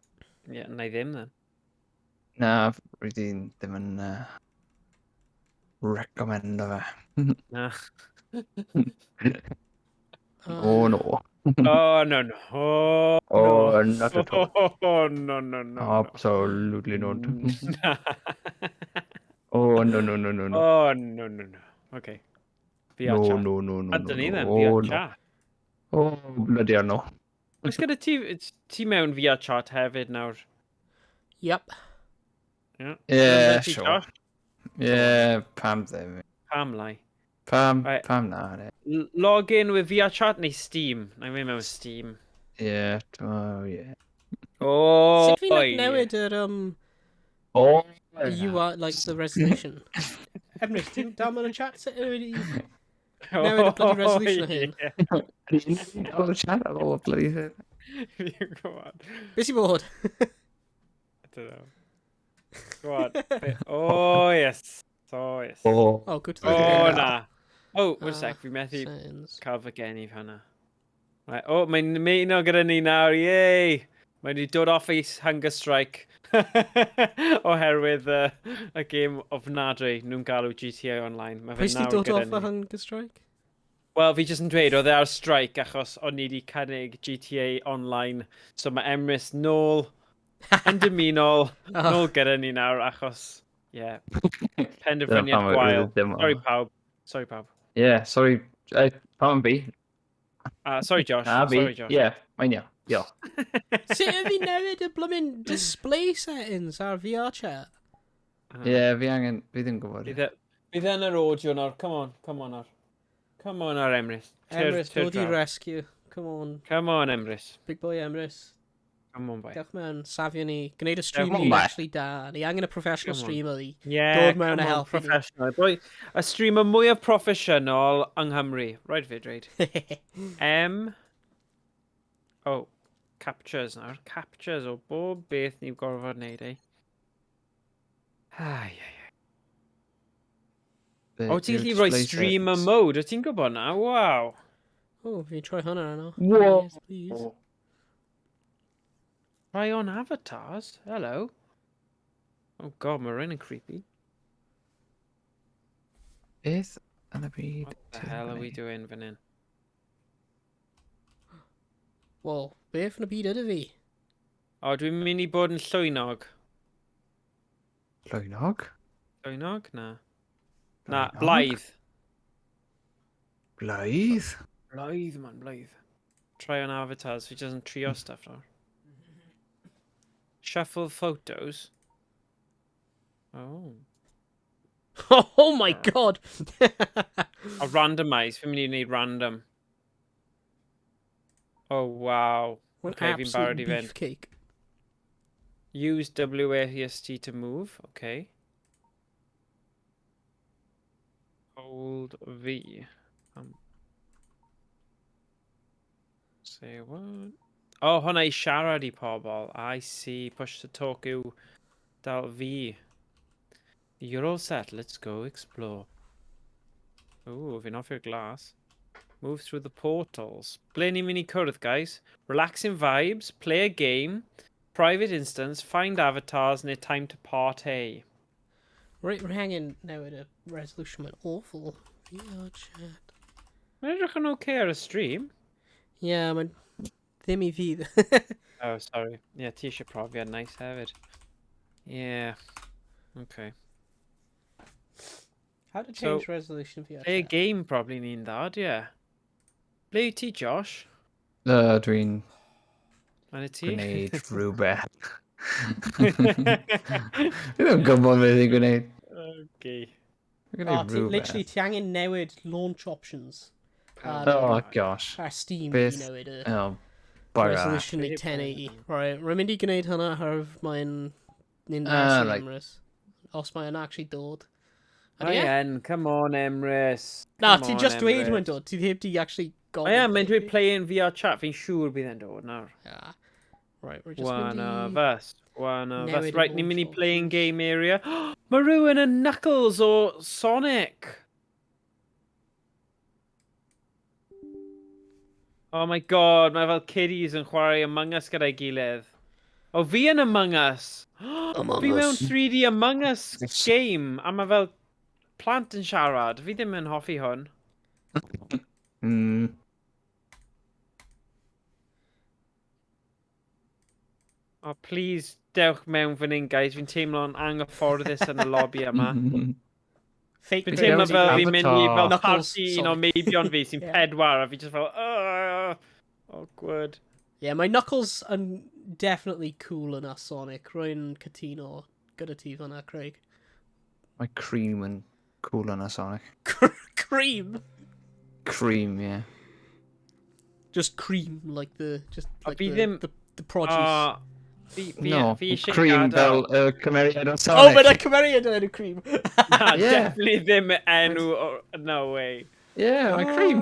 Yeah, neu ddim then. Na, rwy di ddim yn recommendo fe. Na. Oh, no. Oh, no, no. Oh, Oh, no. not at all. Oh, no, no, no, no. Absolutely not. Na. Oh, no, no, no, no, no. Oh, no, no, no. Okay. VR No, chat. no, no, no, A no, dyn ni no. then, Oh, VR no. chat. Oh, bloody hell, no. Oes gyda ti, ti mewn VR chat hefyd nawr? Yep. Yeah, Yeah, Ti, sure. Josh? Yeah, pam ddim. Pam lai. Pam, Right. pam na, ne. Log in with VR chat neu Steam? Na i mynd mewn Steam. Yeah, oh, yeah. Oh, Sut fi'n like, newid yr Oh, UI, like the resolution? Emrys, ti'n dal mewn y chat? Sut yw wedi newid y bloody resolution o hyn? All the chat, all the bloody thing. Fi'n gwybod. Beth sy'n bod? I don't know. Go on. Oh, yes. Oh, yes. Oh. Oh, good. to the Oh, game. na. Oh, wait a Ah, sec, fi methu Settings. cael fy geni hwnna. Right. Oh, mae'n ymuno gyda ni nawr, yay! Mae wedi dod off ei hunger strike oherwydd y game ofnadwy nhw'n galw GTA Online. Mae fe Pwy sy'n nawr dod gyda off y ni. hunger strike? Wel, fi jyst yn dweud, oedd e ar strike achos o'n ni wedi cynnig GTA Online. So mae Emrys nôl yn dymunol, Oh. nôl gyda ni nawr achos, ie, yeah, penderfyniad Dyna pam gwael. oedd ddim Sorry pawb. Sorry pawb. Yeah, sorry. Pam fi? Sorry Josh. Na fi. Sorry Josh. Yeah, mae'n iawn. Diolch. Sut yw fi newid y blymyn display settings ar VR chat? Ah. Yeah, fi angen, fi ddim yn gwybod. Bydd e yn yr audio nawr. Come on, come on nawr. Come on nawr, Emrys. Emrys, Tyr dod i draw. rescue. Come on. Come on, Emrys. Big boy Emrys. Come on, boy. Dewch mewn, safio ni. Gwneud y stream Come on, ni boy. actually da. Ni angen y professional Come on. streamer i. Yeah, Dod mewn come a on, helpu ni. Professional. Boy, y streamer mwyaf proffesiynol yng Nghymru. Right fi, dweud. M... Oh, captures nawr. Captures o bob beth ni'n gorfod wneud, eh? Ai, ai, ai. O, ti'n gallu rhoi streamer mode, o ti'n gwybod na? Waw. Oh, fi'n troi hwnna arno. Whoa. Yes, please. Try on avatars? Hello. Oh god, mae rhain yn creepy. Beth yn y byd? What the hell are we doing fan hyn? Wel, beth yn y byd ydy fi? O, dwi'n mynd i bod yn llwynog. Llwynog? Llwynog? Na. Na, Llwynog? blaidd. Blaidd? Blaidd, man, blaidd. Try on avatars, fi jyst yn trio stuff nawr. Shuffle photos. Oh. Oh my god! A randomise, fi'n mynd i wneud random. Oh, wow. What Okay, fi'n barod absolute i fynd. beefcake. Use WASD to move. Okay. Hold V. Say what? Oh, hwnna i siarad i pobl. I see. Push to talk yw dal V. You're all set. Let's go explore. Ooh, fi'n hoffi'r glas. Move through the portals. Ble ni'n mynd i cwrdd, guys? Relaxing vibes, play a game, private instance, find avatars, neu time to party. Right, we're hanging newid y resolution, mae'n awful. VR chat. Mae'n edrych yn okay ar y stream. Yeah, mae'n ddim i fi. Oh, sorry. Yeah, ti eisiau profiad nice hefyd. Yeah. Okay. How to So, change resolution VR Play a chat. game probably ni'n dda, ie. Ble wyt ti, Josh? Dwi'n Mae'n y ti? gwneud rhywbeth. Fi ddim yn gwybod beth i'n gwneud. Okay. Dwi'n Oh, gwneud ti, literally, rhywbeth. ti angen newid launch options. Ar, Oh, gosh. ar Steam i Beth? newid y Oh, bugger that. resolution i 1080. Right, rwy'n mynd i gwneud hwnna oherwydd mae'n ni'n Ah, ah, right. Emrys. Os mae'n actually dod. I Ydy e? yn, come on, Emrys. Na, Come ti on, just dweud Emrys. mae'n dod. Ti heb di actually O gofyn. ie, mae'n dweud play in VR chat, fi'n siŵr bydd e'n dod nawr. Yeah. Right, we're just One mynd of i... us. One of us. newid y Right, ni'n mynd i launch playing options. game area. Mae rhywun yn Knuckles o Sonic. Oh my god, mae fel kiddies yn chwarae Among Us gyda'i gilydd. O, fi yn Among Us. Among Fi mewn Us. 3D Among Us game, a mae fel plant yn siarad. Fi ddim yn hoffi hwn. Oh, please, dewch mewn fan hyn, guys. Fi'n teimlo'n anghyfforddus yn y lobby yma. Fake Fi'n Fi teimlo dewis fel fi'n mynd i fel Knuckles, party un o Sonic. meibion fi sy'n Yeah. pedwar a fi just fel, "Ugh, awkward. Yeah, mae Knuckles yn definitely cooler na Sonic. Rwy'n cytuno gyda ti fan'na, Craig. Mae cream yn cooler na Sonic. Cream! Cream, yeah. Just cream, like the... Just O, like fi the, ddim- the produce. O, fi, No, fi eisiau cream gadael. fel y cymeriad o oh, Sonic. mae'n cymeriad yn enw cream. Na, Yeah. definitely ddim enw, no way. Yeah, mae cream.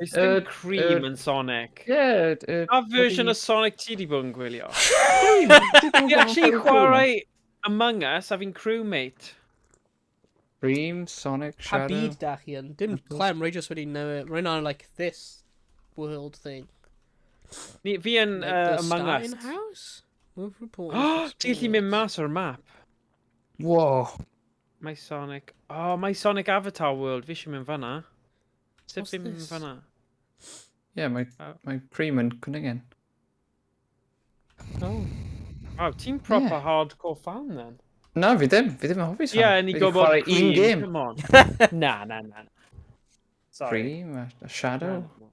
Oes ddim cream yn Sonic. Yeah. Pa version o Sonic ti di bod yn gwylio? Cream. Fi actually chwarae Among Us a fi'n crewmate. Cream, Sonic, Pa Shadow. byd da chi yn? Dim clem, rwy just wedi newid. Rwy'n on like this world thing. Ni, fi yn Like the Among Us. Stein House? Move report. Ti'n gallu mynd mas o'r map. Whoa. Mae Sonic... Oh, mae Sonic Avatar World. Fi eisiau mynd fan'na. Sut What's fi'n mynd this? fan'na? Yeah, mae, Oh. mae cream yn cwningen. Oh. Wow, ti'n proper Yeah. hardcore fan then. Na, fi ddim. Fi ddim yn hoffi Sonic. Yeah, ni Fi 'di gwybod chwarae un Cream, game. Come on. Na, na, na. Sorry. Cream, a Shadow. Na, na.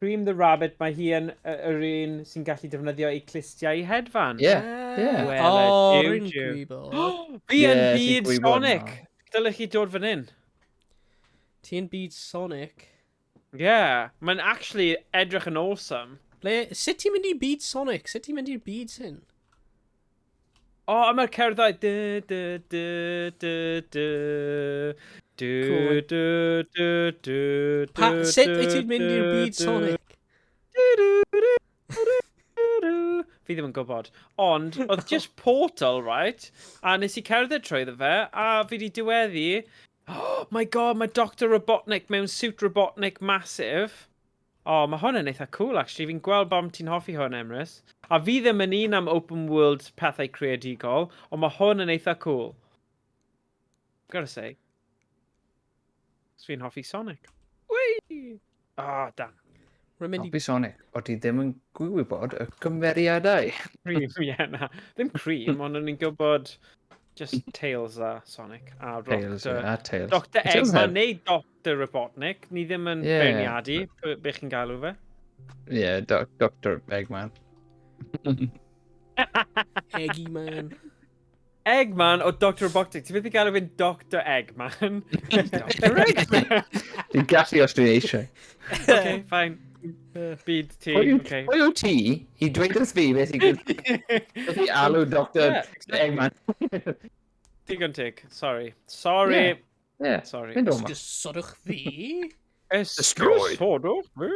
Cream the Rabbit, mae hi yn yr un sy'n gallu defnyddio ei clustiau i hedfan. Yeah, yeah. Wel, Oh, y rwy'n jiw, jiw. gwybod. Fi yn Yeah, ti'n byd gwybod Sonic. nawr. Dylech chi dod fan hyn. Ti yn byd Sonic. Yeah, mae'n actually edrych yn awesome. Ble, sut ti'n mynd i byd Sonic? Sut ti'n mynd i'r byd hyn? O, oh, a mae'r cerddau... Du, du, du, du, du, du, Cool. du, du, du, Pa, du, sut du, wyt ti'n mynd i'r du, byd du, Sonic? du, du, du, du, du. Fi ddim yn gwybod. Ond, oedd just portal, right? A nes i cerdded trwyddo fe, a fi di diweddu... Oh my God, mae Dr Robotnik mewn suit Robotnik massive. O, oh, mae hwn yn eitha cool, actually. Fi'n gweld bam ti'n hoffi hwn, Emrys. A fi ddim yn un am open world pethau creadigol, ond mae hwn yn eitha cool. Gotta say. Os fi'n hoffi Sonic. Whee! Ah, oh, damn. Rwy'n mynd i... Hoffi Sonic, o ti ddim yn gwybod y cymeriadau. Cream, ie, yeah, na. Ddim cream, ond o'n i'n gwybod just Tails a Sonic a Tails, Doctor... yeah, a Tails. Dr Tails Eggman heb. neu Dr Robotnik. Ni ddim yn Ie. yeah. beirniadu be chi'n galw fe. Yeah, Dr Eggman. Eggy Man. Eggman o Dr Robotnik. Ti'n mynd i galw fe'n Dr Eggman? Dr Eggman! Dwi'n gallu os dwi'n eisiau. Okay, fine. Byd ti, Pwy yw okay. pwy yw ti i dweud wrth fi beth i beth i alw Dr Yeah, exactly. Eggman? Digon teg. Sorry. Sorry. Yeah. Yeah, Sorry. mynd o ma. Gysodwch fi? Destroyed. Esgusodwch fi?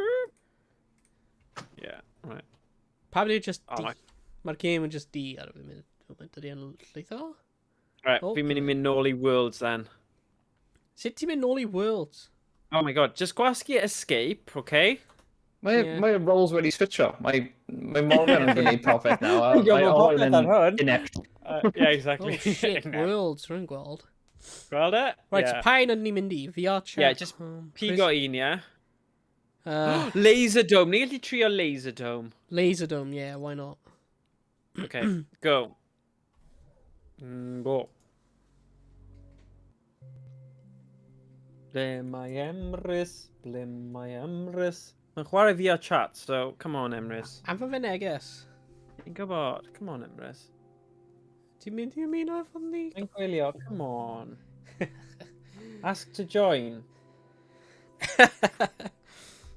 Yeah, right. Pam yw just Oh, D? my- Mae'r game yn just D ar y funud. Dydy yn llwytho? Right, Oh. fi'n mynd i mynd nôl i Worlds then. Sut ti'n mynd nôl i Worlds? Oh my God, just gwasgu escape, okay? Mae Yeah. mae roles wedi switcho. Mae mae Morgan yn gwneud popeth nawr. a Fi'n gwybod Mae Owen popeth yn ar hwn. inept. Yeah, exactly. Oh shit, Worlds, rwy'n gweld. Gweld e? Right, yeah. so pa un ydyn ni'n mynd i? VR chat? Yeah, just Pigo un, yeah? Laser Dome. Ni'n gallu trio Laser Dome. Laser Dome, yeah, why not? Okay, go. Go. Ble mae Emrys? Ble mae Emrys? Mae'n chwarae VR chat, so come on, Emrys. Am fy neges. Fi'n gwybod. Come on, Emrys. Ti'n mynd i ymuno efo ni? Fi'n gwylio, come on. Ask to join.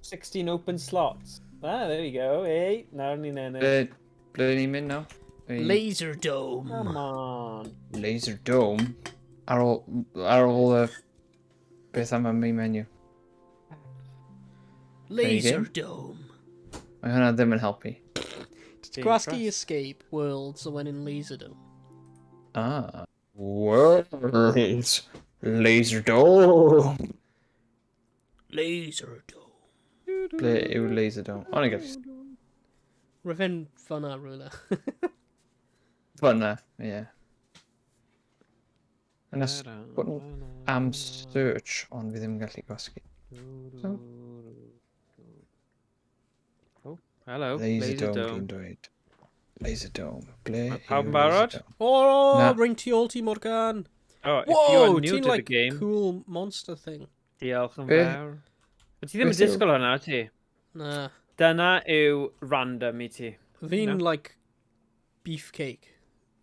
16 open slots. Ah, there we go. Hey, nawr ni'n ennill. Ble ble ni'n mynd nawr? Laser Dome. Come on. Laser Dome. Ar ôl y... Beth am y main menu? Laser you Dome. Mae hwnna ddim yn helpu. Being Gwasgu impressed. Escape Worlds a wedyn Laser Dome. Ah. Worlds. Laser Dome. Laser Dome. Ble yw Laser Dome? O, ni'n gallu... Rwy'n fyna rhywle. Fyna, ie. Yna button am search, ond fi ddim yn gallu gwasgu. So- Oh, hello. Laser Laser Dome, Dome. dwi'n dweud. Laser Dome. Ble Mae pawb yw yn barod? Laser Dome? Oh, Na. rwy'n tu ôl ti, Morgan. Oh, if you Whoa, are new ti'n to the like game, cool monster thing. Diolch yn Be? fawr. But ti ddim yn Beth yw- disgwyl hwnna, wyt ti? Na. Dyna yw random i ti. Fi'n No. like beefcake.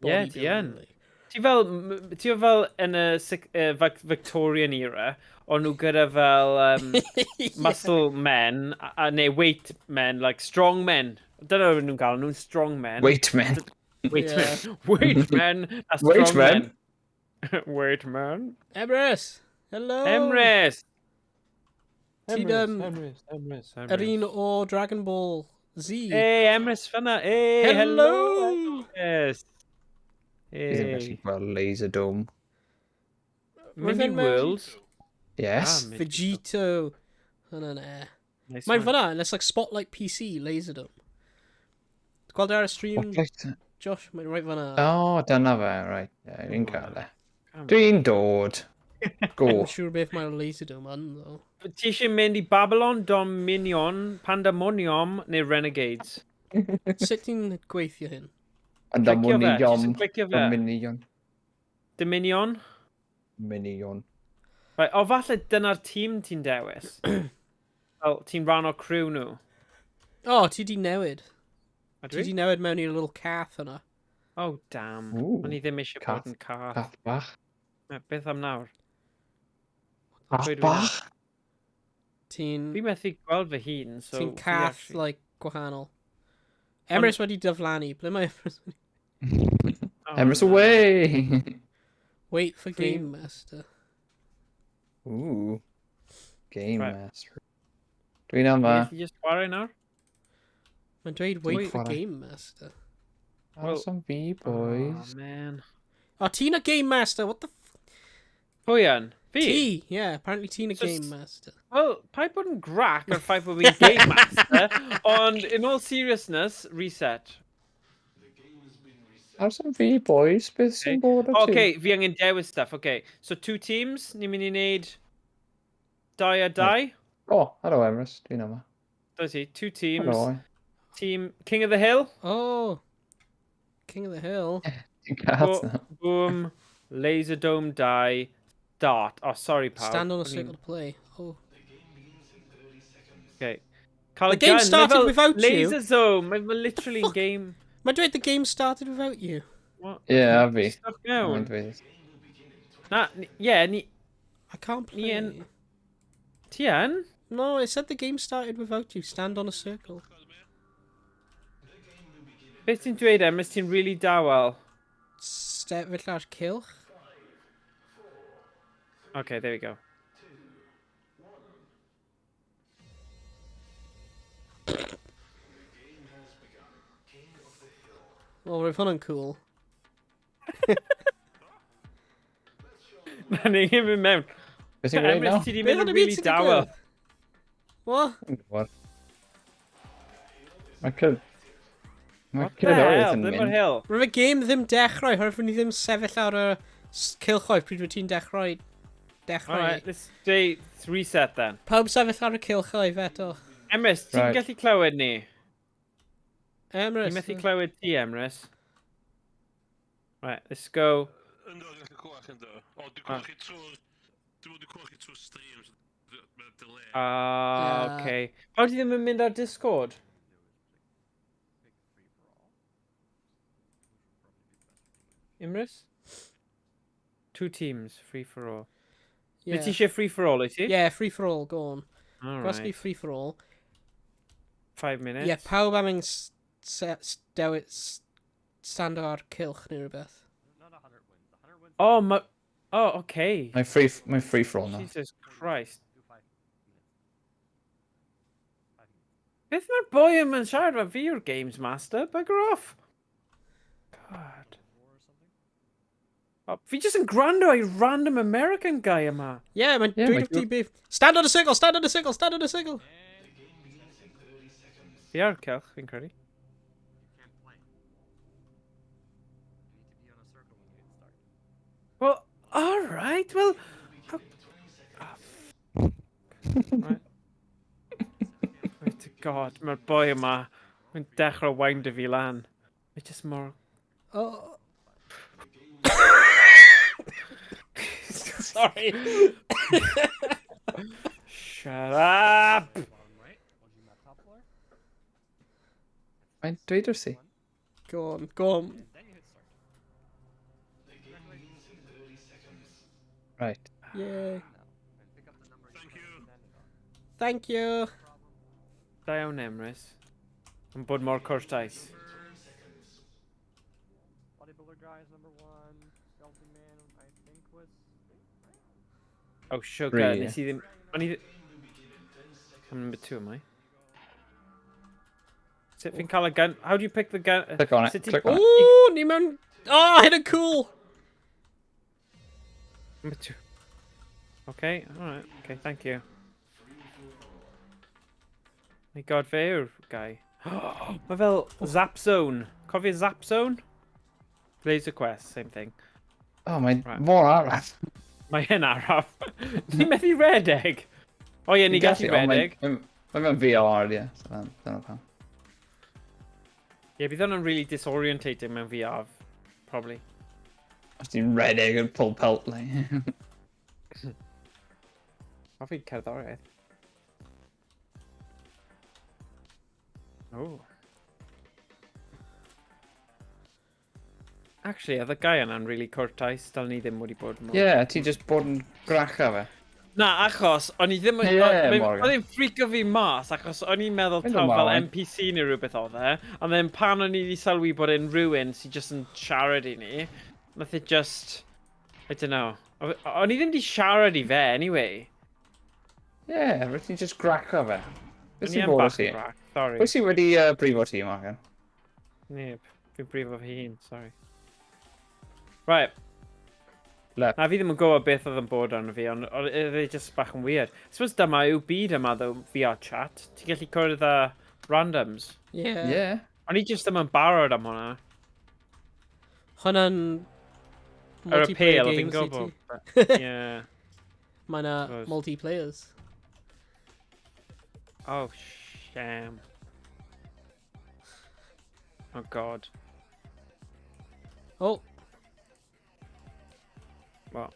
Ie, ti yn. Bodybuilding, like. Ti fel yn y Victorian era, o'n nhw gyda fel muscle men, a, neu weight men, like strong men. Dyna o'n nhw'n gael, nhw'n strong men. Wait, man. Weight Yeah. men. Weight men. A Weight strong men. men. Weight men. Emrys! Hello! Emrys! Ti'n, Emrys, Emrys, Emrys. Yr un o Dragon Ball Z. Hey, Emrys fyna. Hey, hello. Hello! Emrys. Fi ddim yn gallu Hey. gweld Laser Dome. Mynd i Rwy'n mewn- World. Yes. Ah, mynd- Vegito. Hwna na. Nice Mae'n one. fyna, and it's like Spotlight PC, Laser Dome. Gweld e ar y stream, Spotlight. Josh? Mae'n right fyna. O, dyna fe, right. Yeah, fi'n Come on. cael e. Come on. Dwi'n dod. Go. I'm siŵr beth mae'r Laser Dome yn, though. Ti eisiau mynd i Babylon, Dominion, Pandemonium neu Renegades? Sut ti'n gweithio hyn? Clicio fe, ti Dominion. eisiau clicio fe. Dominion. Dominion? Minion. Right, o falle dyna'r tîm ti'n dewis. Fel, ti'n rhan o crew nhw. O, oh, ti di newid. A Ti dwi? di newid mewn i'r little cath yna. Oh, damn. Ooh, O'n i ddim eisiau cath. bod yn cath. Cath bach. Na, beth am nawr? Cath Pwy dwi bach. Ti'n... Fi methu gweld fy hun, so... Ti'n cath, actually... like, gwahanol. Emrys wedi diflannu. Ble mae Emrys wedi... Oh, Emrys away! Wait for Game Master. Ooh. Game right. Master. Dwi'n yma. Ti'n just chwarae nawr? Mae'n dweud wait for Game Master. Well, some fi, boys. Oh, man. Oh, ti'n a Game Master, what the f... Pwy yn? Fi? Ti, yeah, apparently ti'n a so, Game Master. Wel, paid bod yn grac ar ffaith bod fi'n Game Master, ond in all seriousness, reset. Aros am fi, boys, beth sy'n bod o ti? Okay, fi angen dewis stuff, okay. So two teams, ni'n mynd i wneud dau a dau. Oh, hello Emrys, dwi'n yma. Does ti, two teams. Hello. Team King of the Hill. Oh, King of the Hill. Ti'n cael na. Boom, Laser Dome 2, start. Oh, sorry, pal. Stand on a circle to play. Oh. Okay. Cael the game gun. started fel without laser you. Laser Zone. Mae'n literally game. Mae'n dweud the game started without you. What? Yeah, a fi. Stuck mewn. Na, yeah, ni... I can't play. Ni yn... Ti yn? No, it said the game started without you. Stand on a circle. Beth ti'n dweud, Emrys? Ti'n really dawel. Sefyll ar cylch. Okay, there we go. Wel, roedd hwnna'n cool. Na ni ddim yn mewn. Beth ti'n gwneud nawr? Ti di mynd yn really dawel. What? What? Mae cyf... Mae What the hell? yn Ble mae'r mynd. hill? Roedd y game ddim dechrau, oherwydd ni ddim sefyll ar y cylchoedd pryd wyt ti'n dechrau. Dechrau. Alright, let's do reset then. Pawb sefyll ar y cylchoedd eto. Emrys, ti'n Right. gallu clywed ni? Emrys. Ni methu clywed ti, Emrys. Right, let's go. Ynddo, dwi'n gallu clywed chi ynddo. O, dwi'n clywed chi trwy'r... Dwi'n dwi'n clywed chi trwy'r stream, so mae'n delay. Ah, okay. Pawb ti ddim yn mynd ar Discord? Emrys? Two teams, free for all. Yeah. Wyt ti eisiau free for all, wyt ti? Yeah, free for all, go on. All Gwasgu right. free for all. 5 minutes. Yeah, pawb am ein dewis stand ar cylch neu rhywbeth. Oh, my... Oh, okay. Mae free, mae free for all now. Jesus Christ. Beth mae'r boi yma'n siarad am? Fi yw'r Games Master. Bugger off. God. Oh, fi jyst yn gwrando i random American guy yma. Yeah, mae'n Yeah, dweud mae- wrth ti beth. Stand on a circle, stand on a circle, stand on a circle. Fi ar cylch, fi'n credu. Well, all right, well... How... Oh, right. Wait to God, mae'r boi yma. Mae'n dechrau wind fi lan. Mae just mor... Oh. Sorry. Shut up! Mae'n dweud wrth i. Go on, go on. Right. Yay. Thank you. Da iawn, Emrys. Yn bod mor cwrtais. Bodybuilder guy is number one. Skeleton man, I think, was Oh, sugar. Three, Nes i ddim... O'n i... I'm number two, am I? Sut fi'n cael y gun? How do you pick the gun? Click on it, Sut ti- click on it. Ooh, ni mewn... Oh, hyn yn cool. Number two. Okay, alright. Okay, thank you. My god, fe yw'r guy. Mae fel Zap Zone. Cofio Zap Zone? Laser Quest, same thing. Oh, mae'n Right. mor araf. Mae hyn araf. Ni methu redeg. O ie, ni gallu ond mae'n- redeg. Mae'n mewn VR, ie. So dyna pam. Ie, bydd hwnna'n really disorientating mewn VR, probably. Os ti'n redeg yn pull pelt, like. Hoffi cerddoriaeth. Oh. Actually, oedd y guy yna'n really cwrtais, dal ni ddim wedi bod mor... Yeah, ti just bod yn gracha fe. Na, achos, o'n i ddim... Ie, Morgan. Oedd e'n ffrico fi mas, achos o'n i'n meddwl Mynd taw yn fel wael. NPC neu rhywbeth oedd e, and then pan o'n i wedi sylwi bod e'n rhywun sy'n just yn siarad i ni, nath e just... I don't know. O'n i ddim wedi siarad i fe, anyway. Ie, rwyt ti'n just graco fe. Beth O'n i sy'n yn bod o bach ti? yn grac, sorry. Pwy sydd wedi brifo ti, Morgan? Neb. Fi'n brifo fy hun, sorry. Right. Left. Na, fi ddim yn gwybod beth oedd yn bod arno fi, ond oedd e just bach yn weird. I suppose dyma yw byd yma, though, VR chat. Ti'n gallu cwrdd â randoms. Yeah. Yeah. O'n i just ddim yn barod am hwnna. Hwnna'n Yr multiplayer appeal, fi'n games i gwybod. ti. but- Yeah. Mae 'na Suppose. multiplayers. Oh, sham. Oh, God. Oh, What?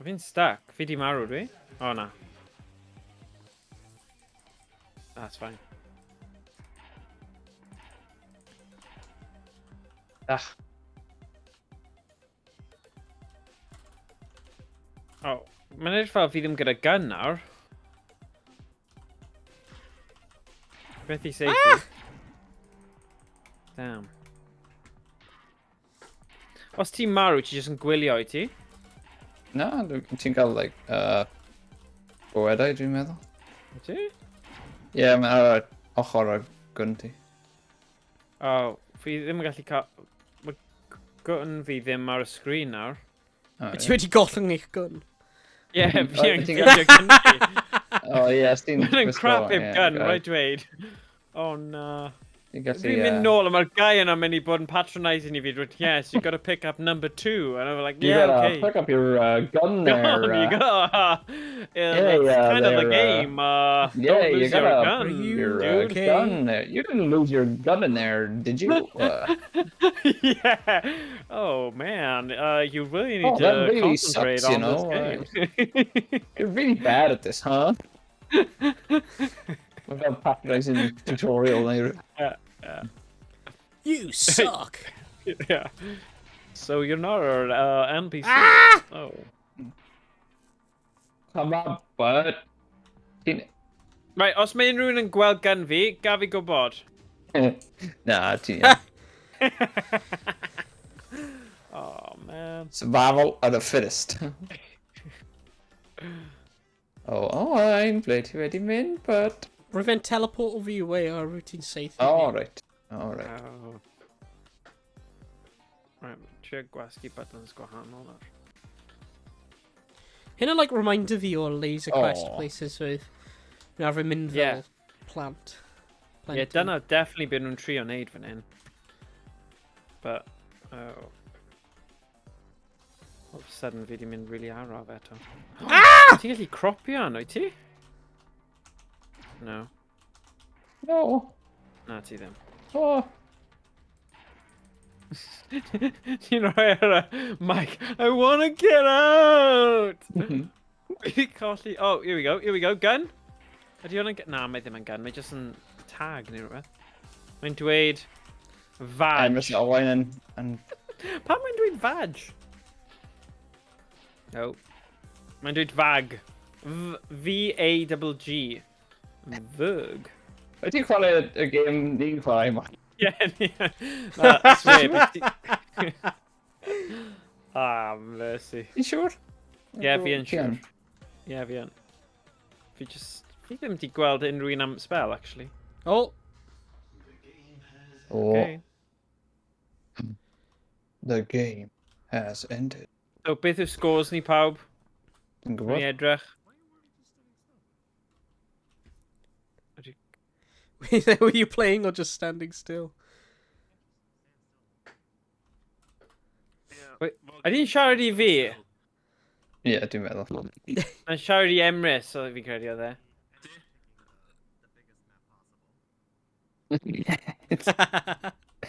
Fi'n stuck. Fi di marw, dwi? Oh, na. That's fine. Ah. Oh, mae'n edrych fel fi ddim gyda gun nawr. Beth i safety? Damn. Os ti'n marw, ti jyst yn gwylio i ti? Na, ti'n cael, like, bywydau, dwi'n meddwl. Wyt ti? Ie, yeah, mae ar y ochr y gwn ti. Oh, fi ddim yn gallu cael... Mae gun fi ddim ar y sgrin nawr. Oh, ti wedi gollwng eich gun. Ie, yeah, fi yn ti'n gwylio gun fi. Oh, ie, os ti'n... Mae'n gwisgo- crap heb ie, gun, got it. rhaid dweud. Oh, na. Ti'n gallu... Dwi'n mynd nôl, a mae'r guy yna'n mynd i bod yn patronising i fi, dweud, "Yes, you've got to pick up number two." And I'm like, You "Yeah, gotta okay." pick up your gun there. Gun, you gotta, yeah, Yeah, that's yeah, kind of the they're, game. Yeah, don't you lose your gotta gun, Are you your dude. okay? gun there. You didn't lose your gun in there, did you? Yeah. Oh man, you really need Oh, that to really concentrate sucks, you on this know, game. You're really bad at this, huh? We've got patronizing tutorial there. You suck! Yeah. So you're not an NPC. Ah! Oh. Come on, bud. Ti'n... Right, os mae unrhyw un yn gweld gun fi, gaf fi gwybod. Na, ti'n... Oh man. Survival of the fittest. Oh, I'm ble ti wedi mynd, but... Rwy'n fe'n teleport o fi away a rwyt ti'n saethu Oh, fi. right. Oh, right. Oh. Right, trio gwasgu buttons gwahanol nawr. Hynna, like, reminder fi o'r Laser Quest Oh. places with... Fi'n arfer mynd fel plant. Yeah, Plentyn. dyna definitely beth nhw'n trio wneud fan hyn. But, oh. All of a sudden fi di mynd really araf eto. Ah! Ti'n gallu cropio arno, wyt ti? No. No. Na, ti ddim. Oh. Ti'n rhoi ar y mic. "I wanna get out!" Fi 'di colli... Oh, here we go, here we go. Gun? Ydy hwnna'n... Na, mae ddim yn gun. Mae jyst yn tag neu rhywbeth. Mae'n dweud... Vag. Emrys Owain yn Pam mae'n dweud vag? No. Mae'n dweud vag. V-A-G-G. Vug. Wyt ti'n chwarae y game ni'n chwarae ma? Ie, na, I swear. Ah, mercy. Ti'n siŵr? Ie, fi yn Ti siŵr. Ie, fi yn. Fi just... Fi ddim wedi gweld unrhyw un am spell, actually. Oh, Oh, Okay. the game has ended. So, beth yw scores ni pawb? Ti'n Ni gwybod? edrych. Were you playing or just standing still? Wait, ydy'n siarad i fi? Ie, dwi'n meddwl. Mae'n siarad i Emrys, oedd fi credu oedd e.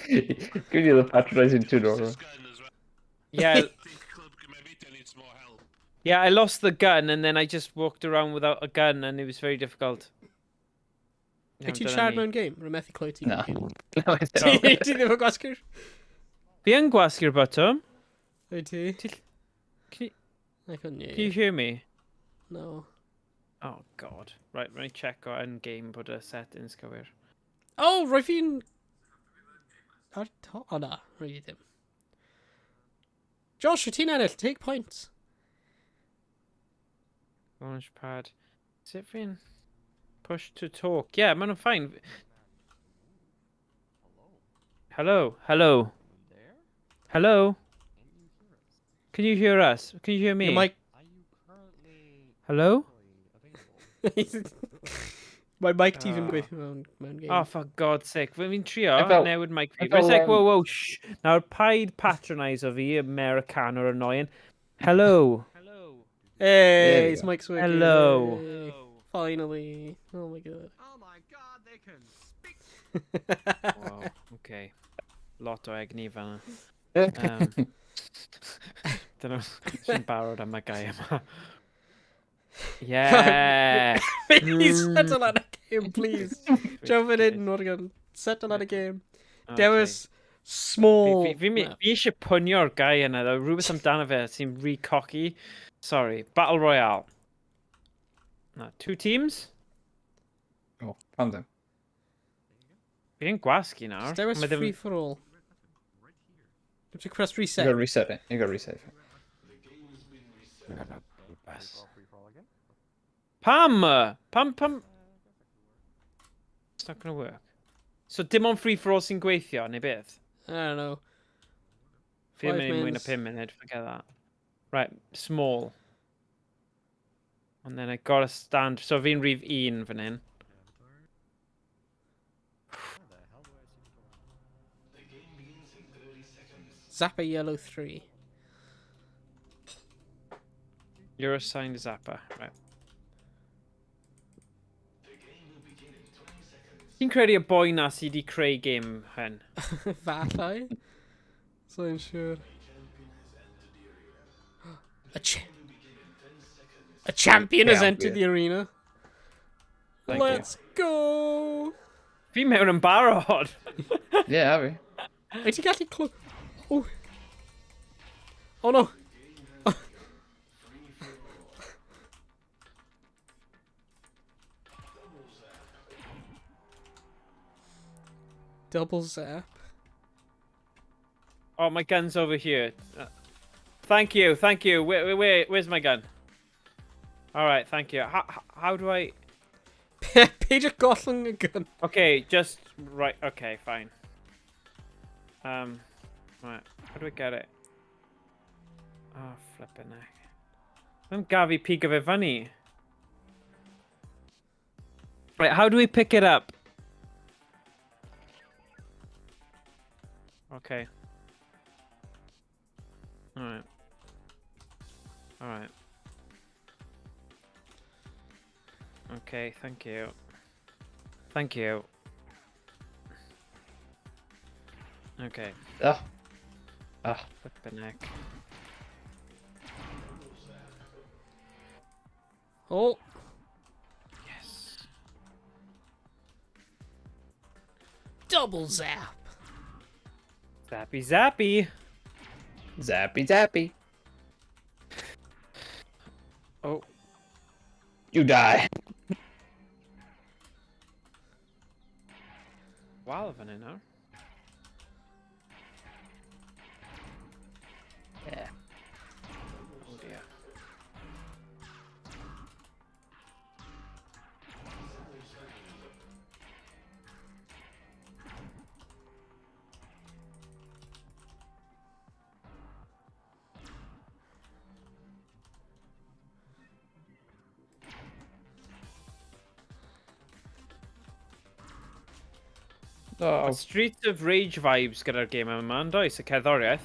Give you the patronising tutorial. Gun as well. Yeah, I think Club my video needs more help. Yeah, I lost the gun and then I just walked around without a gun and it was very difficult. Wyt ti'n siarad mewn game? Rwy'n methu clywed ti. Na. No, I Ti don't. ti ddim yn gwasgu'r? Fi yn gwasgu'r botwm. Wyt ti? Can you, I couldn't hear can you you. hear me? No. Oh, God. Right, rhaid check o yn game bod y settings cywir. Oh, roi fi'n... Ar to... O na, roi fi ddim. Josh, wyt ti'n ennill? Take points. Launchpad. Sut fi'n... Push to talk. Yeah, maen nhw'n fine. Hello, hello. Hello. Can you hear us? Can you hear me? Your mic... Hello? Mae mic ti ddim gweithio mewn, mewn game. Oh, for God's sake. Fi'n trio Fel, newid mic fi. Wait a sec, whoa, whoa, shh. Nawr, paid patronise o fi, American or annoying. Hello. Hello. Hey, his mic's working. Hello. Hey. Finally. Oh my God. Oh my God, they can speak. Wow, okay. Lot o egni fan'na. Dyna, sy'n barod am y gair yma. Yeah! Please settle on a game, please. Jump it in, Morgan. Settle on a game. Okay. Dewis small. Fi, fi, fi eisiau pwnio'r guy yna, though. Rhywbeth amdano fe sy'n rhy cocky. Sorry. Battle Royale. Na, two teams? Oh, pam ddim? Fi'n gwasgu nawr. Dewis Mae ddim- free for all. Dwi'n press You reset. gotta reset it. You gotta reset it. Pam! Pam, pam... It's not gonna work. So dim ond free for all sy'n gweithio, neu beth? I don't know. Fi ddim Five yn mwy na minutes. 5 munud, forget that. Right, small. And then I gotta stand... So fi'n rhif 1 fan hyn. Zappa Yellow 3. You're assigned Zappa, right. Ti'n credu y boi na sydd wedi creu game hyn? Falle. So I'm sure. A, a champion has entered the arena. Thank you. Let's go! Fi mewn yn barod! Yeah, fi. Wyt ti'n gallu clw... Oh. Oh no! Double zap. Oh, my gun's over here. Thank you, thank you. Where's my gun? All right, thank you. How do I... Peidio gollwng y gun. Okay, just... Right, okay, fine. Right, how do I get it? Oh, flippin' heck. I'm gafi pigo fe fyny. Right, how do we pick it up? Okay. All right. All right. Okay, thank you. Thank you. Okay. Ah. Ah. Flippin' heck. Oh. Yes. Double zap. Zappy zappy. Zappy zappy. Oh. You die. Wow, fan hyn nawr. Yeah. Oh dear. Oh, Streets of Rage vibes gyda'r game yma, yn does, y cerddoriaeth.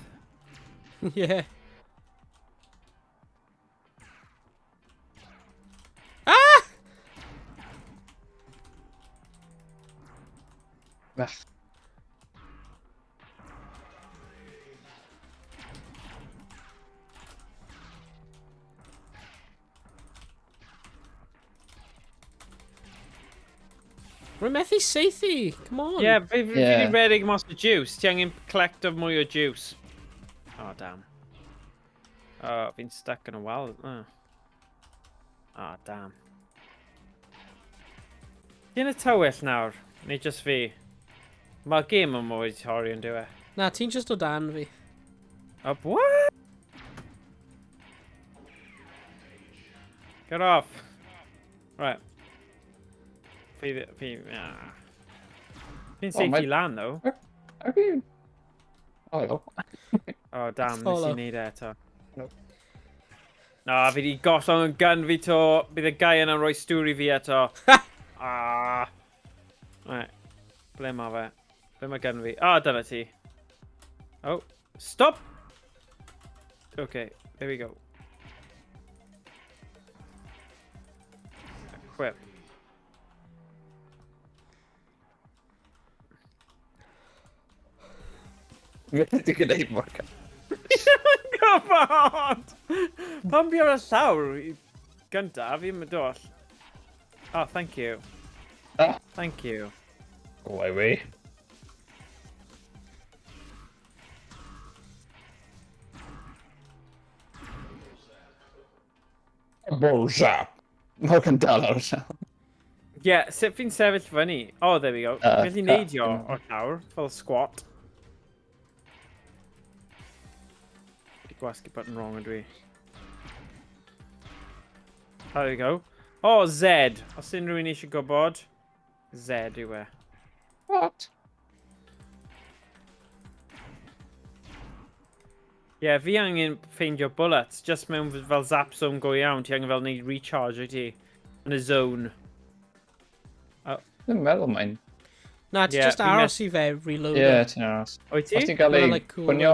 Yeah. Ah! Ah. Rwy'n methu saethu. Come on. Yeah, fi Yeah. wedi redeg mas o juice. Ti angen collect of mwy o juice. Oh, damn. Oh, fi'n stuck in a wall. Oh. Ah, damn. Ti yn y tywyll nawr, neu just fi? Mae'r gêm yma wedi torri yn dyw e. Na, ti'n just o dan fi. Up, what? Get off. Right. Fi, fi, ah. Fi'n Oh, safety mae- lan, though. Okay. Oh, hello. Oh, damn, nes Follow. i neud e eto. Nope. Na, fi di gollwng yn gun fi to. Bydd y guy yna'n rhoi stwr i fi eto. Ah. Right. Ble mae fe? Ble mae gun fi? Ah, dyna ti. Oh, stop! Okay, there we go. Equip. Dwi'n gwneud mor ca. Come on! Pam fi ar y llawr gyntaf, fi'n mynd oll. Oh, thank you. Ah. Thank you. Go away. Bullzap. Morgan dal ar y llawr. Ie, yeah, sut fi'n sefyll fyny? Oh, there we go. Felly neidio o'r llawr, fel squat. Wedi gwasgu button wrong ydw i. There we go. Oh, Z. Os unrhyw un eisiau gwybod, Z yw e. What? Ie, yeah, fi angen ffeindio bullets, just mewn fel zap zone go iawn, ti angen fel neud recharge wyt ti, yn y zone. Dwi'n meddwl mae'n... Na, ti Ie, just fi'n aros i fe reload. Ie, ti'n aros. Wyt ti? Os ti'n cael ei Mae'n, like, cool, pwnio...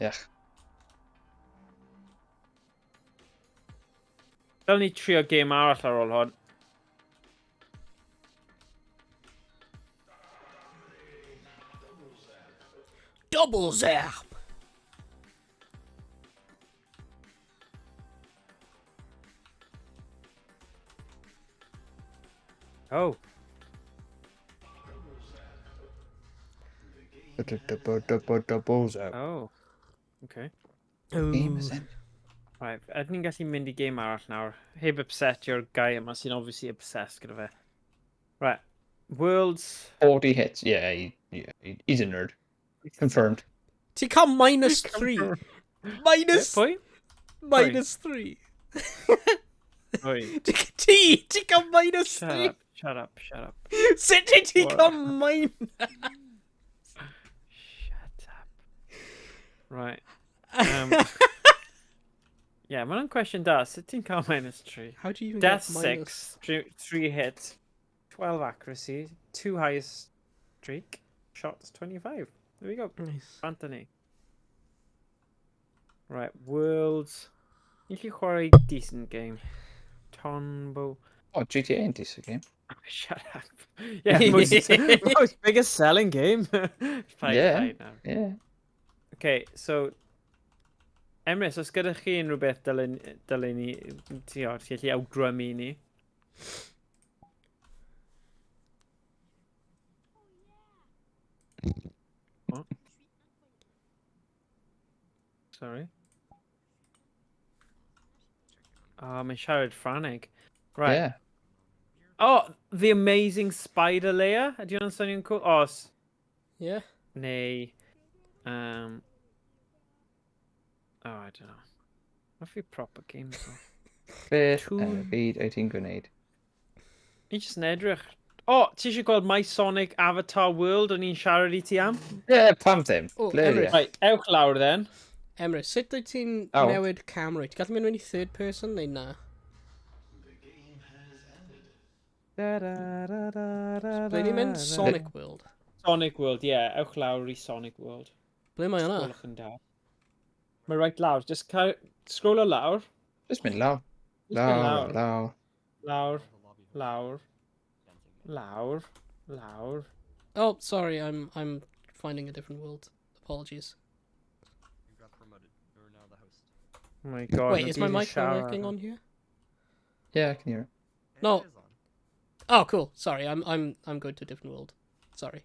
Iach. Dylen ni trio game arall ar ôl hwn. Double zap! Oh. Double zap. Oh. Okay. Game is in. Right, ydyn ni'n gallu mynd i game arall nawr. Heb upsetio'r guy yma sy'n obviously obsessed gyda fe. Right. Worlds... 40 hits. Yeah, he's a nerd. Confirmed. Ti'n cael minus 3. Minus... Pwy? Minus 3. Pwy? Ti cael minus Shut 3. up, shut up, shut up. Sut ti ti What? cael minus... Shut up. Right. Yeah, mae hwnna'n cwestiwn da. Sut ti'n cael minus 3? How do you even Death get minus? 6, 3 hit, 12 accuracy, 2 highest streak, shots 25. There we go. Nice. Anthony. Right, Worlds. Ni'n gallu chwarae decent game. Tombo. Oh, GTA yn decent game. Shut up. Yeah, most biggest selling game. Paid, Yeah. paid nawr. Yeah. Okay, so... Emrys, os gyda chi unrhyw beth dylen, dylen ni, ti o, ti'n gallu awgrymu ni? What? Sorry. Oh, mae'n siarad Ffrangeg. Right. Yeah. Oh, The Amazing Spider Layer. Ydy hwnna'n swnio'n cool? Oh, Yeah. neu... Oh, I don't know. Mae fi proper games o. Beth Two- yn y byd wyt ti'n gwneud? Ni jyst yn edrych. O, oh, ti eisiau gweld My Sonic Avatar World o'n i'n siarad i ti am? Yeah, pam ddim. Oh, Ble ydi e? Emrys. Right, ewch lawr then. Emrys, sut wyt ti'n Oh. newid camera? Ti'n gallu mynd mewn i third person neu na? Ble ni'n mynd? Sonic World. Sonic World, ie. Yeah, ewch lawr i Sonic World. Ble mae hwnna? Gwelwch yn da. Mae right lawr. Just scroll o lawr. Just mynd lawr. Just mynd Lawr, lawr. lawr. Lawr, lawr, lawr, lawr. Oh, sorry, I'm finding a different world. Apologies. You got promoted. You're now the host. Oh my god. Wait, is my fi'n mic not siarad. working on here? Yeah, I can hear it. No. It is on. Oh, cool. Sorry, I'm going to a different world. Sorry.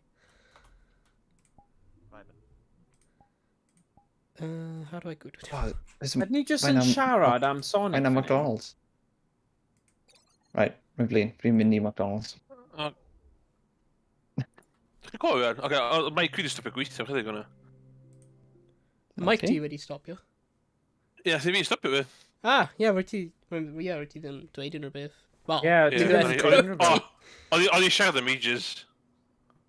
Vibin'. How do I go to... Oh, Ydyn ni jyst yn siarad am Sonic? Mae'n am McDonald's. Right, rwy'n blin. Fi'n mynd i McDonald's. Chi'n cofio, Iwan? Oce, o, Mike wedi stopio gweithio chydig o'na. Mike ti wedi stopio. Ie, yeah, fi stopio fi. Ah, ie, yeah, rwy ti... Ie, yeah, rwy ti ddim dweud unrhyw beth. Wel, Ie, ti ddim yn dweud unrhyw beth. O'n i'n siarad am ages.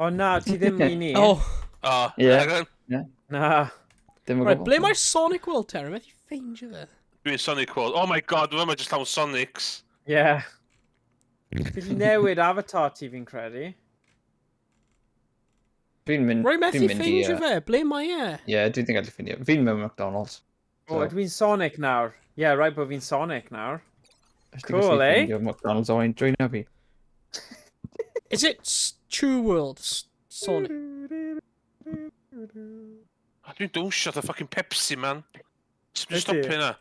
O na, ti ddim i ni. Oh. O, Ie. Na. Ddim yn Right, gwybod. ble mae'r Sonic World ter? Methu ffeindio fe. Dwi'n Sonic World. Oh my god, mae jyst llawn Sonics. Ie. Fi 'di newid avatar ti fi'n credu. Dwi'n mynd... Rwy methu dwi'n mynd i, ffeindio fe. Ble mae e? Ie, dwi ddim gallu ffeindio. Fi'n mewn McDonald's. O, So- ydw i'n Sonic nawr. Ie, yeah, rhaid bod fi'n Sonic nawr. Os ti'n gallu Cool, eh? ffeindio McDonald's oen, joina fi. Is it True World Sonic? Dwi'n dawnsio the fucking Pepsi, man. Sut dwi'n Ydy. stopio hynna?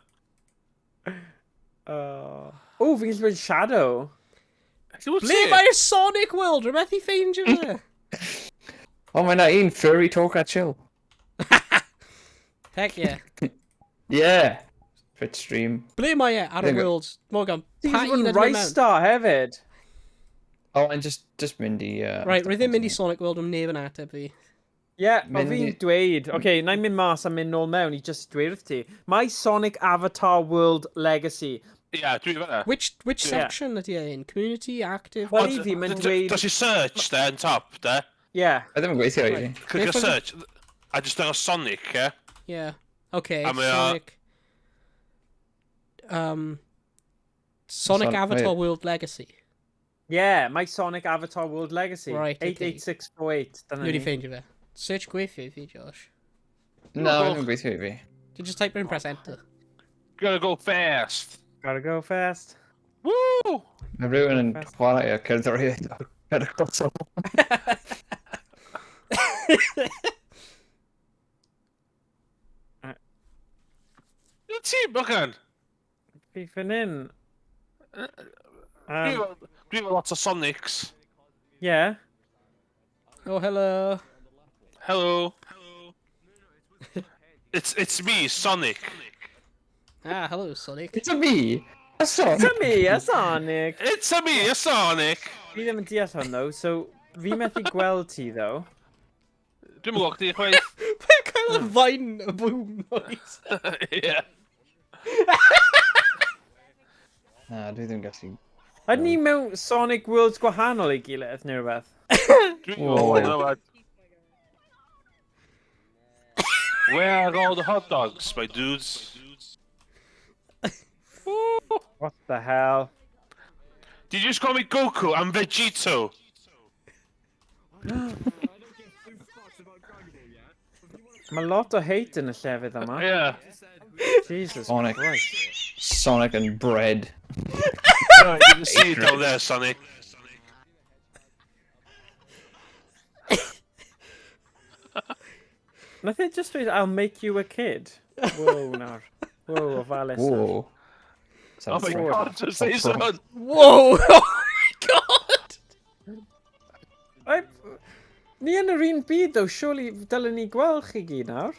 O, fi'n gallu bod yn Shadow. Lle wyt Ble ti? mae'r Sonic World? Rwy methu ffeindio fe. O, mae na un Furry Talk a Chill. Heck yeah. Yeah! Twitch stream. Ble mae e ar y There you go. Worlds? Morgan, Ti'n pa gallu bod un yn ydw i Rice mewn? Star hefyd. Oh, and just mynd i... Right, rwy ddim mynd i Sonic World am neb yn ateb fi. Ie, yeah, o Mynd fi'n i- dweud. Oce, okay, na i mynd mas a mynd nôl mewn i just dweud wrth ti. Mae Sonic Avatar World Legacy. Ie, dwi fan'na. Which Yeah. section ydy e in? Community, active? Wel, i fi, mae'n dweud... Dos i search, de, yn top, de. Ie. Mae ddim yn gweithio i fi. Clicio Beth oedd- search. A just dangos Sonic, ie? Yeah. Okay, A mae o- Sonic... Sonic Avatar wait. World Legacy. Ie, mae Sonic Avatar World Legacy. Right, okay. 88648, dyna Dwi wedi ni. ffeindio fe. Search gweithio i fi, Josh. Na, mae ddim yn gweithio i fi. Dwi just type in press enter. Gotta go fast. Gotta go fast. Woo! Mae rhywun yn chwarae y cerddoriaeth ar y console. Lle ti, Morgan? Fi fan hyn. Dwi efo lot o Sonics. Yeah. Oh, hello. Hello. It's me, Sonic. Ah, hello, Sonic. It's a me! A Sonic! It's a me, a Sonic. It's a me, a Sonic. Fi ddim yn deall hwn, though, so fi methu gweld ti, though. Dwi'n mynd chdi chwaith. Mae'n cael y vine y boom noise. Ie. Na, dwi ddim gallu... Ydyn ni mewn Sonic Worlds gwahanol i gilydd, neu rhywbeth? Dwi'n Whoa. gwybod. Where are all the hot dogs, my dudes? What the hell? Did you just call me Goku? I'm Vegito. Mae lot o hate yn y llefydd yma. Yeah. Jesus Sonic. Christ. Sonic and bread. Right, you can see it down there, Sonic. Nath e just dweud, I'll make you a kid. Whoa, nawr. Whoa, ofalus. nawr. Whoa. Oh my Whoa. god, just say something. Whoa! Oh my god! I... Ni yn yr un byd, though, surely dylen ni gweld chi gyd nawr.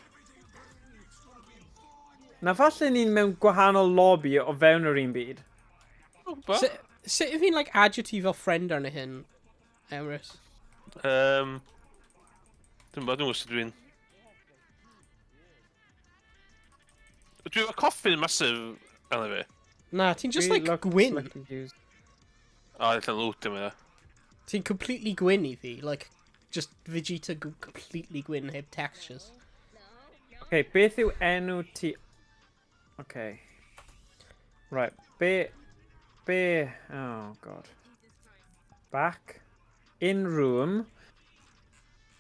Na falle ni'n mewn gwahanol lobby o fewn yr un byd. Sut yw fi'n, like, adio ti fel friend arno hyn, Emrys? Dwi'n bod, dwi'n gwybod sut dwi'n... Dwi efo coffin massive arno fi. Na, ti'n just, We like, look gwyn. like confused. O, allan loot yma. Ti'n completely gwyn i fi, like, just Vegeta completely gwyn heb textures. Okay, beth yw enw ti... Okay. Right, be... Oh, God. Back. In room.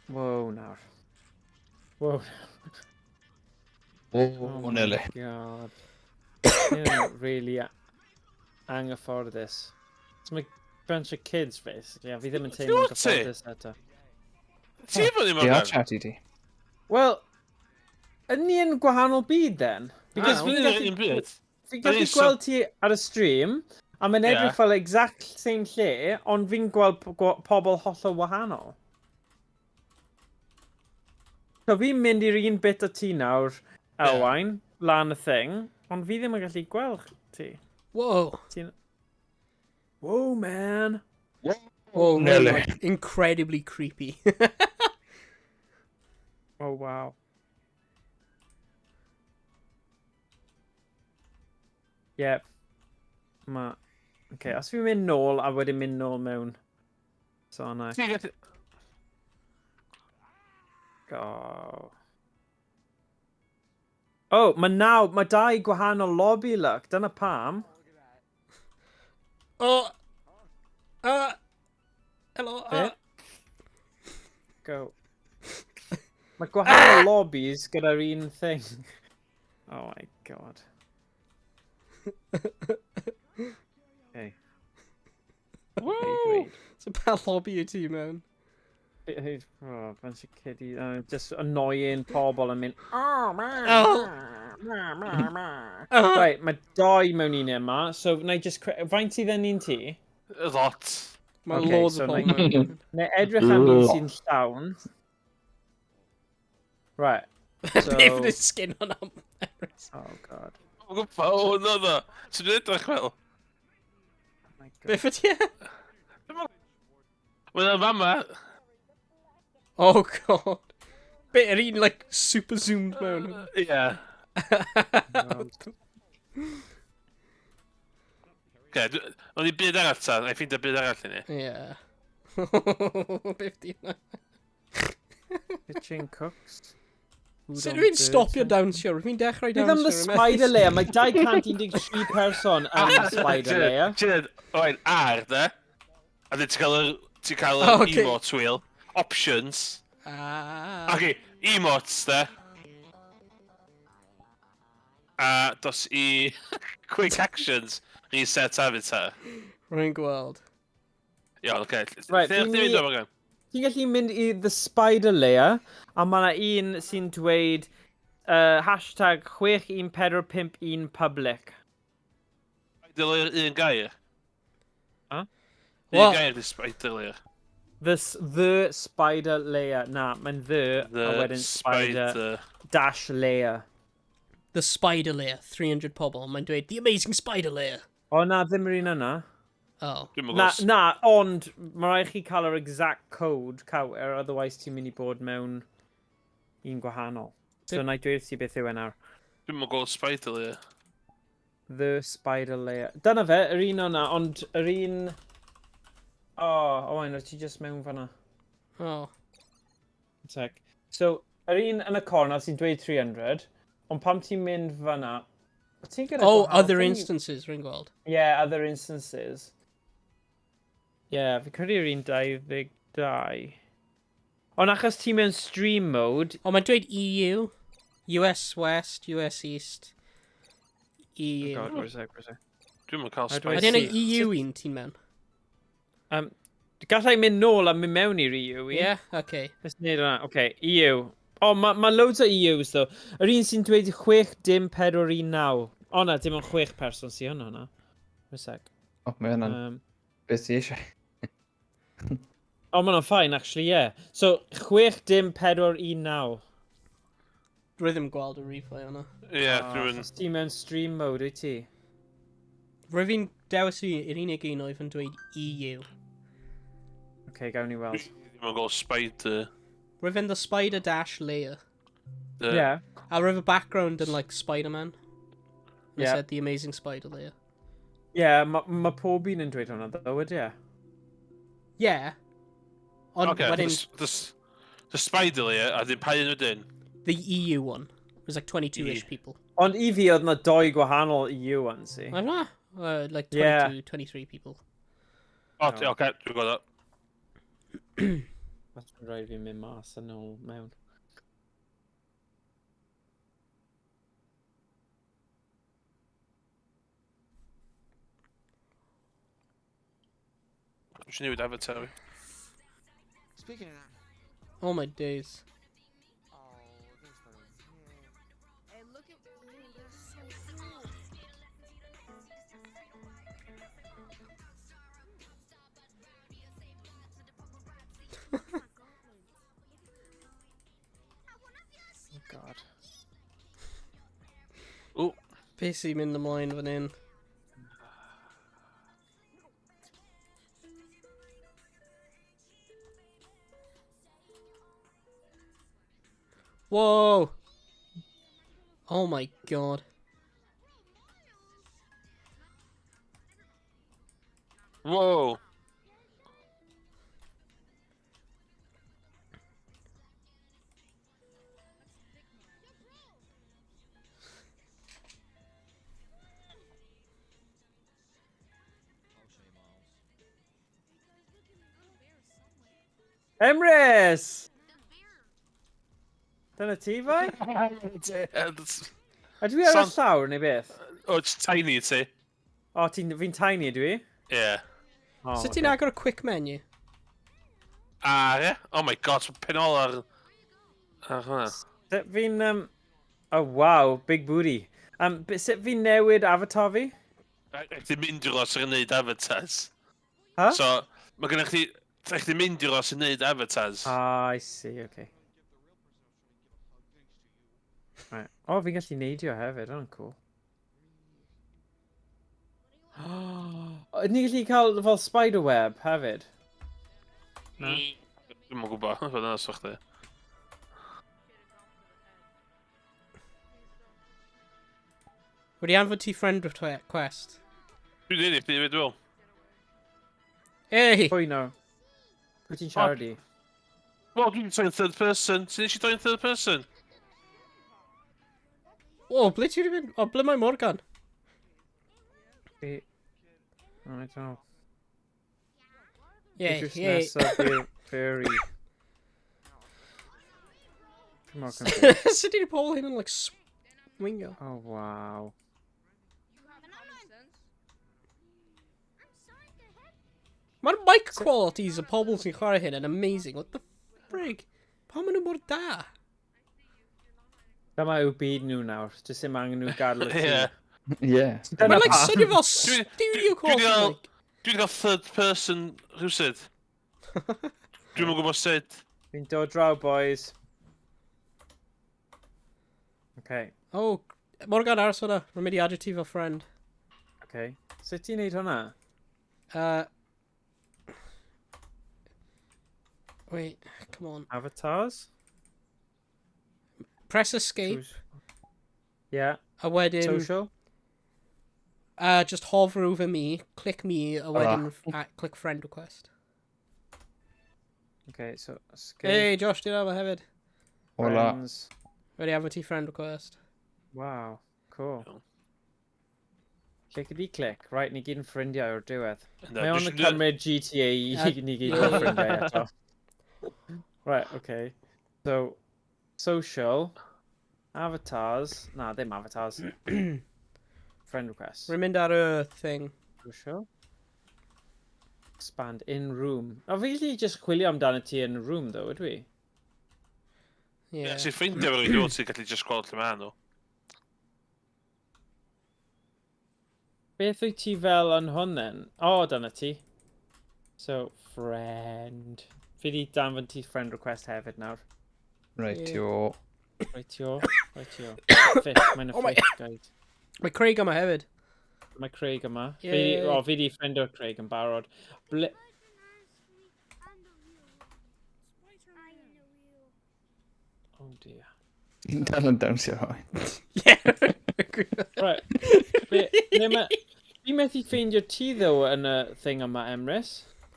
Whoa, nawr. Whoa. Oh, Oh nearly. God. Hyn really anghyfforddus. It's my bunch of kids, basically, a fi ddim yn teimlo'n Lle wyt ti? gyfforddus eto. Ti efo ni, Di ar Morgan? chat i ti. Wel, ydyn ni yn gwahanol byd, then? Because Na, fi'n fi'n gallu, un byd. fi'n gallu Ni so- gweld ti ar y stream, a mae'n edrych Ie. fel exact same lle, ond fi'n gweld pobl hollol wahanol. So fi'n mynd i'r un bit o ti nawr, Owain, lan y thing, ond fi ddim yn gallu gweld ti. Whoa. Ti'n... Whoa, man. Whoa, Nearly. Like, incredibly creepy. Oh, wow. Yeah. Ma... Okay, os fi'n mynd nôl a wedyn mynd nôl mewn. So, na. Ti'n gallu... Go. Oh, mae naw, mae dau gwahanol lobby, look. Dyna pam. Oh. Hello. Go. Mae gwahanol lobbies gyda'r un thing. Oh my god. Okay. Woo! It's a bad lobby i ti, man. Oh, bunch of kiddies. Just annoying pobl yn mynd, oh, man, Oh. ma, ma, ma. Right, mae doi mewn un yma, so na i just... Faint sydd yn un ti? Lot. Mae Okay, loads so o pobl mewn. Na edrych am un sy'n llawn. Right. So... Beth yw'r skin on am? Oh, god. Dwi'n gwybod, o, no, no. Ti'n mynd edrych fel? Oh my god. Beth ydy e? Wel, yn fama. Oh god. Be, yr un, like, super zoomed mewn. Ie. Oce, o'n i byd arall ta, na i ffeindio byd arall i ni. Yeah. Beth di hwnna? Kitchen cooks. Sut dwi'n stopio dawnsio? Rwy'n dechrau Bydd am dawnsio. the spider layer. Mae 213 person yn y spider layer. Ti'n dweud, oen, ar, de? A dyn ti'n cael yr, ti'n cael yr Oh, okay. emote wheel. Options. Ah. Ok, emotes, de. A dos i quick actions, reset avatar. Rwy'n gweld. Iawn, oce. Right, Lle fi'n chdi mynd ni- o fan? Ti'n gallu mynd i the spider layer, a mae yna un sy'n dweud hashtag 61451 public. Spider layer un gair. Huh? Un What? gair di spider layer. The spider layer. Na, mae'n the, The a wedyn spider, spider. dash layer. The spider layer, 300 pobl. Mae'n dweud, the amazing spider layer. O na, ddim yr un yna. Oh. Dwi'm yn Na, gwybod. na, ond mae rhaid chi cael yr exact code cywir, otherwise ti'n mynd i bod mewn un gwahanol. So na i dweud ti beth yw e nawr. Dwi'm yn gweld spider layer. The spider layer. Dyna fe, yr un o'na, ond yr un... O, oh, Owain, o ti just mewn fan'na. Oh. Sec. So, yr un yn y corner sy'n dweud 300, ond pam ti'n mynd fan'na... Ti'n gyda Oh, gwahanol other thing. instances, rwy'n gweld. Yeah, other instances. Yeah, fi credu yr un 22. Ond achos ti mewn stream mode, Oh, mae'n dweud EU, US West, US East, EU. Oh God, wait a sec, wait a sec. Dwi'm yn cael How do I spider. Ydy yna see. EU un ti'n mewn? Gallai mynd nôl a mynd mewn i'r EU. Yeah, okay. Let's neud hwnna. Okay, EU. O, oh, mae ma loads o EUs, though. Yr un sy'n dweud 6 dim 4 1 9. O na, dim ond 6 person sy'n hwnna, hwnna. Wait a sec. O, mae hwnna'n beth ti eisiau. O, oh, mae hwnna'n fine, actually, yeah. So, 6 dim 4 1 9. Rwy ddim gweld y replay o'na. Ie, dwi'n... Achos ti mewn stream mode, wyt ti? Rwy fi'n dewis i yr unig un oedd yn dweud EU. Okay, gawn ni weld. Dwi'm yn gweld spider. Rwy fi'n the spider dash layer. Yeah. A rwy fy background yn like Spider-Man. And Yeah. I said the amazing spider layer. Yeah, mae ma pob un yn dweud hwnna, though, ydy e? Yeah. Ond Oce, wedyn, the spider layer, a dyn pa un wedyn? the EU one. It was like 22-ish E. people. Ond i fi oedd na doi gwahanol EU ones i. I don't know. Like 22, Yeah. 23 people. O, oce, dwi'n gweld o. Mae'n rhaid fi mynd mas yn ôl mewn. Dwi'n eisiau newid avatar fi. Speaking of that. Oh my days. Oh, thanks for the. Hey, look at ooh, they're so cool. Oh god. Ww. Beth sy'n mynd ymlaen fan hyn? Whoa! Oh my god. Whoa! Emrys! Dyna ti, fai? Ydw i ar y llawr neu beth? O, it's tiny ti. O, ti'n fi'n tiny ydw i? Ie. Yeah. Oh, Sut ti'n agor y quick menu? Ah, ie? Oh my god, so pen ôl ar... Ar hwnna. Sut fi'n... Oh, wow, big booty. Sut fi'n newid avatar fi? Rhaid mynd i'r os yn gwneud avatars. Huh? So, mae gennych chi... Rhaid chdi mynd i'r os yn gwneud avatars. Ah, I see, okay. Right. O, oh, fi'n gallu neidio hefyd, hwnna'n cool. Oh, ni'n gallu cael fel spiderweb hefyd? Na? Dwi'm yn gwybod, fod yna sa'ch chdi. Wedi anfon ti friend request. Dwi'n dweud i chdi, fe dwi'n Hey! Pwy nawr? Pwy ti'n siarad i? Wel, dwi'n troi'n third person. Sut nes i troi'n third person? O, ble ti wedi mynd? O, ble mae Morgan? Fi... Oh, I don't know. Yeah, Wythnos yeah. nesaf yw'r fairy. Fi mor confused. Sut ydy'r pobl hyn yn, like, swingo? Oh, wow. Mae'r mic qualities y pobl sy'n chwarae hyn yn amazing. What the frig? Pam maen nhw mor da? Dyma yw byd nhw nawr. Does dim angen nhw gadael y tŷ. Ie. Yeah. Dyna Mae'n like pam. swnio fel studio quality mic. Dwi wedi cael third person rhywsut. Dwi'm yn gwybod sut. Fi'n dod draw, boys. Okay, Oh, Morgan, aros hwnna. Rwy'n mynd i adio ti fel friend. okay. Sut ti'n neud hwnna? Wait, come on. Avatars? Press escape, Choose- Yeah. a wedyn... Social? Just hover over me, click me, a wedyn click friend request. Okay, so escape. Hey, Josh, ti'n efo hefyd. Hola. Friends. Ready efo ti friend request. Wow, cool. Cool. Clickety click. Right, ni gyd yn ffrindiau o'r diwedd. Yndw, Mae o'n dwi- cymryd GTA i ni gyd yn ffrindiau eto. Right, okay. So, social, avatars, na, ddim avatars. Friend request. Rwy'n mynd ar y thing. Social. Expand in room. O, fi gallu just chwilio amdano ti yn room, though, ydw i? Ie, Yeah. Ti'n ffeindio fo rhywun, ti'n gallu just gweld lle maen nhw. Beth wyt ti fel yn hwn then? O, oh, dyna ti. So, friend. Fi di danfon ti friend request hefyd nawr. Right, Ie. yo. Right yo, right yo. Fish, mae'n a Oh my- fish, guys. Mae Craig yma hefyd. Mae Craig yma. Fi di, Yay. o, fi di ffrindo Craig yn barod. Ble... Oh dear. Ti'n dal yn dawnsio hoi. Yeah. Right. Be, ble ma... Fi methu ffeindio ti ddo yn y thing yma, Emrys.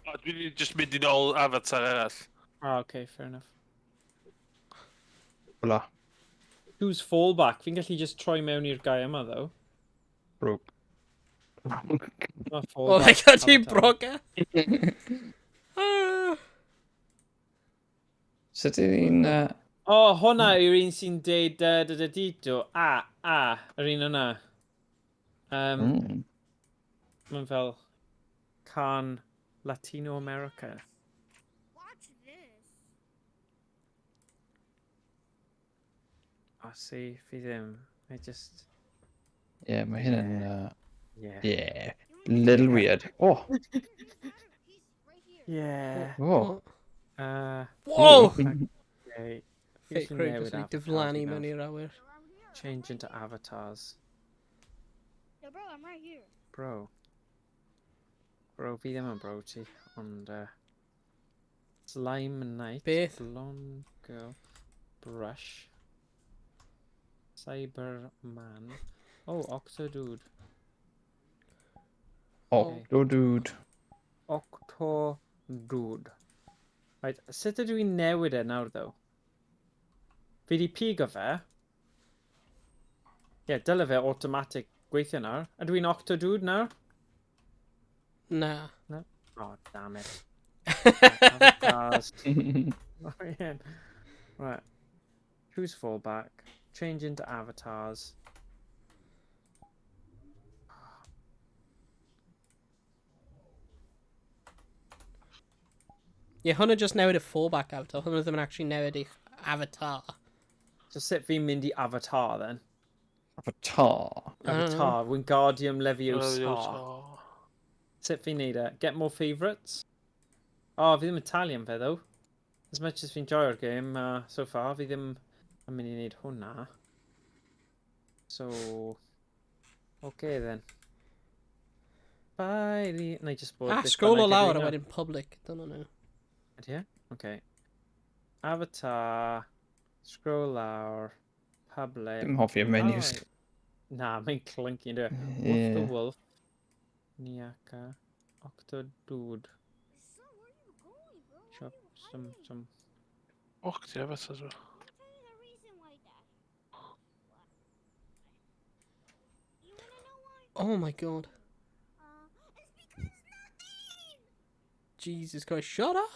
O, dwi wedi just mynd i nôl avatar arall. Ah, okay, fair enough. Hola. Who's fallback? Fi'n gallu just troi mewn i'r guy yma, though. Broke. Ma Oh my fallback god, ti'n avatar. broke e? Ah. Sut ydyn ni'n... O, oh, hwnna yw'r un sy'n deud da da da di do. A, a, yr un yna. Mae'n fel can Latino America. Watch this. O, see, fi ddim. I just... Yeah, mae hyn yn... Yeah. Yeah. Little weird. Oh. He's right here. Yeah. Oh. Whoa! Okay. Fake Fi Craig newid just like avatar diflannu fi mewn nawr. i'r awyr. Change into avatars. Yo, bro, I'm right here. Bro. Bro, fi ddim yn bro ti, ond... Slime Knight. Beth? Blonde Girl. Brush. Cyberman. Oh, Octodude. Octodude. Octodude. Right, sut ydw i'n newid e nawr, ddo? Fi di pigo fe. Ie, yeah, dyle fe automatic gweithio nawr. Ydw i'n Octodude nawr? Na. No? Oh, damn it. Avatars. Oh, yeah. Right. Choose fallback. Change into avatars. Ie, hwnna just newid y fallback avatar. Hwnna ddim yn actually newid eich avatar. So sut fi'n mynd i avatar then? Avatar. Avatar. Wingardium Leviosa. Leviosa. Sut fi'n neud e? Get more favourites? Oh, fi ddim yn talu am fe though. As much as fi'n joio'r game so far, fi ddim yn mynd i wneud hwnna. So, okay then. Bye, Lee. Na i just bod Ah, beth scroll o bynnag ydw i lawr a nawr. wedyn public. Dyna nhw. Ydy e? Okay. Avatar, scroll lawr, public. Dim hoffi y menus. Oh, na, mae'n clunky yn dweud. Wolf the Ie. Wolf, Niaka, Octodude, Son, where are you going, bro? Why Chop, are you some, hiding? some. Och, ti avatars o. I'll tell you the reason why, Dad. You wanna know why? Oh my god. It's because nothing! Jesus Christ, shut up!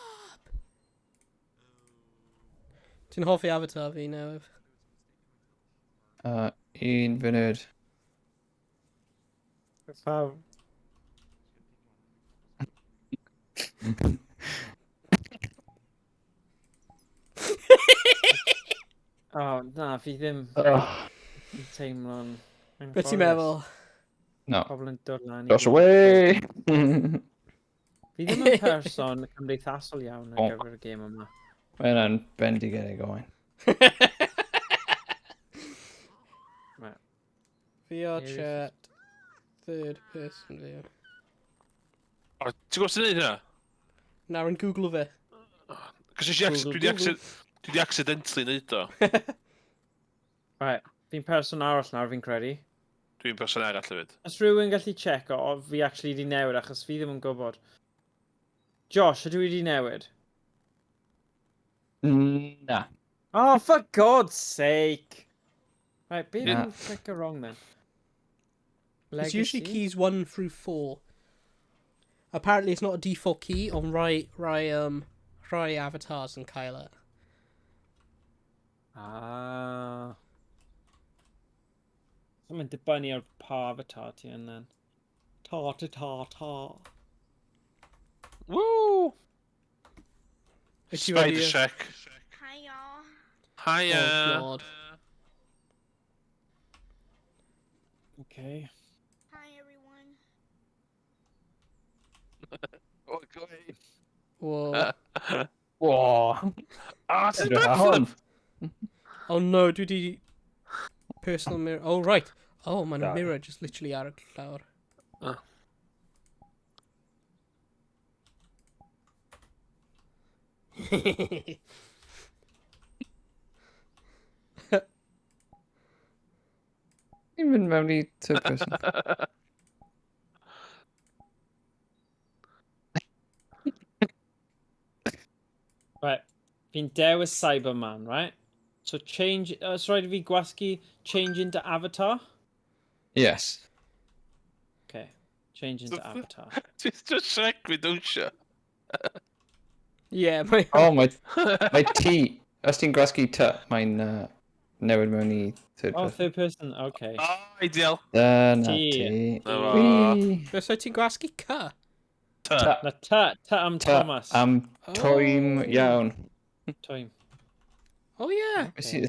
Ti'n hoffi avatar fi newydd? Un funud. Pawb. Oh, na, fi ddim Oh, yn teimlo'n Be ti'n meddwl? no. Pobl yn dod lan i Josh fi. away! Fi ddim yn person cymdeithasol iawn ar Oh. gyfer y gêm yma. Mae hwnna'n bendigedig oen. Right. VR Here is- chat, third person view. O, ti'n gwybod sy'n neud hynna? Nawr yn Google fe. Cos nes i Google, dwi 'di Google. dwi 'di accidentally neud o. Right, fi'n person arall nawr fi'n credu. Dwi'n person arall hefyd. Os rhywun gallu checo, o fi actually di newid achos fi ddim yn gwybod. Josh, ydw i di newid? Na. Oh, for God's sake! Right, be Na. dwi'n clicio wrong then? It's usually Legacy? keys 1 through 4. Apparently it's not a default key on Rai avatars and Kyla. Ah. So mae'n dibynnu ar pa avatar ti yn then. Ta ta ta ta. Woo! Wyt ti Spider wedi- Shack. Hi, y'all. Hiya! Oh god. Okay. Hi, everyone. Oh, god. Whoa. Whoa. Ah, ti'n Edrych ar hwn. backflip! Oh no, dwi di... Personal mirror. Oh right. Oh, mae'n Da. mirror just literally ar y llawr. Oh. Ni'n mynd mewn i third person. Right. Fi'n dewis Cyberman, right? So change... Os rhaid i fi gwasgu change into avatar? Yes. Okay. Change into avatar. Ti'n just Shrek fi dawnsio. Yeah, mae... Oh, mae T. Os ti'n gwasgu T, mae'n newid mewn i third Oh, person. third person, okay. Oh, ideal. Dyna T. ti. Na fo. Whee! Beth wyt ti'n gwasgu C? T. Na ta, ta am T Thomas. am twym Oh. iawn. Twym. Oh yeah. Beth sy'n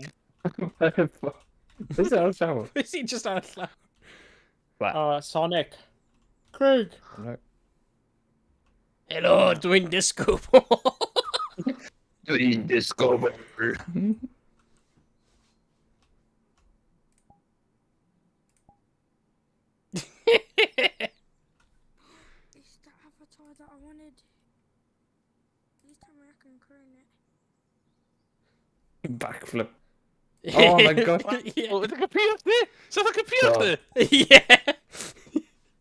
ar y llawr? Beth sy'n just ar y llawr? Oh, Sonic. Craig. Helo, dwi'n disco ball. Dwi'n disco ball. fucking Kermit. Backflip. Oh my god. Yeah. O, ydy computer chdi? Sa'th o computer chdi? Yeah.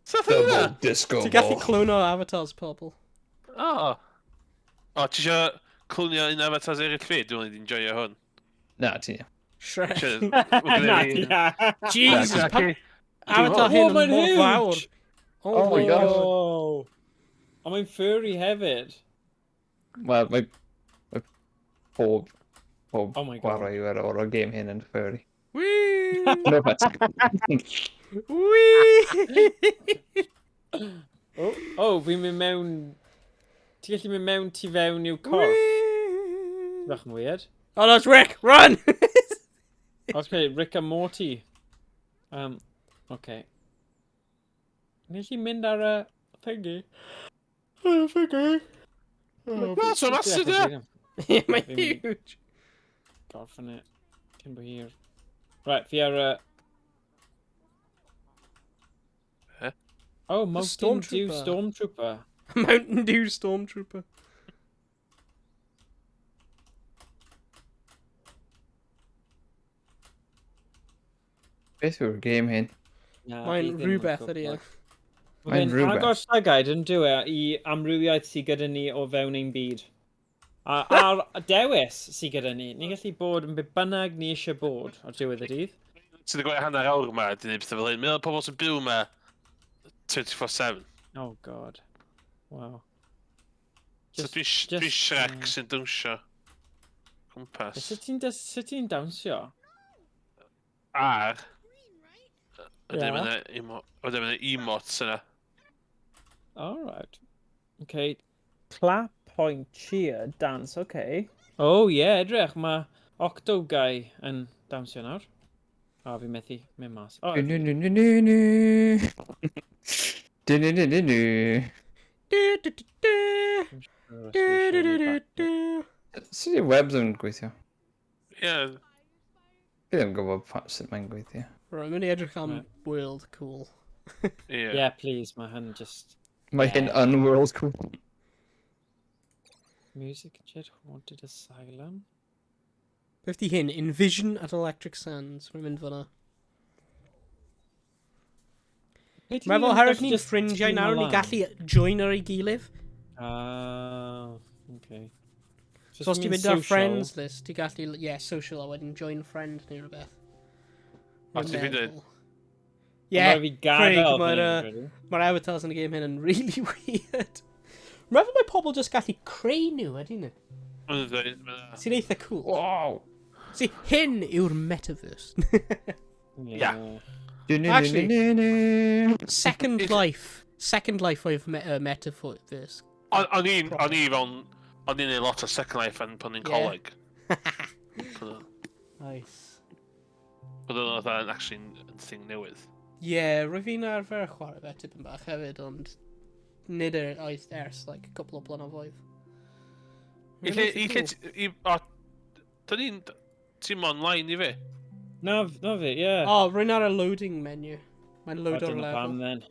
Sa'th o hynna? Double disco Ti'n gallu ball. clono avatars pobl. O. O, ti isio clonio un avatars eraill fi? Dwi'n mynd i'n joio hwn. Na, ti. Shrek. Isio- Na, yeah. Jesus, pa avatar Oh, hyn yn mae'n mor huge. fawr. Oh my gosh. Oh. A mae'n furry hefyd. Wel, mae... Mae pob... Pob Oh my God. chwaraewyr o'r game hyn yn furry. Whee! No offense. Whee! Oh, oh fi'n mynd mewn... Ti'n gallu mynd mewn tu fewn i'w corff? Whee! Bach yn weird. Oh, that's Rick! Run! Okay, Rick and Morty. Okay. Nes i mynd ar y thingy. Y thingy. Oh, That's so massive, ie. Yeah, mae'n Fi'n mynd i huge. Gorffen e. Cyn bo hir. Right, fi ar y... Eh? Oh, Mountain Dew Stormtrooper. Stormtrooper. Mountain Dew Stormtrooper. Beth yw'r game hyn? Na, Mae'n fi ddim yn rhywbeth gwbod. ydy e. Mae'n Mae'n rhywbeth. Agor llygaid yn dyw e i amrywiaeth sydd gyda ni o fewn ein byd. A, a'r dewis sydd gyda ni. Ni'n gallu bod yn be bynnag ni eisiau bod ar diwedd y dydd. Ti'n wedi gwario hanner awr yma, di wneud pethau fel hyn. Mae'n pobl sy'n byw yma 24/7. Oh god. Wow. So Just- dwi'n just, dwi Shrek yy, sy'n dawnsio. Cwmpas. Sut ti'n sut ti'n dawnsio? Ar. Wedyn Ie. mae'n wedyn ma' 'na emotes yna. Alright. Okay. Clap, point, cheer, dance, okay. Oh yeah, edrych, mae Octo Guy yn dawnsio nawr. O, fi methu mynd mas. Oh, Nu nu nu nu nu. Du nu nu nu nu. Du, du, du, du. Du, du, du, du, du. Sut yw webs yn gweithio? Ie. Fi ddim yn gwybod sut mae'n gweithio. Right, mynd i edrych am Right. World Cool. Ie. Yeah, please, mae hyn just... Mae hyn yn world cool. Music Jet Haunted Asylum. Beth di hyn? Envision at Electric Sands. Mae'n mynd fyna. Be ti'n Mae fel mynd herwydd gallu ni'n just ffrindiau tîm nawr, ni lan? gallu join ar ei gilydd. Ah, okay. So os ti'n mynd ar friends list, ti'n gallu, yeah, social, a wedyn join friend neu rhywbeth. O, Rwy'n ti'n ffeindio? meddwl. Yeah, fi Craig, gadael mae'r, fan hyn, credu. Mae'r avatars yn y game hyn yn really weird. Mae'n meddwl mae pobl just gallu creu nhw, ydyn nhw? Mae'n dweud, ma' Sy'n eitha cool. Wow! See, hyn yw'r metaverse. Yeah. Du nu nu Actually- nu nu. Second Life. Second Life oedd metaverse. O'n i'n, o'n i fel, o'n i'n neud lot o Second Life yn pan o'n i'n Ie. coleg. Pan Nice. o'n fatha yn actually yn thing newydd. Yeah, rwy fi'n arfer chwarae fe tipyn bach hefyd, ond nid oes ers, like, a couple o blynyddoedd. I lle, i lle, i, o, dyn ni'n, ti'n online i fi? Na, na fi, yeah. Oh, rwy'n ar y loading menu. Mae'n O, load o'r dyna pam level. then.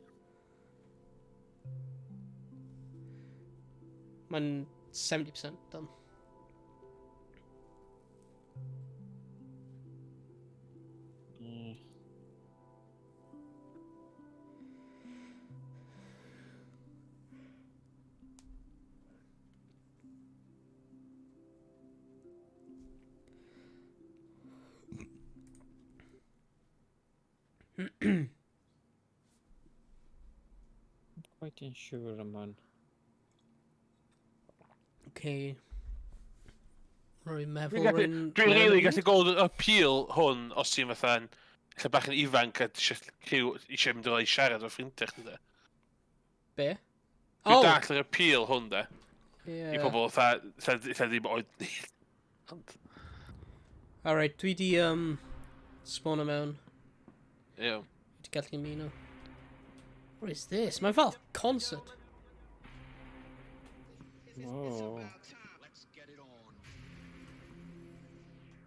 Mae'n 70% done. Quite yn siŵr am hwn. Okay. Rwy'n meddwl Dwi'n gallu- rwy'n... Dwi'n really gallu gweld y appeal hwn os ti'n fatha'n lle bach yn ifanc a eisiau criw, eisiau mynd i siarad efo ffrindiau chdi de. Be? Dwi'n Oh! dallt yr appeal hwn de. Yeah. I pobl fatha, lle ddim oed ni. Ond, Alright, dwi di spawno mewn. ie. Dwi di gallu ymuno. What is this? Mae'n fel concert. Whoa.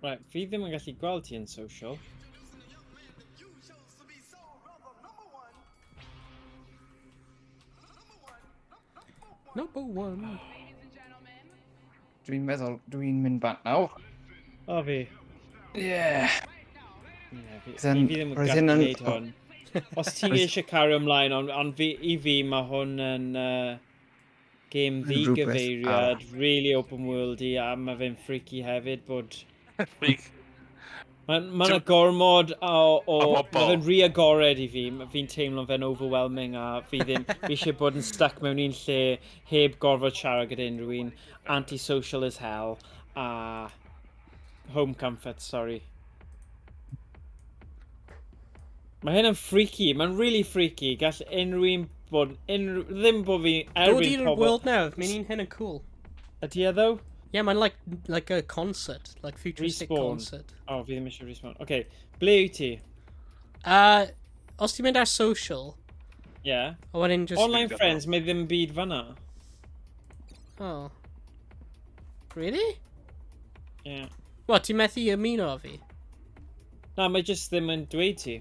Right, fi ddim yn gallu gweld ti yn social. Number one. Dwi'n meddwl dwi'n mynd bant nawr. O, fi. Yeah. Yeah, fi, Then, fi ddim yn roedd gallu hyn yn- gwneud hwn. Os ti eisiau cario ymlaen, ond on fi, i fi mae hwn yn game Rhywbeth ddigyfeiriad, really open world i, a mae fe'n freaky hefyd bod... Freak. Mae'n ma 'na gormod o O bobl. Mae fe'n rhy agored i fi, fi'n teimlo fe'n overwhelming a fi ddim, fi eisiau bod yn stuck mewn un lle heb gorfod siarad gyda unrhyw un, antisocial as hell, a home comfort, sorry. Mae hyn yn freaky, mae'n really freaky, gall unrhyw un bod, unrhyw, ddim bod fi Dod erbyn i'r pobl. world newydd, mae'n un hyn yn cool. Ydy e ddo? Yeah, mae'n like a concert, like futuristic Respawn. concert. O, oh, fi ddim eisiau respawn. Oce, okay. Ble wyt ti? Os ti'n mynd ar social, Yeah. a wedyn just... Online friends, mae ddim byd fanna. Oh. Really? Yeah. What, ti'n methu ymuno â fi? Na, mae just ddim yn dweud ti.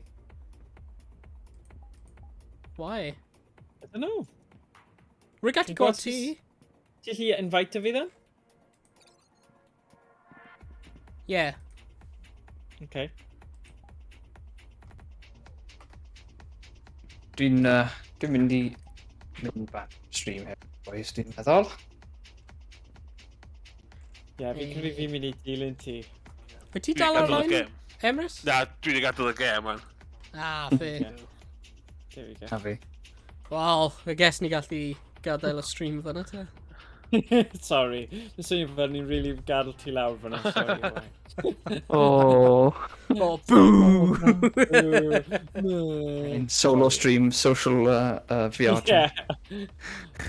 Why? I don't know. Rwy'n gallu Ti'n gweld gweld ti. Ti'n gallu invite fi then? Yeah. Okay. Dwi'n mynd i mynd bant stream hefyd, boys, dwi'n meddwl. Yeah, fi'n credu fi'n mynd i dilyn ti. Wyt ti Dwi 'di dal gadael y ar-line, gêm. Emrys? Na, dwi wedi gadael y gêm, man. Ah, fair. Yeah. There we go. Na fi. Wel, I guess ni gallu gadael y stream fyna te. Sorry. Mae'n swnio fel ni'n really gadael ti lawr fyna. Sorry. Owain. Oh. Oh, boo! In solo stream, social VR chat. Yeah.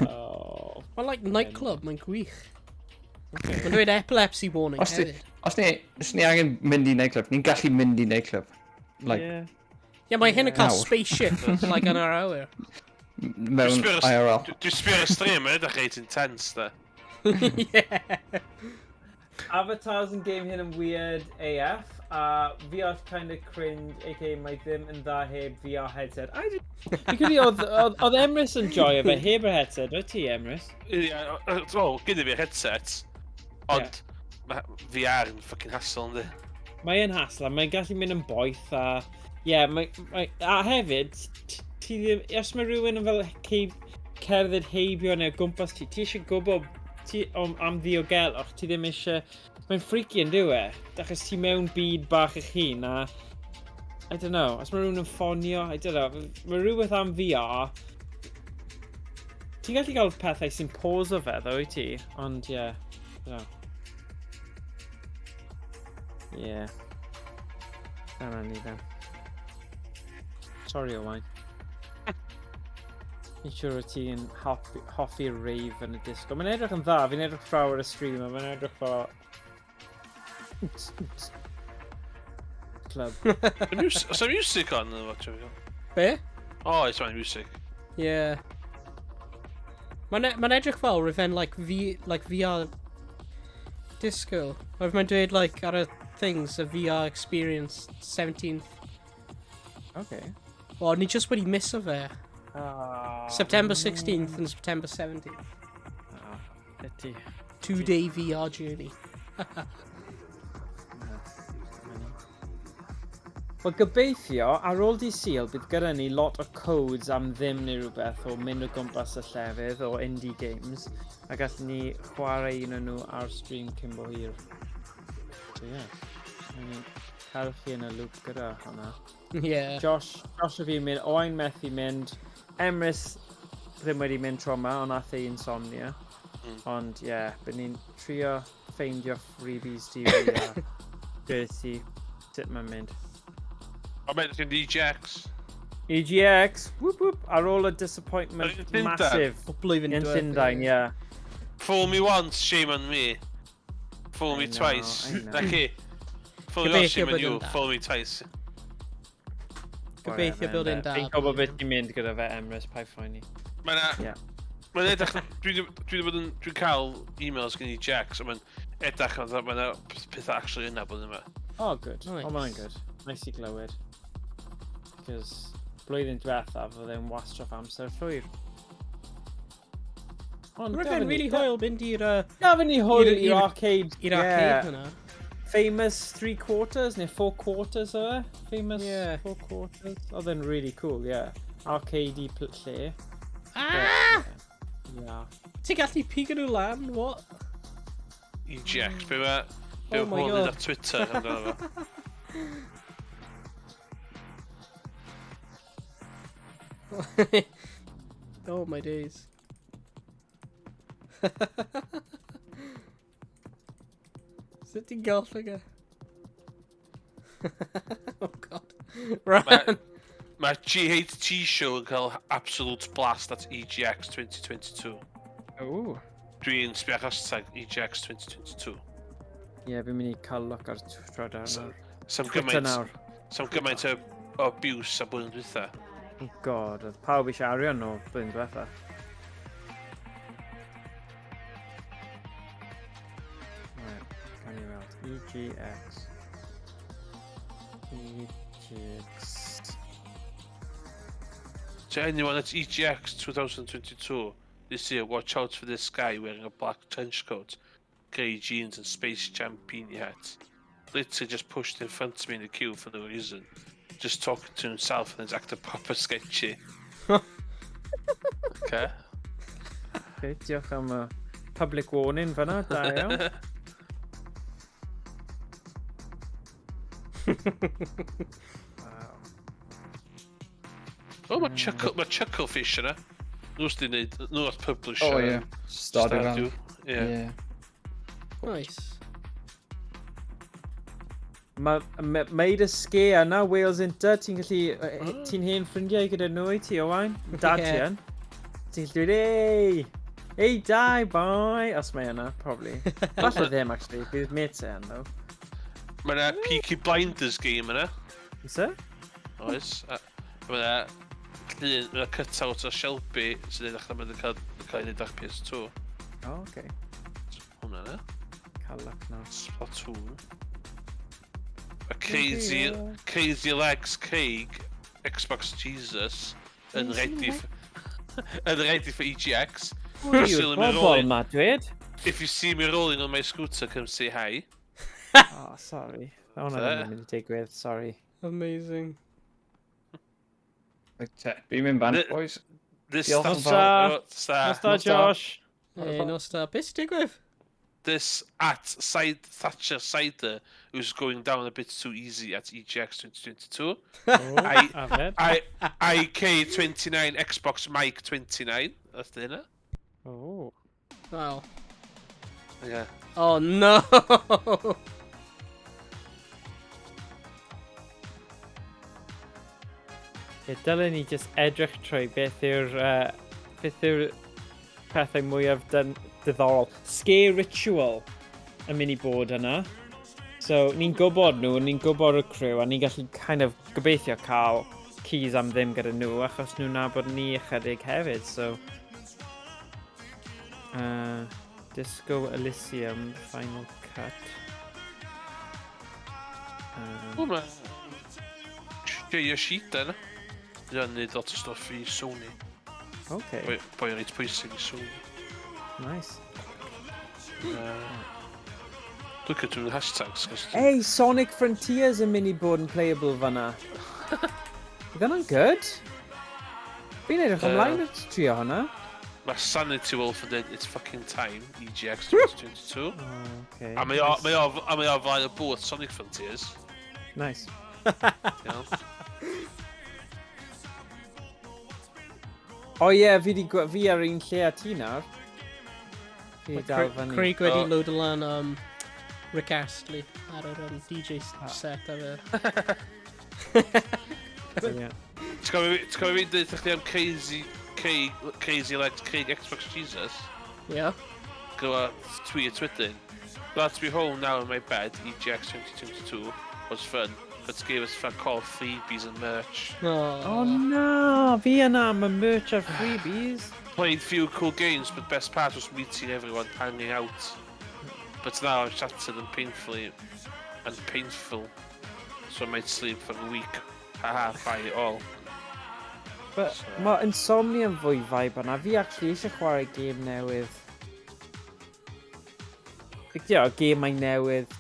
Oh. Mae'n like nightclub, mae'n gwych. Mae'n dweud epilepsy warning Os ti- hefyd. Os ni angen mynd i nightclub, ni'n gallu mynd i nightclub. Like, Yeah. Yeah, mae hyn yn cael Nawr. spaceship, like yn yr awyr. Mewn IRL. Dwi'n sbio ar y stream, mae'n edrych reit intense, da. Yeah. Avatars yn game hyn yn weird AF, a VR kind of cringe, aka mae ddim yn dda heb VR headset. Fi'n credu oedd Emrys yn joio fe heb yr headset, oedd ti, Emrys? Ie, wel, gyda fi'r headset, ond mae VR yn fucking hassle, yndi? Mae yn hassle, a mae'n gallu mynd yn boeth, a... Ie, yeah, a hefyd, ti ddim, os mae rhywun yn fel cerdded heibio neu o gwmpas ti, ti eisiau gwybod ti, am ddiogelwch, ti ddim eisiau. Mae'n freaky yn dyw e, achos ti mewn byd bach eich hun, a I don't know, os mae rhywun yn ffonio, I don't know, mae rhywbeth am VR. Ti'n gallu gael pethau sy'n pause o fe, ddo, wyt ti? Ond, ie, yeah, I don't know. Yeah. Dyna ni then. Sorry, Owain. Fi'n siŵr wyt ti'n hoffi'r rave yn y disco. Mae'n edrych yn dda, fi'n edrych draw ar y stream a mae'n edrych fel club. Oes 'na music on yn fo, ti'n Be? Oh, it's my music. Yeah. Mae'n ma edrych fel rhywun like, like VR disco. Oherwydd mae'n dweud like ar y things, y VR experience 17th. Okay. O, ni just wedi miso fe. Oh, September 16th and September 17th. Oh, pity. 2-day VR journey. Wel, gobeithio, ar ôl di Sul, bydd gyda ni lot o codes am ddim neu rhywbeth o mynd o gwmpas y llefydd o indie games, a gallwn ni chwarae un o nhw ar stream cyn bo hir. So yeah, ni cael chi yn y loop gyda hwnna. Yeah. Josh a fi'n mynd, Owain methu mynd, Emrys ddim wedi mynd tro yma, ond nath ei insomnia. Ond ie, yeah, bydd ni'n trio ffeindio freebies di fi a dweud ti sut mae'n mynd. O, mae'n ti'n EGX. EGX, whoop whoop, ar ôl y disappointment Yn Llundain? massive. O blwyddyn Yn diwethaf. Llundain, ie. Fool me once, shame on me. Fool me I know, twice. I know. Na chi. Fool me once, Gobeithio shame on bod you. yn da. Fool me twice. Gobeithio bod yn da. Fi'n gwybod beth ti'n mynd gyda fe, Emrys, paid phoeni. Mae'n Ie. Mae'n edrych. Dwi 'di bod yn... Dwi'n cael emails gen EGX, a mae'n edrych yn mae'n pethau actually yna bod yma. Oh, good. Nice. Oh, mae'n good. Nice i glywed. Cos blwyddyn diwethaf oedd e'n wastraff amser llwyr. Ond Roedd fe'n really hwyl mynd i'r... Gafon ni hwyl i'r arcade. I'r arcade hwnna. Famous three quarters, neu four quarters o e? Famous four quarters. Oedd e'n really cool, yeah. Arcade-y lle. Ah! Yeah. Ti'n gallu pigo nhw lan, what? EGX, be mae... Be Oh mae my hwn God. ar Twitter amdano fo. Oh my days. Sut ti'n golff e? Oh god. Right. Mae GHT show yn cael absolute blast at EGX 2022. Ooh. Dwi'n sbio ar hashtag EGX 2022. Ie, yeah, fi'n mynd i cael look ar Twitter nawr. Sam Twitter gymaint, nawr. sam gymaint o abuse a blwyddyn dwytha. Oh god, oedd pawb eisiau arian nhw blwyddyn diwetha. Right, gawn ni weld. EGX. EGX. To anyone at EGX 2022 this year, watch out for this guy wearing a black trench coat, grey jeans and Space Jam beanie hat. Literally just pushed in front of me in the queue for no reason. Just talking to himself and he's acting proper sketchy. Okay. Okay, diolch am y public warning fan'na, da iawn. Wow. Oh, mae Chuckle, mae Chucklefish yna. Nhw sydd wedi gwneud, nhw oedd publisher. Oh, yeah. Stardew Valley. Yeah. Yeah. Nice. Mae ma, made a scare yna, Wales Inter, ti'n gallu, ti'n hen ffrindiau gyda nhw i ti, Owain? Dad ti Ie. yn. Ti'n gallu dweud, ei, ei, dai, bye, os mae yna, probably. Falle ddim, actually, bydd mates e yn, though. Mae yna Peaky Blinders game yna. Is e? Oes. A mae yna llun, mae yna cut-out o Shelby sy'n edrych am yn cael cael ei wneud ar PS2. Oh, okay. Hwna yna. Cael luck now. Splatoon. A Crazy Legs Craig, Xbox Jesus, yn ready for, yn ready for EGX. Pwy If you yw'r see me bobl rolling- ma, dweud? If you see me rolling on my scooter, come say hi. Oh, sorry. Hwnna ddim yn mynd i digwydd, sorry. Amazing. Like, fi'n mynd bant, boys. This Diolch yn that's- fawr. oh, sa- Nos da, Nos da. Josh. Hey, nos da. Beth sy'n digwydd? This at Side Thatcher Cider, who's going down a bit too easy at EGX 2022. Oh, I- Afed. IK29 Xbox Mike 29. That's the hynna. Oh. Wow. Yeah. Oh no! Ie, dylen ni just edrych trwy beth yw'r pethau mwyaf diddorol. Scare Ritual yn mynd i bod yna. So, ni'n gwybod nhw, ni'n gwybod y crew, a ni'n gallu kind of gobeithio cael keys am ddim gyda nhw, achos nhw'n nabod ni ychydig hefyd, so... Disco Elysium, Final Cut. O, mae... Jay Yoshida yna. Dwi'n neud lot o stwff i Sony. Okay, Boi reit pwysig i Sony. Nice. Look at the hashtags. 'Cause Hey, Sonic Frontiers yn mynd i bod yn playable fanna. Ydy hwnna'n good? Fi'n edrych ymlaen at trio hwnna. Mae Sanity Wolf yn dweud, "It's fucking time, EGX 2022." Oh, okay. A mae o, mae o flaen y booth Sonic Frontiers. Nice. Iawn. O ie, fi, fi ar un lle a ti nawr. Fi Mae dal fyny. Craig wedi Oh. load lan Rick Astley ar yr DJ set ar y... Ie. Ti'n cofio fi'n dweud chdi am Crazy Craig, Crazy Legs Craig Xbox Jesus? Yeah. Gyda tweet wedyn. "Glad to be home now in my bed. EGX 2022 was fun, but gave us fuck all freebies and merch." Oh. Oh no, fi yna am y merch a freebies. "Played few cool games, but best part was meeting everyone, hanging out. But now I'm shattered and painfully and painful, so I might sleep for a week. Haha, bye all." But mae Insomnia yn fwy vibe yna. Fi actually eisiau chwarae game newydd. Like, you know, gemau newydd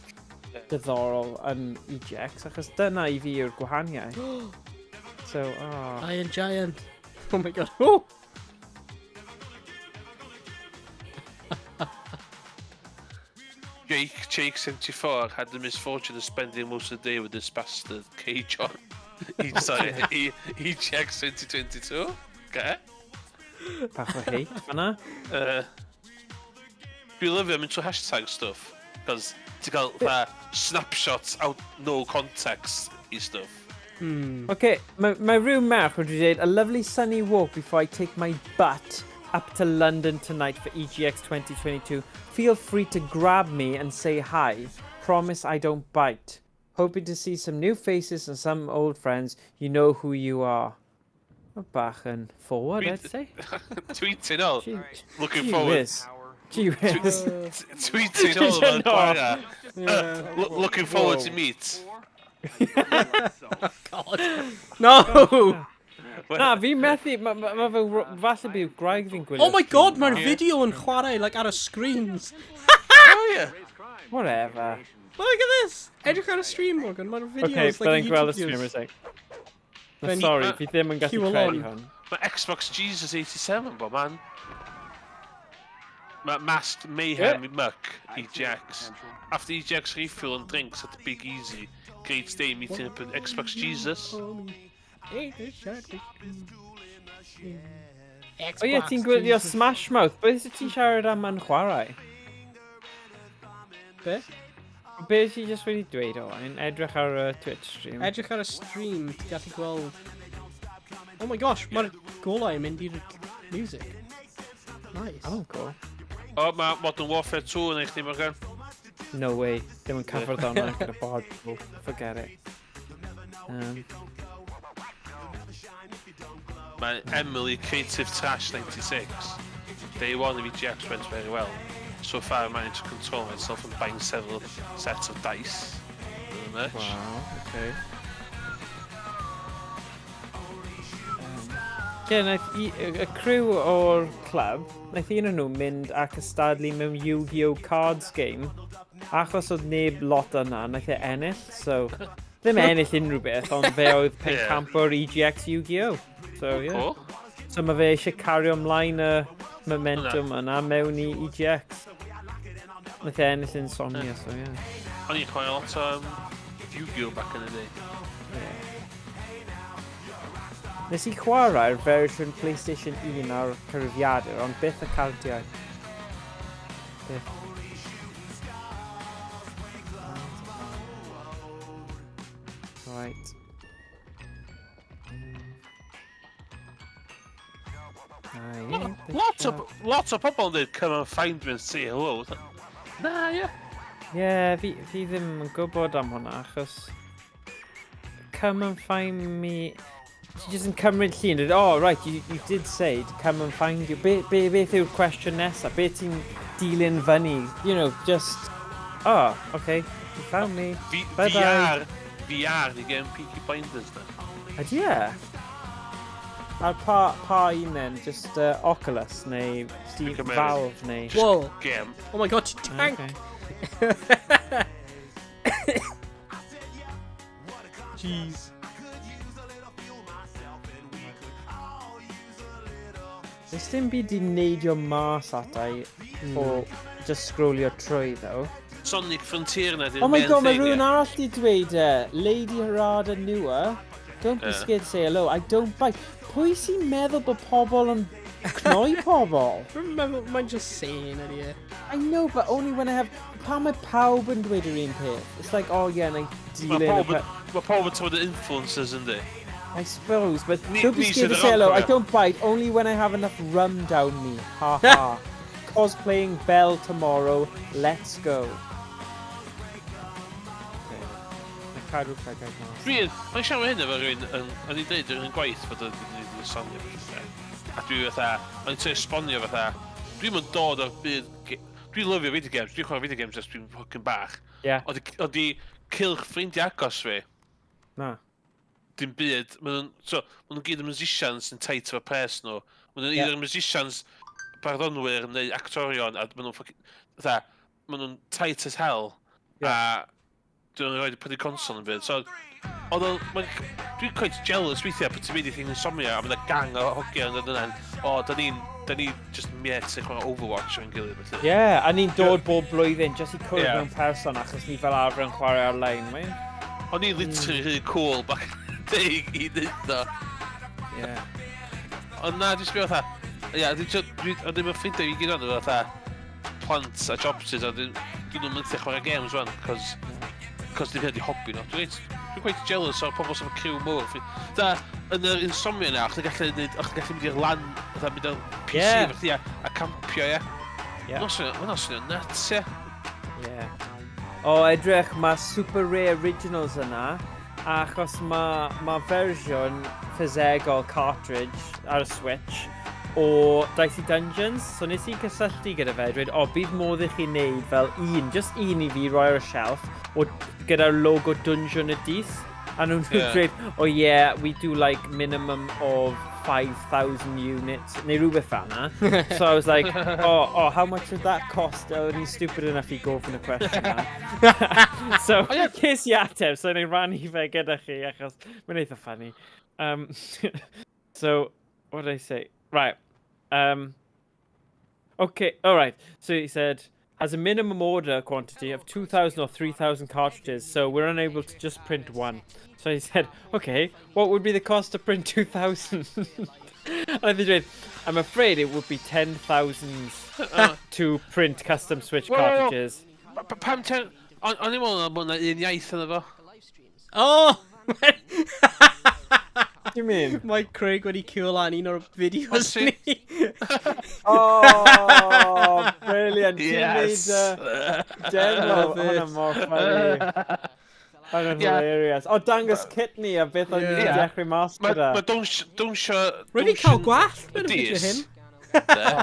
diddorol yn EGX, achos dyna i fi yw'r gwahaniaeth. So, oh. Iron Giant. Oh my god. Oh! Jake, Jake74 had the misfortune of spending most of the day with this bastard, K. John. E, sorry, E, EGX 2022. Okay. Bach o hate fyna. Dwi'n lyfio mynd trwy hashtag stuff. Cos ti'n cael fatha snapshots out no context i stuff. OK, mae rhyw merch wedi dweud, a lovely sunny walk before I take my butt up to London tonight for EGX 2022. Feel free to grab me and say hi. Promise I don't bite. Hoping to see some new faces and some old friends. You know who you are. Mae bach yn forward, I'd say. Tweeting all. Looking Gee forward. whiz. Gee whiz. Tweeting all about No. Chwarae. Yeah. Looking forward to meet. God. No! Na, fi methu, mae ma, ma fe, falle bydd gwraig fi'n gwylio. Oh my god, mae'r Yeah. fideo yn chwarae like, ar y screens. Oh yeah. Whatever. Look at this! Edrych ar y stream, Morgan. Mae'r videos, Okay, like byddai'n gweld y YouTube stream videos. yn sec. No, Fe'n- sorry, fi ddim yn gallu Queue credu along. hwn. Mae Xbox Jesus 87 bo man. Mae Masked Mayhem Muck EGX. After EGX refuel and drinks at the Big Easy. Great day meeting up with Xbox Jesus. O ie, ti'n gwylio Smash Mouth. Beth wyt ti'n siarad am yn chwarae? Be? Be ti just wedi dweud, Owain? Edrych ar y Twitch stream. Edrych ar y stream, ti'n gallu gweld... Oh my gosh, mae'r golau yn mynd i'r music. Nice. Oh, cool. O, mae Modern Warfare 2 yn eich chdi, Morgan. No way. Ddim yn cyffwrdd hwnna gyda bod. Forget it. Mae Emily Creative Trash 96. Day one of EGX went very well. So far I managed to control myself and buying several sets of dice. Very much. Wow, okay. Ie, naeth y crew o'r clwb, naeth un o'n nhw mynd a cystadlu mewn Yu-Gi-Oh! Cards game. Achos oedd neb lot yna, naeth e ennill, so... Ddim ennill unrhyw beth, ond fe oedd pencampwr EGX Yu-Gi-Oh! So, yeah. Cool. So mae fe eisiau cario ymlaen y momentum yna mewn i EGX. Naeth e ennill Insomnia, so yeah. O'n i'n chwarae lot o Yu-Gi-Oh! Back in the day. Nes i chwarae'r fersiwn PlayStation 1 ar cyfrifiadur, ond byth y cardiau. Byth. Right. Aye, Lot o pobl yn dweud, come and find me and say hello. Na, ie. Ie, fi ddim yn gwybod am hwnna, achos... Come and find me... Ti jyst yn cymryd llun, dweud, oh, right, you did say to come and find you. Beth yw'r cwestiwn nesaf? Be ti'n dilyn fyny? Just... Oh, okay, you found me. Bye-bye. VR, VR, ni gen Peaky Blinders na. Ydy e? Ar pa un then? Just Oculus neu Steam Dwi'n cymryd. Valve neu... Whoa. Game. Oh my god, tank! Okay. Jeez. Does dim byd di neidio mas ata i o just scrollio trwy, though. Sonic Frontier na di'r Oh my main god, mae thing, rhywun ie. arall di dweud e. Lady Harada Nua. Don't be Ie. scared to say hello, I don't bite. Pwy sy'n meddwl bod pobl yn cnoi pobl? Dwi'n meddwl, mae'n just saying ydy e. I know, but only when I have... Pan mae pawb yn dweud yr un peth. It's like, oh yeah, na i Mae dilyn y pawb yn ma pawb yn tywed y influencers yndi. I suppose, but don't be ni scared sydd to yn say hello. I cofio. don't bite, only when I have enough rum down me. Ha ha. Cosplaying Belle tomorrow. Let's go. Okay. Na cadw llygaid mas. Dwi'n, mae'n siarad hyn efo rhywun, o'n i'n deud yn gwaith fod o'n wedi sonio fatha. A dwi fatha, o'n i'n trio esbonio fatha, dwi'n mynd dod o'r byd, dwi'n lyfio video games, dwi'n chwarae video games ers dwi'n fucking bach. Yeah. Oedd i cylch ffrindiau agos fi, Na. dim byd. Maen nhw'n so, maen nhw'n gyd yn musicians sy'n tight efo pres nhw. Maen nhw'n either musicians, barddonwyr neu actorion, a maen nhw'n fucking... Fatha, maen nhw'n tight as hell. A dyn nhw'n rhoi prynu console yn byd. So, oedd o'n... Dwi'n quite jealous weithiau pan ti'n mynd i thing Insomnia a mae yna gang o hogiau yn dod yna. O, da ni'n da ni just mates yn chwarae Overwatch o'n gilydd. Felly. Ie, yeah, a ni'n dod bob blwyddyn just i cwrdd mewn person achos ni fel arfer yn chwarae ar-lein. Mae'n... O'n i literally rhy cool back in the day i wneud o. Ond na, dwi'n sbio fatha... Ie, dwi'n ddim yn ffeindio i gyd o'n fatha plant a jobsys a dyn nhw'n mynd chwarae games rwan, cos dim hynny di hobi nhw. Dwi'n dwi quite jealous o'r pobl sy'n criw mowr. Da, yn yr Insomnia na, o'ch gallu neud, o'ch gallu mynd i'r lan, fatha mynd o'r PC felly, a campio, ie. Yeah. Mae'n swnio nuts, ie. Yeah. O, edrych, mae Super Rare Originals yna, achos mae fersiwn ffisegol cartridge ar y Switch o Dicey Dungeons. So nes i cysylltu gyda fe, dweud, o, bydd modd i chi wneud fel un, just un i fi roi ar y shelf, o, gyda'r logo Dungeon y Dis. A nhw'n dweud, oh yeah, we do like minimum of 5,000 units, neu rhywbeth fel yna. So I was like, oh, how much would that cost? Oh, o'n i'n stupid enough i gofyn y cwestiwn yna. So, ces i ateb, so ni'n rannu fe gyda chi, achos mae'n eitha funny. So, what did I say? Right. Okay, all right. So he said, has a minimum order quantity of 2,000 or 3,000 cartridges, so we're unable to just print one. So he said, okay, what would be the cost to print 2,000? And I dweud, I'm afraid it would be 10,000 to print custom Switch cartridges. Pam ten... O'n i'n meddwl bod yna un iaith yna fo. Oh! What do you mean? Mae Craig wedi curo lan un o'r fideos Oes ni. Oh, brilliant. Ti'n Yes! neud demo. Love it. Hwnna mor funny. Hwnna'n hilarious. O, dangos kit ni a beth o'n i'n dechrau mas Mae gyda. ma dawnsio... Rwy fi cael gwallt mewn y fideo hyn.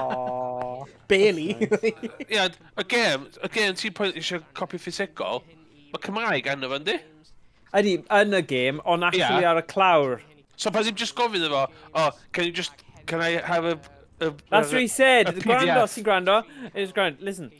Oh. Barely. Ie, y gêm, y gêm ti'n pwynt eisiau copi ffisegol, mae Cymraeg arno fo, yndi? Ydy, yn y gêm, ond actually ar y clawr. So pan ti'n just gofyn iddo fo, oh, can you just, can I have a That's what he said. a Gwrando, PDF? sy'n gwrando. It was gwrando, listen.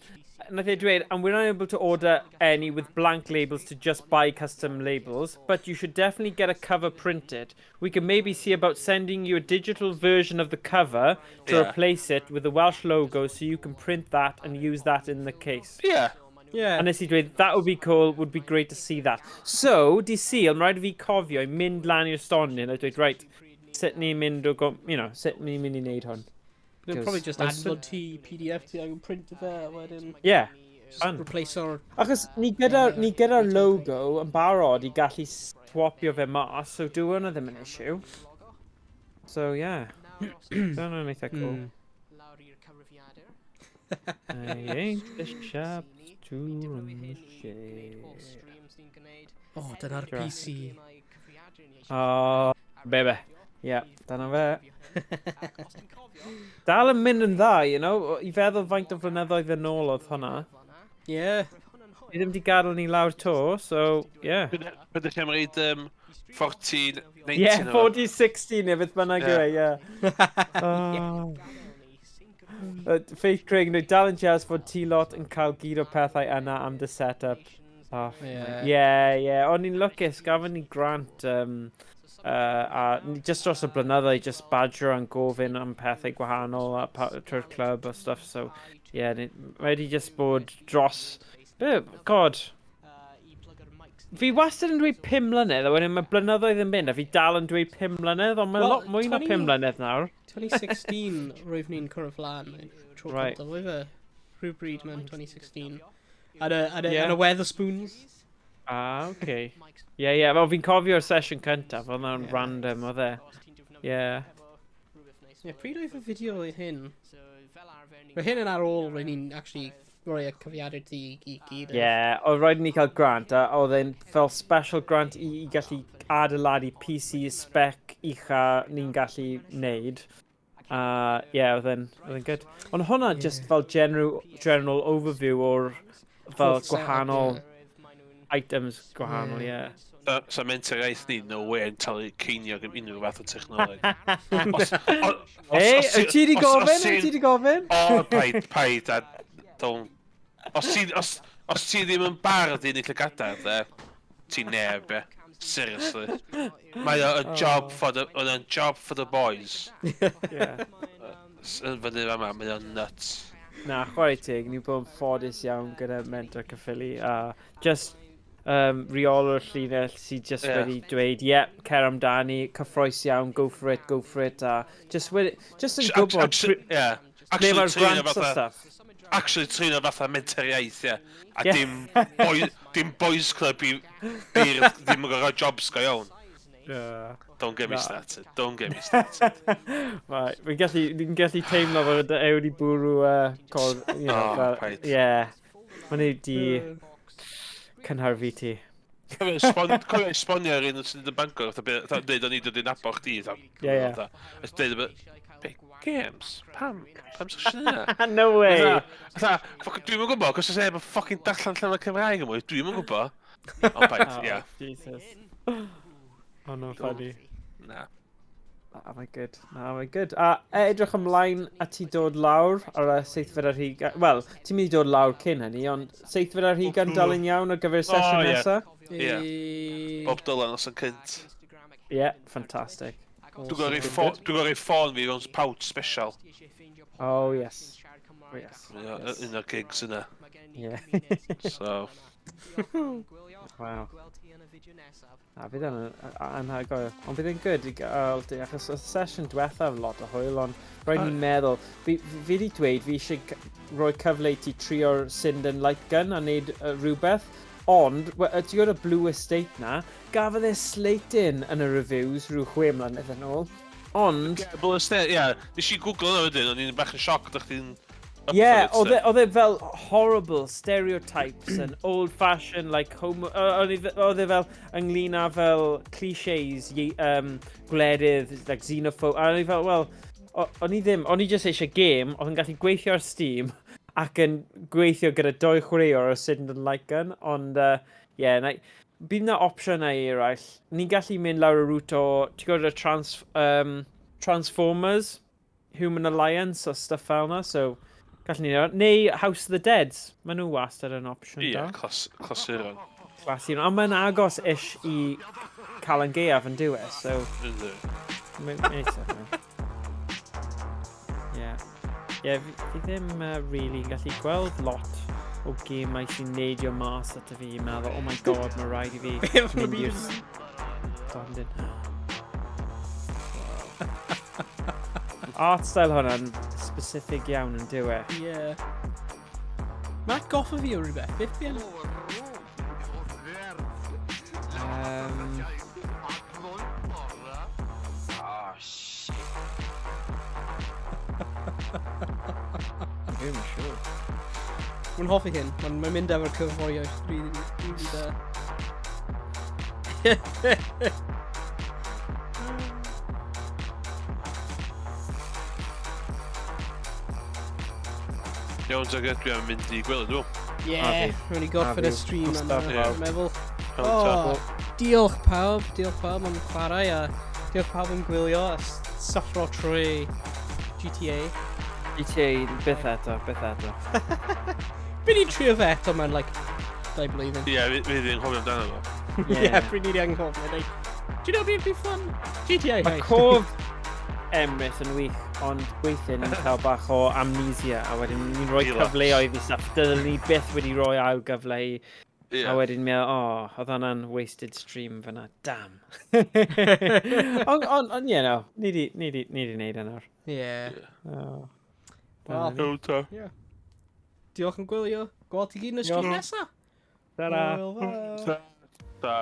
Nath e dweud, and we're unable to order any with blank labels to just buy custom labels, but you should definitely get a cover printed. We can maybe see about sending you a digital version of the cover to replace it with the Welsh logo so you can print that and use that in the case. Yeah. A nes i dweud, that would be cool, would be great to see that. So, di Sul, mae rhaid i fi cofio i mynd lan i'r stondin a dweud, right, sut ni'n mynd o, sut ni'n mynd i wneud hwn. They'll probably just Because- anfon ti PDF ti ag yn print fe a wedyn Yeah. just Fun. replace o'r... Achos ni gyda'r logo yn barod i gallu swapio fe mas, so dyw hwnna ddim yn issue. So, yeah. Dyna'n eitha cool. I ain't the shop to run the shit. Oh, dyna'r PC. Oh, baby. Yeah, dyna fe. Dal yn mynd yn dda, i feddwl faint o flynyddoedd yn ôl oedd hwnna. Ni ddim wedi gadael ni lawr to, so, yeah. Bydych chi'n reid 14, 19 Yeah, efo? 40, 60 neu beth bynnag yw e, yeah. Oh. Faith Craig, no, dal yn jealous fod ti lot yn cael gyd o pethau yna am dy setup. Oh, yeah. O'n i'n lwcus, gafon ni grant a just dros y blynyddoedd, just badger yn gofyn am pethau gwahanol a trwy'r clwb a stuff, so yeah, mae wedi just bod dros... Be, God. Fi wastad yn dweud 5 mlynedd, a wedyn mae blynyddoedd yn mynd, a fi dal yn dweud 5 mlynedd, ond mae'n Wel, lot mwy na 20 5 mlynedd nawr. 2016 roedd ni'n cwrdd lan. Tro cyntaf, oedd e? Rhywbryd mewn 2016. Ar y Wetherspoons. Ah, okay. Ie. Wel, fi'n cofio'r sesiwn cyntaf, oedd hwnna'n random, oedd e? Ie. Ie, pryd oedd y fideo i hyn? Roedd hyn yn ar ôl roedd ni'n actually rhoi y cyfrifiadur ti i gyd. Ie, oedd rhaid i ni cael grant, a oedd e'n fel special grant i gallu adeiladu PC spec ucha ni'n gallu neud. A ie, yeah, oedd e'n good. Ond hwnna just fel general overview o'r fel Holl setup, gwahanol ie. items gwahanol, ie. Yeah. Sa menter iaith ni, no way, yn talu ceiniog am unrhyw fath o technoleg. Ei, wyt ti 'di gofyn? Wyt ti 'di gofyn? O, paid, paid, a don't. Os ti, os, os ti ddim yn barod i ennill y gadair, de, ti'n neb, e. Seriously. Mae o a job for the, o'n job for the boys. Yeah. Yn fyny fama, mae o'n nuts. Na, chwarae teg, ni'n bod yn ffodus iawn gyda Menter Caerffili a just reolwr llinell sydd just wedi dweud, yep, cer amdani, cyffroes iawn, go for it, go for it, a just, wedi, just yn gwybod ble mae'r grants a stuff. Actually, trin o fatha menter iaith, ie. A dim, dim boys club i beirdd ddim yn gorfod jobs go iawn. Don't get me started. Don't get me started. Right, fi'n gallu, fi'n gallu teimlo fod e wedi bwrw cor, you know, Oh, fel, paid. yeah. Mae'n ei di cynhyrfu ti. Cofio esbonio ar un sy'n yn Bangor, fatha dweud o'n i dod i nabod chdi, fatha, Ie. fatha, dweud, be, games? Pam? Pam sy'n siarad yna? No way! Fatha, fuck, dwi'm yn gwybod, cos oes neb yn fucking darllen llyfrau Cymraeg yn mwy, dwi'm yn gwybod. Ond paid, Oh, ie. Jesus. Oh no, funny. Na. Na, mae'n good. Na, mae'n good. A edrych ymlaen a ti dod lawr ar y seithfed ar hugain. Wel, ti'n mynd i dod lawr cyn hynny, ond seithfed ar hugain dal yn iawn ar gyfer y sesiwn O, ie. nesa? Ie. Bob Dylan os yn cynt. Ie, yeah, fantastic. Dwi'n gorau ffôn fi mewn pouch special. Oh, yes. Oh, yes. Un o'r gigs yna. Yeah. So, Wow. Na, fydd yn anhygoel. Ond fydd yn good i gael di, achos y sesiwn diwethaf lot o hwyl, ond rhaid ni'n meddwl, fi wedi dweud fi eisiau rhoi cyfle i ti trio'r Sinden Light Gun a wneud rhywbeth, ond, ti'n gwybod y Blue Estate na, gafodd e slating yn y reviews rhyw 6 mlynedd yn ôl, ond Yeah, Blue Estate, ie. Nes i googlo hwnna wedyn, o'n i'n bach yn sioc, dych chi'n up Yeah, for it, oedd e fel horrible stereotypes and old-fashioned, like, homo. Oedd e fel ynglyn â fel clichés, gwledydd, like, xenophobe. A o'n i fel, well, o'n i ddim, o'n i jyst eisiau game, oedd yn gallu gweithio ar Steam ac yn gweithio gyda doi chwaraewr o Sinden Light Gun, ond, yeah, na, bydd na opsiynau eraill. Ni'n gallu mynd lawr y route o, ti'n gwybod y Transformers, Human Alliance a stuff fel na, so gallwn ni wneud. Neu House of the Dead, maen nhw wastad yn opsiwn Ie, da. Clasuron. Clasuron. Ond mae'n agos ish i Calan Gaeaf yn dyw e, so Ynddi. mae'n eitha. Ie. Ie, fi ddim really yn gallu gweld lot o gemau sy'n neidio mas at y fi i meddwl, "Oh my God, mae rhaid i fi Beth mynd ma' i'r stondin." Art style hwnna'n specific iawn yn dyw e. Ie. Mae'n atgoffa fi o rhywbeth. Beth fi yn? Oh, shit. Dwi'n yn siŵr. Mae'n hoffi hyn. Mae'n ma mynd efo'r cyforiaeth rili really da. Iawn, Zagger, dwi am mynd i gwely, dwi'n Ie, A fi. rwy'n i gorffen A y fi. stream yna, Stuff dwi'n meddwl. Iawn, ta. Oh, diolch pawb, diolch pawb am chwarae a diolch pawb am gwylio a syffro trwy GTA. GTA, byth eto, byth eto. Bryd ni'n trio fe eto mewn, like, 2 blwyddyn. Ie, fi ddim chofio amdano fo. Ie, yeah, pryd ni 'di anghofio. Like, do you know beth be fun? GTA, Mae hey. cof Emrys yn wych, ond weithiau ni'n cael bach o amnesia, a wedyn ni'n rhoi Relapse. cyfleoedd i stuff. Dylen ni byth wedi rhoi ail gyfle i. Ie. A wedyn meddwl, "Oh, oedd hwnna'n wasted stream fyna, damn." Ond, you know, ni di neud e nawr. Ie. Oh. Wel, Iawn, ta. diolch yn gwylio. Gweld ti gyd yn y stream Diolch. nesa. Ta-ra. Hwyl fawr. Ta.